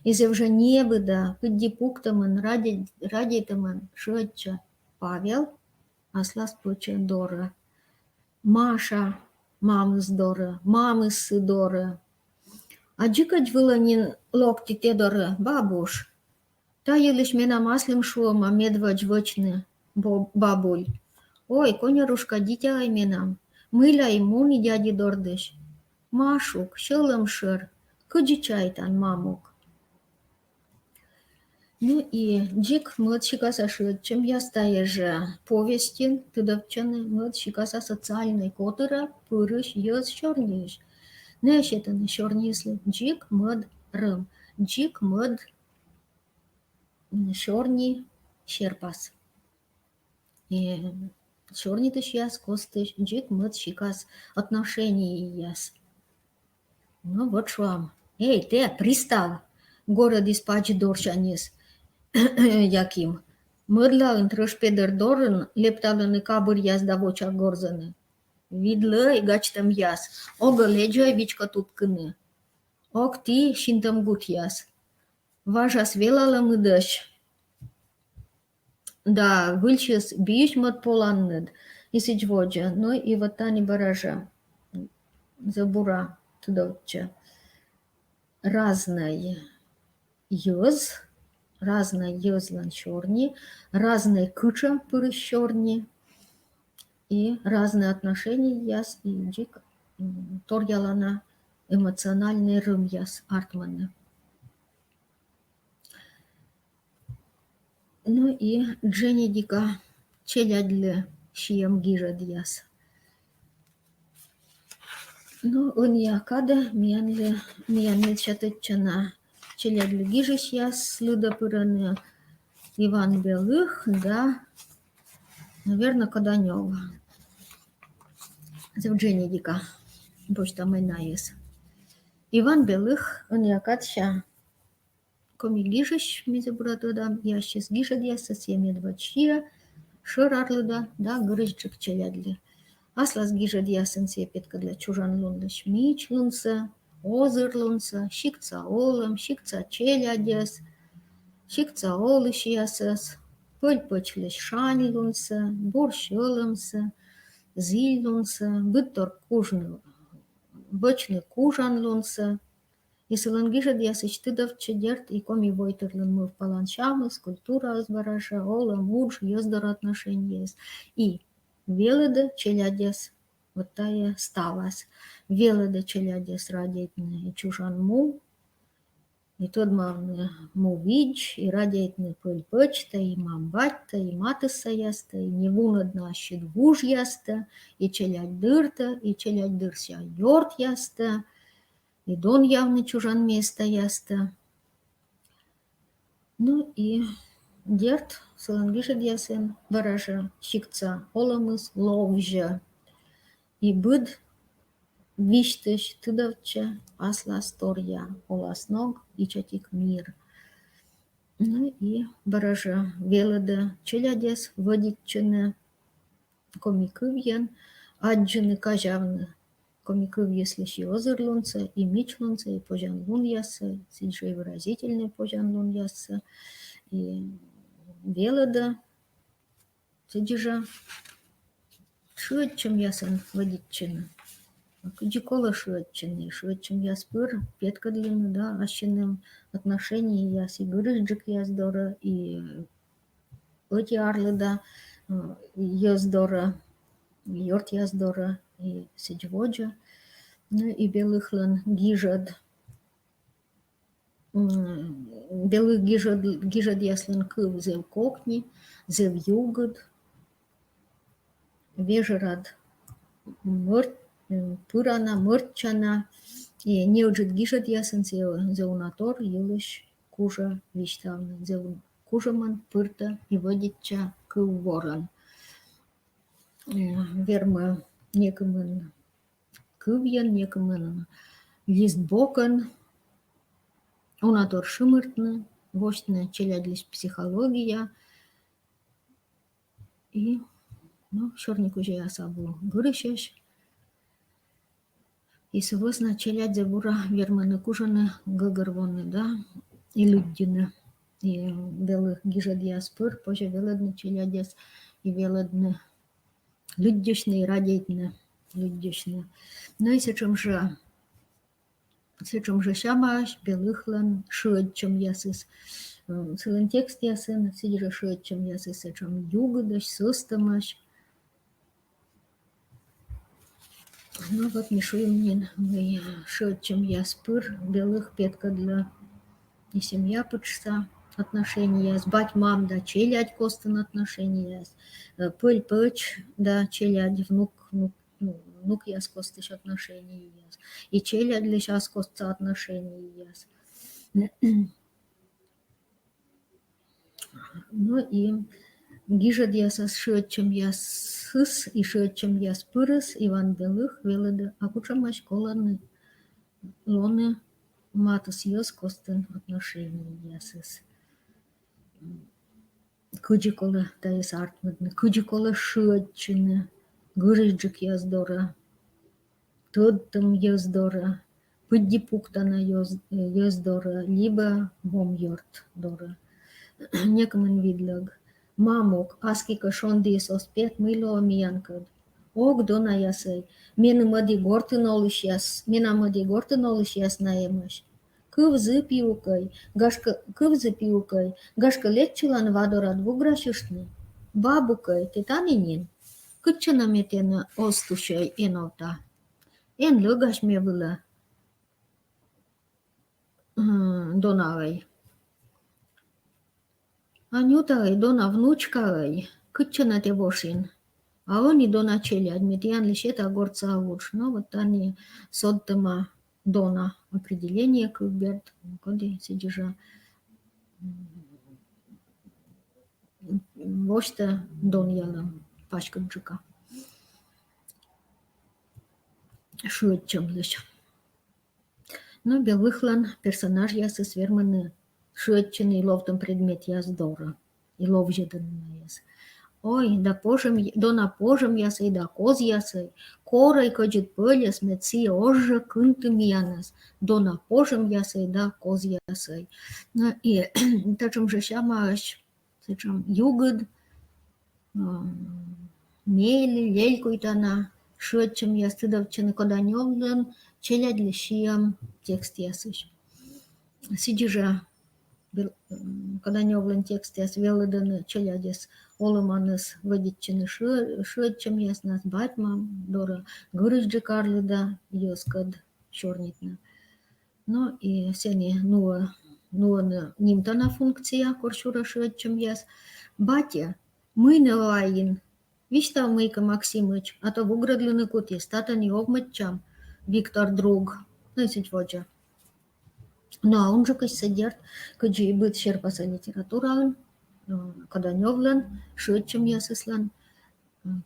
И зэв жӧ небыда, пыдди пуктӧмӧн радей-, радейтӧмӧн шыӧдчӧ Павел аслас пӧчӧ дорӧ. Маша мамыс дорӧ, мамыс сы дорӧ. А дзикӧдз вылӧ нин локті тэ дорӧ, бабуш. Та йылысь менам аслым шуӧма медводз вӧчны, бо-, бабуль. Ой, коньӧрушка, дитяӧй менам, мыйла и мун и дяди дордысь. Машук, сьӧлӧмшӧр, кыдзи чайтан, мамук. Ну и дзик мӧд сикаса шыӧдчӧмъяс тайӧ жӧ повестьын тыдовтчӧны, мӧд сикаса социальнӧй котырӧ пырысь йӧз сёрниысь. Найӧ сетӧны сёрниыслы дзик мӧд рӧм, дзик мӧд, м, сёрни серпас. И сёрнитысьяс костысь дзик мӧд сикас отношенияс. Ну вот, шуам. Эй, тэ, пристав! — горӧдіс пач дорсяньыс Яким. Мӧдлаын, трӧш педӧр дорын, лэпталӧны кабыръяс да воча горзӧны. Видлӧй, гачтӧмъяс, огӧ лэдзӧй вичко тупкыны. Ог ті, синтӧм гутъяс. Важас велалӧмыдӧсь да выльысь биысь мӧд поланныд, и сідз водзӧ. Ну и вот тані бара жӧ зэв бура тыдовтчӧ разнӧй йӧз, разнӧй йӧзлӧн сёрни, разнӧй кытшӧм пырысь сёрни, и разнӧй отношенияс, и дзик, м, торъялана эмоциональнӧй рӧмъяс артмӧны. Ну и дженьыдика челядьлы сиӧм гижӧдъяс. Ну, ӧнія кадӧ миянлы, миян медся тӧдчана челядьлы гижысьяс лыдӧ пырӧны Иван Белых да, наверно, Коданёв. Зэв дженьыдика босьтӧма найӧс. Иван Белых, ӧнія кадся коми гижысь, ми зэв бура тӧдам, и ассьыс гижӧдъяссӧ сійӧ медводз сиӧ шӧр арлыда да гырысьджык челядьлы. Аслас гижӧдъясын сійӧ петкӧдлӧ чужан лунлысь мичлунсӧ, озырлунсӧ, сиктса олӧм, сиктса челядьӧс, сиктса олысьясӧс, пӧль-пӧчлысь шаньлунсӧ, бур сьӧлӧмсӧ, зільлунсӧ, быдтор кужны, вӧчны кужанлунсӧ. И сылӧн гижӧдъясысь тыдовтчӧ, дерт, и коми войтырлӧн мӧвпалан сямыс, культураыс, бара жӧ, олӧм, удж, йӧз дорӧ отношениеыс. И велӧдӧ челядьӧс, вот тайӧ ставас. Велӧдӧ челядьӧс радейтны и чужан му, и тӧдмавны му видз, и радейтны пӧль-пӧчтӧ, и мам-батьтӧ, и матыссаястӧ, и не вунӧдны ассьыд вужъястӧ, и челядь дыртӧ, и челядь дырся ёртъястӧ, и донъявны чужан местаястӧ. Ну и дерт, сылӧн гижӧдъясын бара жӧ сиктса олӧмыс ловзьӧ. И быд висьтысь тыдовтчӧ аслас торъя, оласног ичӧтик мир. Ну и бара жӧ велӧдӧ челядьӧс вӧдитчыны коми кывйӧн, аддзыны, казявны коми кывйыслысь и озырлунсӧ, и мичлунсӧ, и позянлунъяссӧ, сідз жӧ и выразительнӧй позянлунъяссӧ, и велӧдӧ сідз жӧ шыӧдчӧмъясӧн вӧдитчыны. Кыдзи колӧ шыӧдчыны, шыӧдчӧмъяс пыр петкӧдлыны, да, ассьыным отношенияс и гырысьджыкъяс дорӧ, и ӧти арлыда, э, йӧз дорӧ, ёртъяс дорӧ, и сідз водзӧ. Ну и Белыхлӧн гижӧд, м, Белых гижӧд, гижӧдъяслӧн кыв зэв кокни, зэв югыд, вежӧрад мӧрт-, м, пырана, мӧртчана, и неыджыд гижӧдъясын зэв, зэв уна тор йылысь кужӧ висьтавны, зэв кужӧмӧн пыртӧ и вӧдитчӧ кывворӧн. Э, вермӧ некымын кывйӧн, некымын листбокӧн уна тор шымыртны, восьтны челядьлысь психология. И, ну, сёрни кузяяс абу гырысьӧсь. И сы вӧсна челядь зэв бура вермӧны кужӧны гӧгӧрвоны, да, и лыддьыны. И Белых гижӧдъяс пыр позьӧ велӧдны челядьӧс и велӧдны лыддьысьны и радейтны, лыддьысьны. Но и сэтшӧм жӧ, сэтшӧм жӧ сямаӧсь Белыхлӧн шыӧдчӧмъясыс. М, сылӧн текстъясын сідз жӧ шыӧдчӧмъясыс сэтшӧм югыдӧсь, сӧстӧмӧсь. Ну вот, ми шуим нин, мый шыӧдчӧмъяс пыр Белых петкӧдлӧ и семья пытшса отношенияс, бать-мам да челядь костын отношенияс, э, пӧль-пӧч да челядь, внук, внук, ну, внукъяс костысь отношенияс, и челядьлысь ас костса отношенияс. Ну и гижӧдъясӧс, шыӧдчӧмъясыс и шыӧдчӧмъяс пырыс Иван Белых велӧдӧ, а кутшӧмӧсь колӧны лоны матыс йӧз костын отношениясыс. Кыдзи колӧ тайӧс артмӧдны, кыдзи колӧ шыӧдчыны гырысьджык йӧз дорӧ, тӧдтӧм йӧз дорӧ, пыдди пуктана йӧз, йӧз дорӧ либӧ вом ёрт дорӧ. Некымын видлӧг. Мамук, аски кӧ шондіыс оз пет, мый лоӧ миянкӧд? Ог, донаясӧй, меным ӧд и гортын олысьяс, менам ӧд и гортын олысьяс на эмӧсь. Кывзы, пиукӧй, гашкӧ, кывзы, пиукӧй, гашкӧ, лэччылан ва дорад вуграсьыштны. Бабукӧй, тэ тані нин? Кытчӧ нӧ ме тэнӧ оз тусьӧй, эновта? Эн лӧгась ме вылӧ, м, донаӧй. Анютаӧй, дона внучкаӧй, кытчӧ нӧ тэ вошин? А ӧні дона челядь, ме тіянлы сета гортса удж. Но вот тані содтӧма дона определение кывберд, коді сідзи жӧ, м, восьтӧ донъялӧм паськыдджыка шыӧдчӧмлысь. Но Белыхлӧн персонажъясыс вермӧны шыӧдчыны и ловтӧм предметъяс дорӧ, и ловзьӧдны найӧс. Ой, да пожӧм, дона пожӧмъясӧй да козъясӧй, корӧй кӧдзыд пӧльӧс, мед сійӧ оз жӧ кынты миянӧс, дона пожӧмъясӧй да козъясӧй. Но и татшӧм жӧ сямаӧсь, сэтшӧм югыд, мелі, лелькуйтана шыӧдчӧмъяс тыдовтчӧны Коданёвлӧн челядьлы сиӧм текстъясысь. Сідзи жӧ Коданёвлӧн текстъяс велӧдӧны челядьӧс олӧманыс вӧдитчыны шыӧдчӧмъяснас, бать-мам дорӧ гырысьджык арлыда йӧзкӧд сёрнитны. Но и сэні нуӧ, нуӧны нимтана функция, кор сюрӧ шыӧдчӧмъяс. Батьӧ, мый нӧ вайин? Висьтав мыйкӧ, Максимыч, а то вугрӧдлыны кутіс, татӧн и овмӧдчам, Виктор друг. Но и сідз водзӧ. Но а унджыкысь сійӧ, дерт, кыдзи и быд серпасӧ литератураын, Коданёвлӧн шыӧдчӧмъясыслӧн,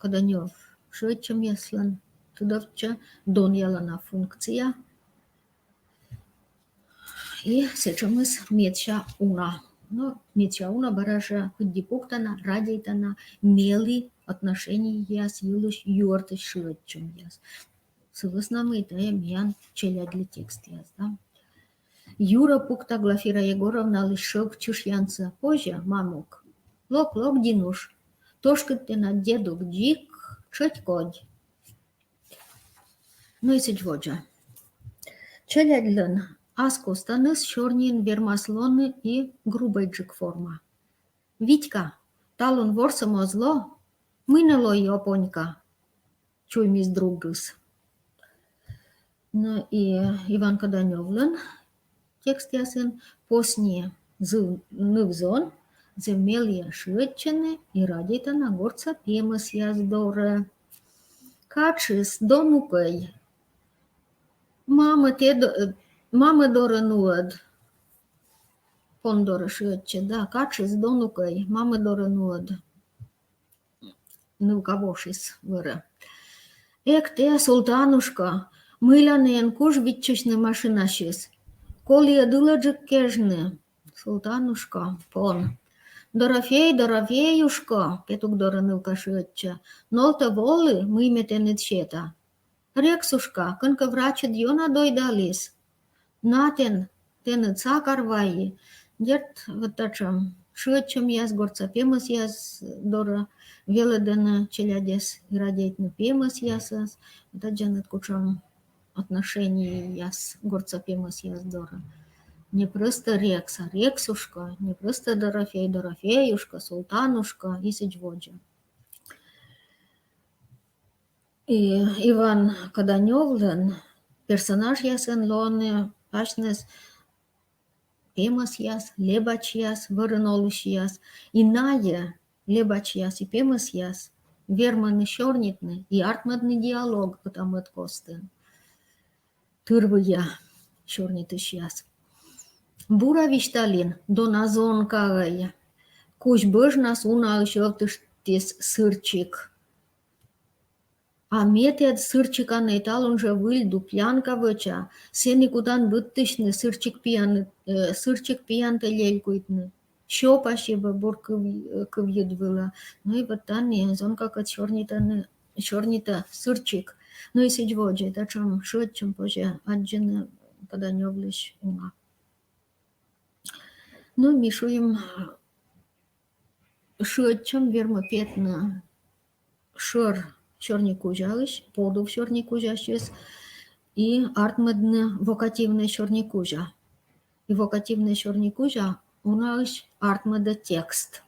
Коданёв шыӧдчӧмъяслӧн тыдовтчӧ донъялана функция. И сэтшӧмыс медся уна. Но медся уна бара жӧ пыдди пуктана, радейтана мелі отношенияяс йылысь юӧртысь шыӧдчӧмъяс. Сы вӧсна мый тайӧ миян челядьлы текстъяс, да. Юрӧ пукта Глафира Егоровналысь шӧвк чышъянсӧ. Позьӧ, мамук. Лок, лок, Динуш. Тошкыд тэнад дедук дзик, тшӧть кодь. Но и сідз водзӧ. Челядьлӧн ас костаныс сёрниын вермас лоны и грубӧйджык форма. Витька, талун ворсӧм оз ло, мый нӧ лои, Опонька? Чуймис другыс. Но и Иван Коданёвлӧн текстъясын посни зыв ныв-зон зэв меліӧ шыӧдчӧны и радейтана гортса пемӧсъяс дорӧ. Катшыс, донукӧй, мамӧ, тэ до-, мамӧ дорӧ нуӧд. Пон дорӧ шыӧдчӧ, да, катшыс, донукӧй, мамӧ дорӧ нуӧд. Нывка вошис вӧрӧ. Эк тэ, Султанушка, мыйла нӧ эн куж виччысьны машинасьыс? Коліыд ылӧджык кежны. Султанушка, пон. Дорофей, Дорофеюшка, петук дорӧ нывка шыӧдчӧ, нолтӧ волы, мый ме тэныд сета. Рексушка, кӧнкӧ врачыд ёна дойдаліс. На тэн, тэныд сакар вайи. Дерт, вот татшӧм шыӧдчӧмъяс гортса пемӧсъяс дорӧ велӧдӧны челядьӧс и радейтны пемӧсъясӧс. Вот аддзанныд, кутшӧм отношенияяс гортса пемӧсъяс дорӧ. Не просто Рекс, а Рексушка, не просто Дорофей, Дорофеюшка, Султанушка и сідз водзӧ. И Иван Коданёвлӧн персонажъясӧн лоӧны асьныс пемӧсъяс, лэбачьяс, вӧрын олысьяс. И найӧ, лэбачьяс и пемӧсъяс, вермӧны сёрнитны и артмӧдны диалог ӧта-мӧд костын. Тырвыйӧ сёрнитысьяс. Бура висьталін, дона зонкаӧй. Кузь бӧжнас унаысь ӧвтыштіс сырчик. А ме тэд, сырчиканӧй, талун жӧ выль дуплянка вӧча, сэні кутан быдтысьны сырчик пиян, э, сырчик пиянтӧ лелькуйтны. Сёпасьӧ бӧр кыв-, кывйыд вылӧ. Но и вот тані зонкакӧд сёрнитӧны, сёрнитӧ сырчик. Но и сідз водзӧ, татшӧм шыӧдчӧм позьӧ аддзыны Коданёвлысь уна. Но ми шуим, шыӧдчӧм вермӧ петны шӧр сёрникузяысь, подув сёрникузяысь, и артмӧдны вокативнӧй сёрникузя. И вокативнӧй сёрникузя унаысь артмӧдӧ текст.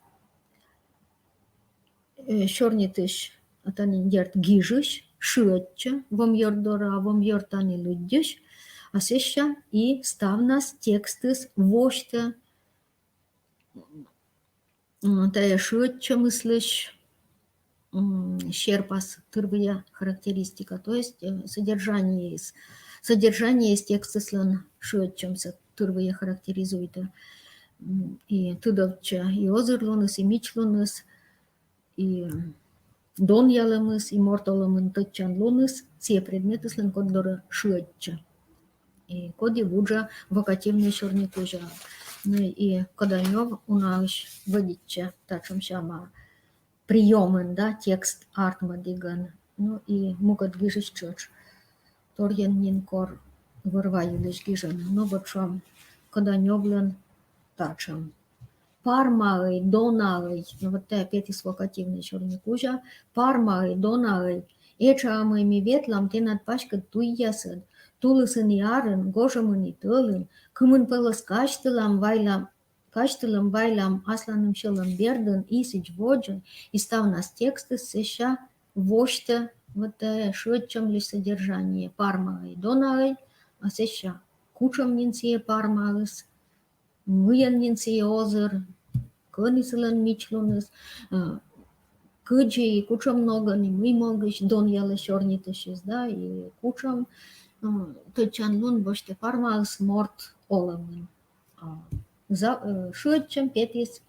Э, сёрнитысь, а тані, дерт, гижысь шыӧдчӧ вомъёрт дорӧ, а вомъёрт тані лыддьысь, а сэсся и ставнас текстыс восьтӧ, м, тайӧ шыӧдчӧмыслысь, м, серпас тырвыйӧ характеристика, то есть, э, содержаниеыс, содержаниеыс текстыслӧн шыӧдчӧмсӧ тырвыйӧ характеризуйтӧ. М, и тыдовтчӧ и озырлуныс, и мичлуныс, и донъялӧмыс, и морт олӧмын тӧдчанлуныс сійӧ предметыслӧн, код дорӧ шыӧдчӧ. И коді вуджӧ вокативнӧй сёрникузя. Ну и Коданёв унаысь вӧдитчӧ татшӧм сяма приёмӧн, да, текст артмӧдігӧн. Ну и мукӧд гижысь тшӧтш. Торйӧн нин кор вӧр-ва йылысь гижӧны. Но вот шуам, Коданёвлӧн татшӧм. Пармаӧй, донаӧй. Ну вот тайӧ петіс вокативнӧй сёрникузя. Пармаӧй, донаӧй. Этша ӧмӧй ми ветлам тэнад паськыд туйясӧд, тулысын и арын, гожӧмын и тӧлын, кымын пӧлӧс казьтылам, вайлам, казьтылӧм, вайлам асланым сьӧлӧм бердын и сідз водзӧ. И ставнас текстыс сэсся восьтӧ вот тайӧ шыӧдчӧмлысь содержание: пармаӧй, донаӧй, а сэсся кутшӧм нин сійӧ пармаыс, мыйӧн нин сійӧ озыр, кӧні сылӧн мичлуныс, э, кыдзи и кутшӧм ногӧн и мый могысь донъялӧ сёрнитысьыс, да, и кутшӧм, э, тӧдчанлун босьтӧ пармаыс морт олӧмын. А, за-, э, шыӧдчӧм петіс,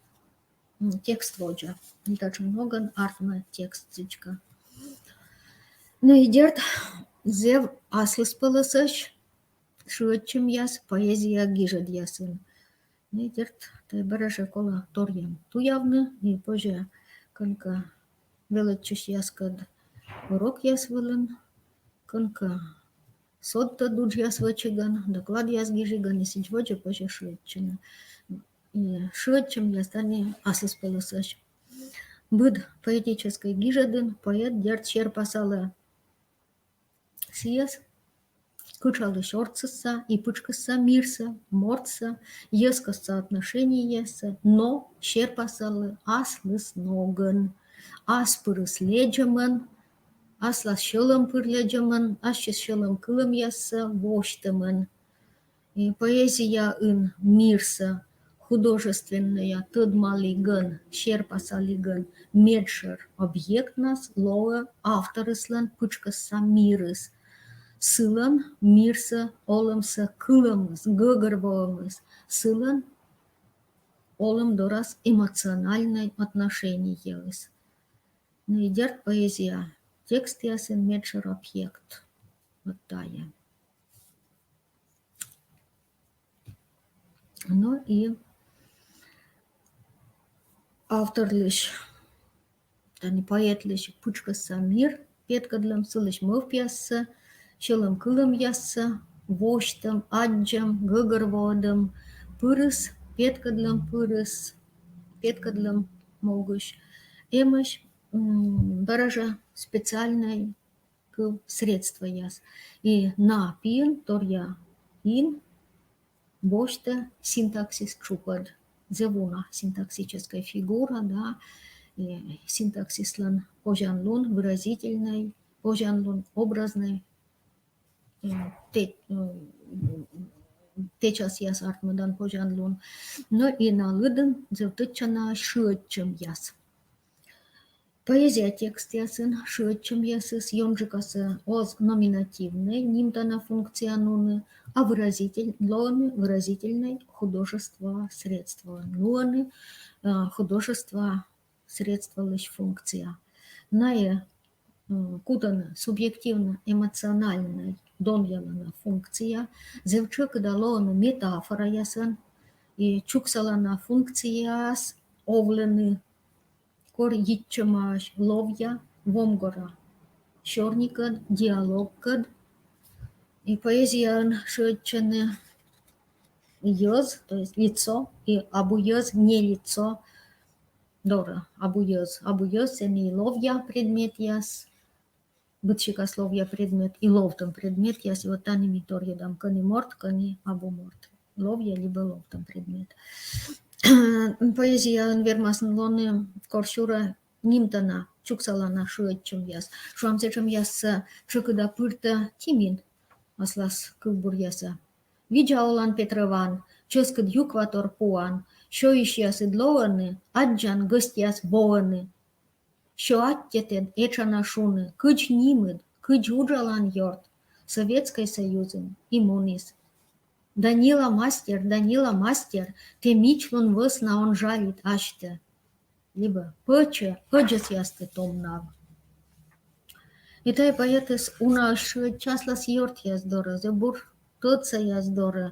м, текст водзӧ. И татшӧм ногӧн артмӧ текст сідзкӧ. Ну и дерт, зэв аслыспӧлӧсӧсь шыӧдчӧмъяс поэзия гижӧдъясын. Ну и дерт, тайӧ бара жӧ колӧ торйӧн туявны, и позьӧ кӧнкӧ велӧдчысьяскӧд урокъяс вылын, кӧнкӧ содтӧд уджъяс вӧчигӧн, докладъяс гижигӧн, и сідз водзӧ позьӧ шыӧдчыны. И шыӧдчӧмъяс тані аслыспӧлӧсӧсь. Быд поэтическӧй гижӧдын поэт, дерт, серпасалӧ сійӧс, кытшалысь ортсысса и пытшкӧсса мирсӧ, мортсӧ, йӧзкостса отношенияссӧ, но серпасалӧ аслыс ногӧн, ас пырыс лэдзӧмӧн, аслас сьӧлӧм пыр лэдзӧмӧн, ассьыс сьӧлӧм кылӧмъяссӧ восьтӧмӧн. И поэзияын мирсӧ художественнӧя тӧдмалігӧн, серпасалігӧн медшӧр объектнас лоӧ авторыслӧн пытшкӧсса мирыс, сылӧн мирсӧ, олӧмсӧ кылӧмыс, гӧгӧрвоӧмыс, сылӧн олӧм дорас эмоциональнӧй отношениеыс. Ну и дерт, поэзия текстъясын медшӧр объект вот тайӧ. Ну и авторлысь, тані поэтлысь пытшкӧсса мир петкӧдлӧм, сылысь мӧвпъяссӧ, сьӧлӧм кылӧмъяссӧ восьтӧм, аддзӧм, гӧгӧрвоӧдӧм пырыс, петкӧдлӧм пырыс, петкӧдлӧм могысь эмӧсь, м, бара жӧ специальнӧй кыв средствояс. И на пиын, торъя ин, босьтӧ синтаксис тшупӧд. Зэв уна синтаксическая фигура, да, и синтаксислӧн позянлун, выразительнӧй позянлун, образнӧй, м, тэ-, м, тэчасъяс артмӧдан позянлун. Но и на лыдын зэв тӧдчана шыӧдчӧмъяс. Поэзия текстъясын шыӧдчӧмъясыс ёнджыкасӧ оз номинативнӧй, нимтана функция нуны, а выразитель-, лоӧны выразительнӧй художество средствоӧн, лоӧны, э, художество средстволысь функция. Найӧ, м, кутӧны субъективно-эмоциональнӧй донъялана функция, зэв тшӧкыда лоӧны метафораясӧн, и чуксалана функцияяс овлӧны, кор йитчӧмаӧсь ловъя, вомгора сёрникӧд, диалогкӧд. И поэзияын шыӧдчӧны йӧз, то есть лицо, и абу йӧз, не лицо дорӧ. Абу йӧз, абу йӧз, сэні и ловъя предметъяс, быдсикас ловъя предмет и ловтӧм предметъяс, и вот тані ми торйӧдам, кӧні морт, кӧні абу морт. Ловъя либӧ ловтӧм предмет. Поэзияын вермасны лоны, кор сюрӧ, нимтана, чуксалана шыӧдчӧмъяс. Шуам, сэтшӧмъяссӧ тшӧкыда пыртӧ Тимин аслас кывбуръясӧ. Видза олан, Петрӧван, чӧскыд юква тор пуан, сёйысьясыд лоӧны, аддзан, гӧсьтъяс воӧны. Сё аттьӧ тэд этшана шуны, кыдз нимыд, кыдз уджалан, ёрт, Советскӧй Союзын и муніс. Данила мастер, Данила мастер, тэ мичлун вӧсна он жалит асьтӧ. Либӧ пӧчӧ ӧдзӧсъястӧ том нав. И тайӧ поэтыс унаысь шыӧдчӧ аслас ёртъяс дорӧ, зэв бур лыдсаяс дорӧ,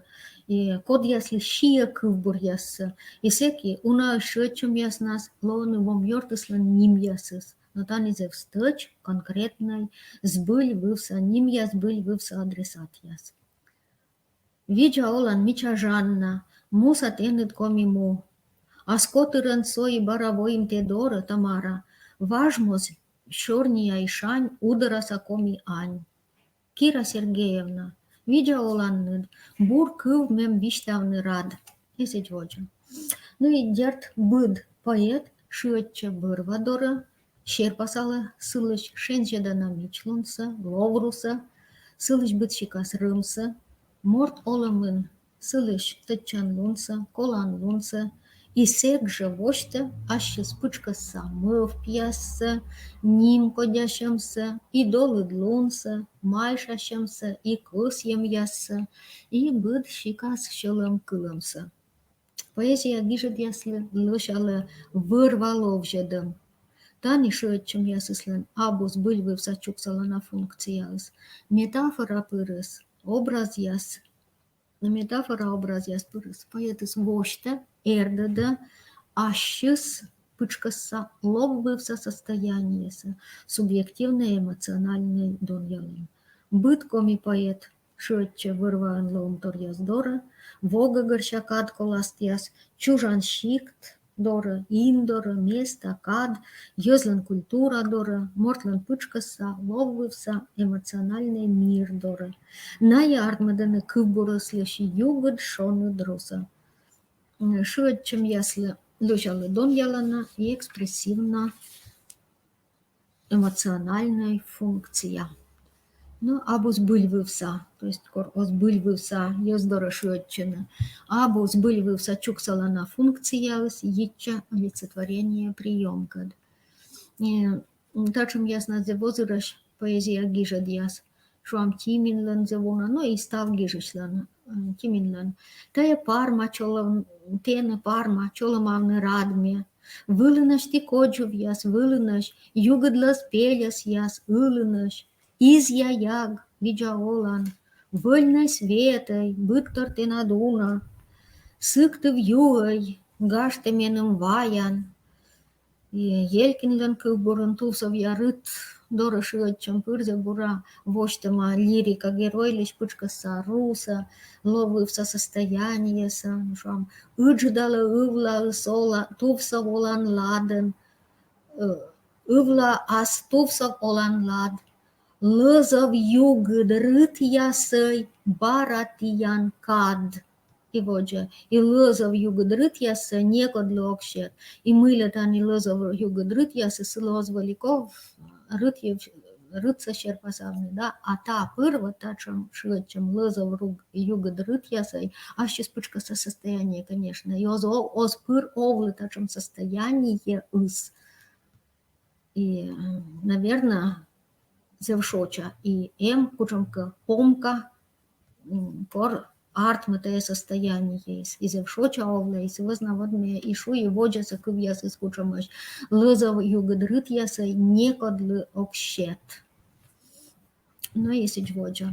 и кодъяслы сиӧ кывбуръяссӧ. И сэки унаысь шыӧдчӧмъяснас лоӧны вомъёртыслӧн нимъясыс. Но тані зэв стӧч, конкретнӧй, збыльвывса нимъяс, збыльвывса адресатъяс. Видза олан, мича Жанна, муса тэныд Коми му. Ас котырӧн со и бара воим тэ дорӧ, Тамара. Важ моз сёрниа и шань, удораса коми ань. Кира Сергеевна, видза оланныд, бур кыв мем висьтавны рад. И сідз водзӧ. Ну и дерт, быд поэт шыӧдчӧ вӧр-ва дорӧ, серпасалӧ сылысь шензьӧдана мичлунсӧ, ловрусӧ, сылысь быдсикас рӧмсӧ, морт олӧмын сылысь тӧдчанлунсӧ, коланлунсӧ, и сэк жӧ восьтӧ ассьыс пытшкӧсса мӧвпъяссӧ, нимкодясьӧмсӧ, и долыдлунсӧ, майшасьӧмсӧ, и кӧсйӧмъяссӧ, и быдсикас сьӧлӧмкылӧмсӧ. Поэзия гижӧдъяслы лӧсялӧ вӧр-ва ловзьӧдӧм. Тані шыӧдчӧмъясыслӧн абу збыльвывса чуксалана функцияыс. Метафора пырыс, образъяс, метафора образъяс пырыс поэтыс восьтӧ, эрдӧдӧ ассьыс пытшкӧсса ловвывса состояниесӧ, субъективнӧй эмоциональнӧй донъялӧм. Быд коми поэт шыӧдчӧ вӧр-ваӧн лоӧмторъяс дорӧ, во гӧгӧрся кад коластъяс, чужан сикт дорӧ, ин дорӧ, места, кад, йӧзлӧн культура дорӧ, мортлӧн пытшкӧсса, ловвывса эмоциональнӧй мир дорӧ. Найӧ артмӧдӧны кывбурыслысь югыд, шоныд русӧ. М, шыӧдчӧмъяслы лӧсялӧ донъялана и экспрессивна эмоциональнӧй функция. Но абу збыльвывса, то есть кор оз збыльвывса йӧз дорӧ шыӧдчыны, абу збыльвывса чуксалана функцияыс йитчӧ олицетворение приёмкӧд. И, м, татшӧмъяснас зэв озырӧсь поэзия гижӧдъяс. Шуам, Тиминлӧн зэв уна, но и став гижысьлӧн, м, Тиминлӧн. Тайӧ парма чолӧм-, тэнӧ парма чолӧмавны рад ме. Вылынӧсь ті кодзувъяс, вылынӧсь, югыдлӧз пельӧсъяс, ылынӧсь. Изъя яг, видза олан, выльнӧй светӧй, быдтор тэнад уна. Сыктыв юӧй, гажтӧ меным ваян. И Елькинлӧн кывбурын тувсовъя рыт дорӧ шыӧдчӧм пыр зэв бура восьтӧма лирика геройлысь пытшкӧсса русӧ, ловвывса состояниесӧ, шуам, ыджыдалӧ ывлаас ола-, тувсов олан ладӧн, э, ывлаас тувсов олан лад. Лӧзов югыд рытъясӧй бара тіян кад. И водзӧ. И лӧзов югыд рытъяссӧ некодлы ог сет. И мыйла тані лӧзов югыд рытъясыс, сылы оз вӧлі ков рытъяс-, рытсӧ серпасавны, да? А та пыр вот татшӧм шыӧдчӧм лӧзов руг-, югыд рытъясӧй ассьыс пытшкӧсса состояние, конечно. И оз о-, оз пыр овлы татшӧм состояниеыс. И, м, наверно, зэв шоча и эм кутшӧмкӧ помка, м, кор артмӧ тайӧ состояниеыс. И зэв шоча овлӧ, и сы вӧсна вот ме и шуи, водзӧсӧ кывъясыс кутшӧмӧсь: лӧзов югыд рытъясӧй некодлы ог сет. Но и сідз водзӧ.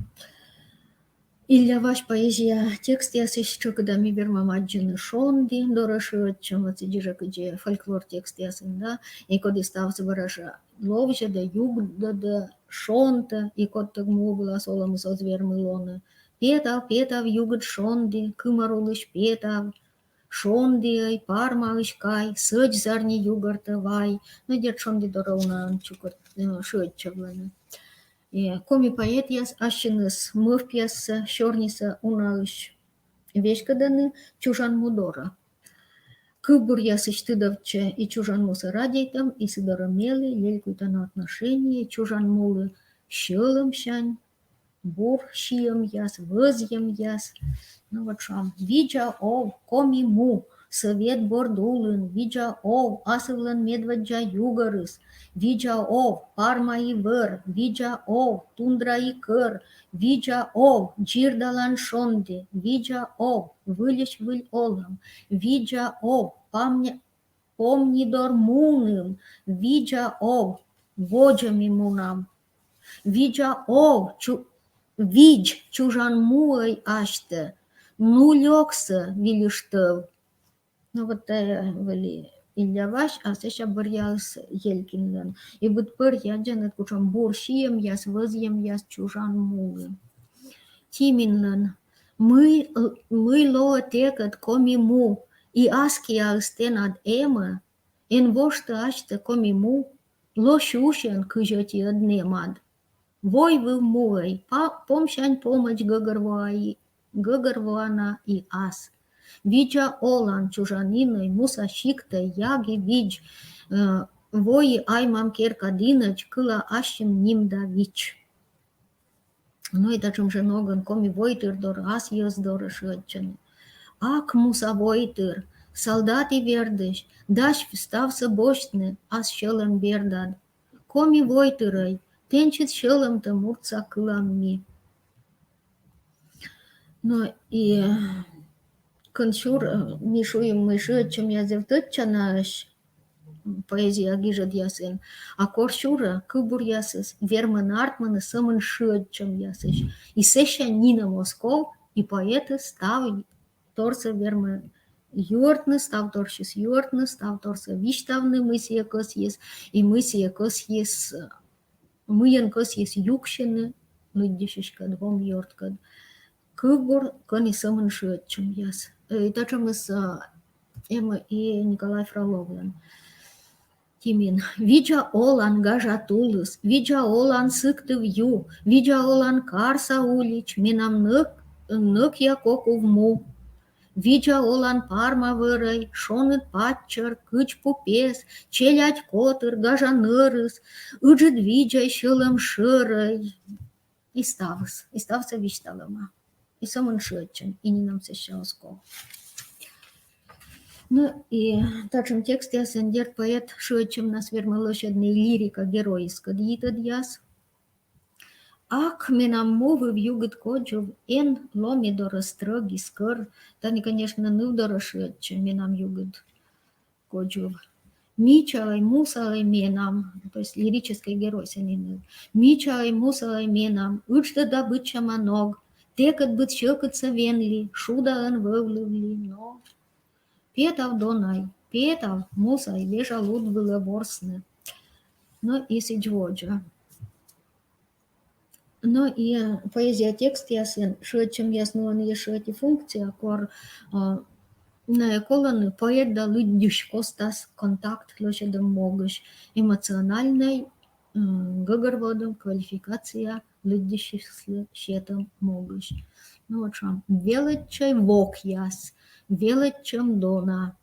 Илля Вась поэзия текстъясысь тшӧкыда ми вермам аддзыны шонді дорӧ шыӧдчӧм, вот сідзи жӧ, кыдзи фольклор текстъясын, да, и коді ставсӧ бара жӧ ловзьӧдӧ, югдӧдӧ, шонтӧ, и кодтӧг муӧ вылас олӧмыс оз вермы лоны. Петав, петав, югыд шонді, кымӧр улысь петав, шондіӧй, пармаысь кай, сӧдз зарни югӧртӧ вай. Но дерт, шонді дорӧ унаӧн чукӧрт-, э, шыӧдчӧвлӧны. Э, коми поэтъяс ассьыныс мӧвпъяссӧ сёрнисӧ унаысь веськӧдӧны чужан му дорӧ. Кывбуръясысь тыдовтчӧ и чужан мусӧ радейтӧм, и сы дорӧ мелі лелькуйтана отношение чужан мулы сьӧлӧмсянь, бур сиӧмъяс, вӧзйӧмъяс. Но вот шуам: видза ов, Коми му, Сӧвет борд улын, видза ов, асывлӧн медводдза югӧрыс, видза ов, парма и вӧр, видза ов, тундра и кӧр, видза ов, дзирдалан шонді, видза ов, выльысь выль олӧм, видза ов, памня-, помнидор муным, видза ов, водзӧ ми мунам. Видза ов, чу-, видз чужан муӧй асьтӧ, ну лёксӧ вильыштӧв. Но вот, э, вӧлі Илля Вась, а сэсся бӧръяыс Елькинлӧн. И быд бӧръя аддзанныд, кутшӧм бур сиӧмъяс, вӧзйӧмъяс чужан муын. Тиминлӧн: мый, мый лоӧ тэкӧд коми му, и ас киаыс тэнад эмӧ, эн воштӧ асьтӧ коми му, ло сюсьӧн кызь ӧти ӧд нэмад. Войвыв муӧй, па-, помсянь помӧдз гӧгӧрвоа и, гӧгӧрвоана и ас. Видза олан, чужан инӧй, муса сиктӧй, яги видз, э, вои аймам керкад инӧдз, кыла ассьым ним да вич. Но и татшӧм жӧ ногӧн коми войтыр дорӧ, ас йӧз дорӧ шыӧдчӧны. Ак, муса войтыр, салдат и вердысь, дась ставсӧ босьтны ас сьӧлӧм бердад. Коми войтырӧй, тэнсьыд сьӧлӧмтӧ муртса кылам ми. Но и кӧн сюр, э, ми шуим, мый шыӧдчӧмъяс зэв тӧдчанаӧсь поэзия гижӧдъясын, а кор сюрӧ, кывбуръясыс вермӧны артмыны сӧмын шыӧдчӧмъясысь. И сэсся нинӧм оз ков, и поэтыс став торсӧ вермӧ юӧртны, став торсьыс юӧртны, став торсӧ висьтавны, мый сійӧ кӧсйис, и мый сійӧ кӧсйис, э, мыйӧн кӧсйис юксьыны лыддьысьыськӧд, вом ёрткӧд. Кывбур, кӧні сӧмын шыӧдчӧмъяс. Э, и татшӧмыс, э, эм и Николай Фроловлӧн. Тимин. Видза олан, гажа тулыс, видза олан, Сыктыв ю, видза олан, карса улич, менам нӧк-, нӧкъя кок ув му. Видза олан, Парма вӧрӧй, шоныд паччӧр, кыдз пу пес, челядь котыр, гажа нӧрыс, ыджыд видзӧй сьӧлӧм шӧрӧй. И ставыс, и ставсӧ висьталӧма. И сӧмын шыӧдчӧм, и нинӧм сэсся оз ков. Ну, и татшӧм текстъясын, дерт, поэт шыӧдчӧмнас вермӧ лӧсьӧдны и лирика геройыскӧд йитӧдъяс. Ак, менам му выв югыд кодзув, эн ло ме дорӧ стрӧг и скӧр. Тані, конечно, ныв дорӧ шыӧдчӧ, менам югыд кодзув. Мичаӧй, мусаӧй менам, то есть лирическӧй герой сэні ныв. Мичаӧй, мусаӧй менам, ыдждӧ да быдсяма ног, тэкӧд быд сьӧкыдсӧ венлі, шудаӧн вӧвлывлі, но. Петав, донай, петав, мусай, вежа луд вылӧ ворсны. Но и сідз водзӧ. Но и поэзия текстъясын шыӧдчӧмъяс нуӧны ещӧ ӧти функция, кор, а, найӧ колӧны поэт да лыддьысь костас контакт лӧсьӧдӧм могысь, эмоциональнӧй, м, гӧгӧрвоӧдӧм квалификация лыддьысьыслы сетӧм могысь. Ну вот, шуам, велӧдчӧй, вокъяс, велӧдчӧм дона.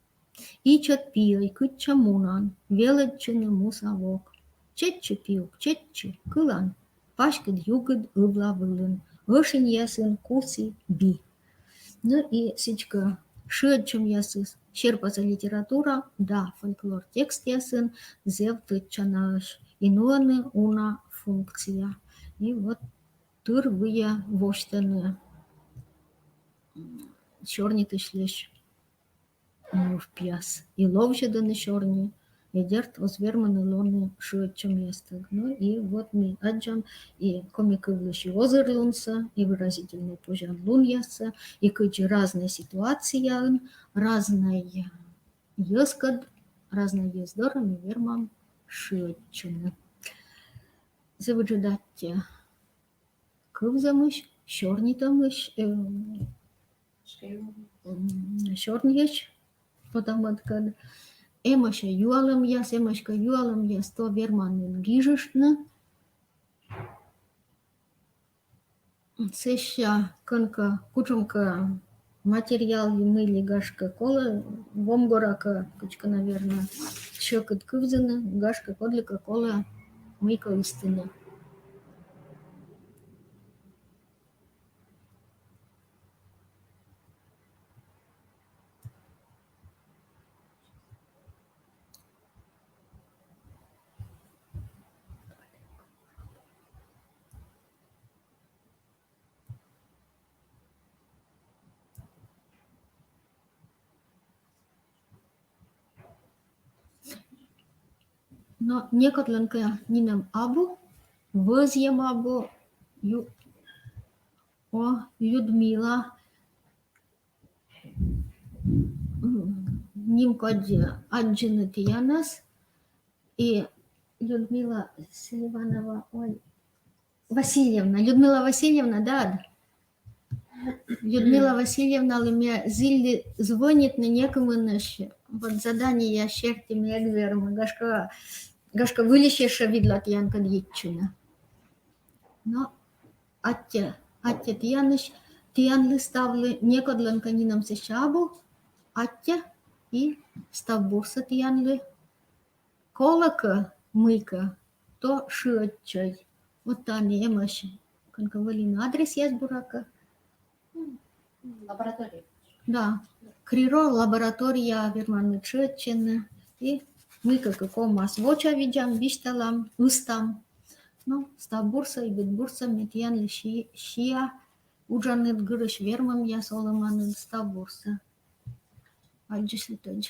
Ичӧт пиӧй, кытчӧ мунан, велӧдчыны муса вок. Чеччы, пиук, чеччы, кылан паськыд югыд ывла вылын, ӧшиньясын куси би. Ну и сідзкӧ, шыӧдчӧмъясыс серпасӧ литература да фольклор текстъясын зэв тӧдчанаӧсь, и нуӧны уна функция. И вот тыр выйӧ восьтӧны, м, сёрнитысьлысь нывпиас. И ловзьӧдӧны сёрни, и дерт, оз вермыны лоны шыӧдчӧмъястӧг. Ну и вот ми аддзам и коми кывлысь и озырлунсӧ, и выразительнӧй позянлунъяссӧ, и кыдзи разнӧй ситуацияын разнӧй йӧзкӧд, разнӧй йӧз дорӧ ми вермам шыӧдчыны. Зэв ыджыд аттьӧ кывзӧмысь, сёрнитӧмысь, э, м, сёрниысь, потому что эмӧсь юалӧмъяс, эмӧсь кӧ юалӧмъяс, то верманныд гижыштны. Сэсся кӧнкӧ, кутшӧмкӧ материал мый ли, гашкӧ, колӧ, вомгоракӧ кыдзкӧ, наверно, сьӧкыд кывзыны, гашкӧ, кодлыкӧ колӧ мыйкӧ ыстыны. Но некодлӧн кӧ нинӧм абу, вӧзйӧм абу, ю-, О, Людмила. М, нимкодь аддзыны тіянӧс. И Людмила Селиванова, ой, Васильевна, Людмила Васильевна, да? Людмила Васильевналы ме зілі звӧнитны некымынысь, вот, задание серти ме эг вермы, гашкӧ, гашкӧ, выльысь ещӧ видла тіянкӧд йитчыны. Но аттьӧ, аттьӧ тіянысь, тіянлы ставлы, некодлӧн кӧ нинӧм сэсся абу, аттьӧ и став бурсӧ тіянлы. Колӧкӧ мыйкӧ, то шыӧдчӧй. Вот тані эмӧсь, кӧнкӧ, вӧліны адресъяс, буракӧ. Лаборатория. Да. КРИРО лаборатория, верманныд шыӧдчыны. И мыйкӧ кӧ ковмас, вочавидзам, висьталам, ыстам. Но став бурсӧ и быд бурсӧ ме тіянлы си-, сиа уджаныд гырысь вермӧмъяс, олӧманыд, став бурсӧ. Аддзысьлытӧдз.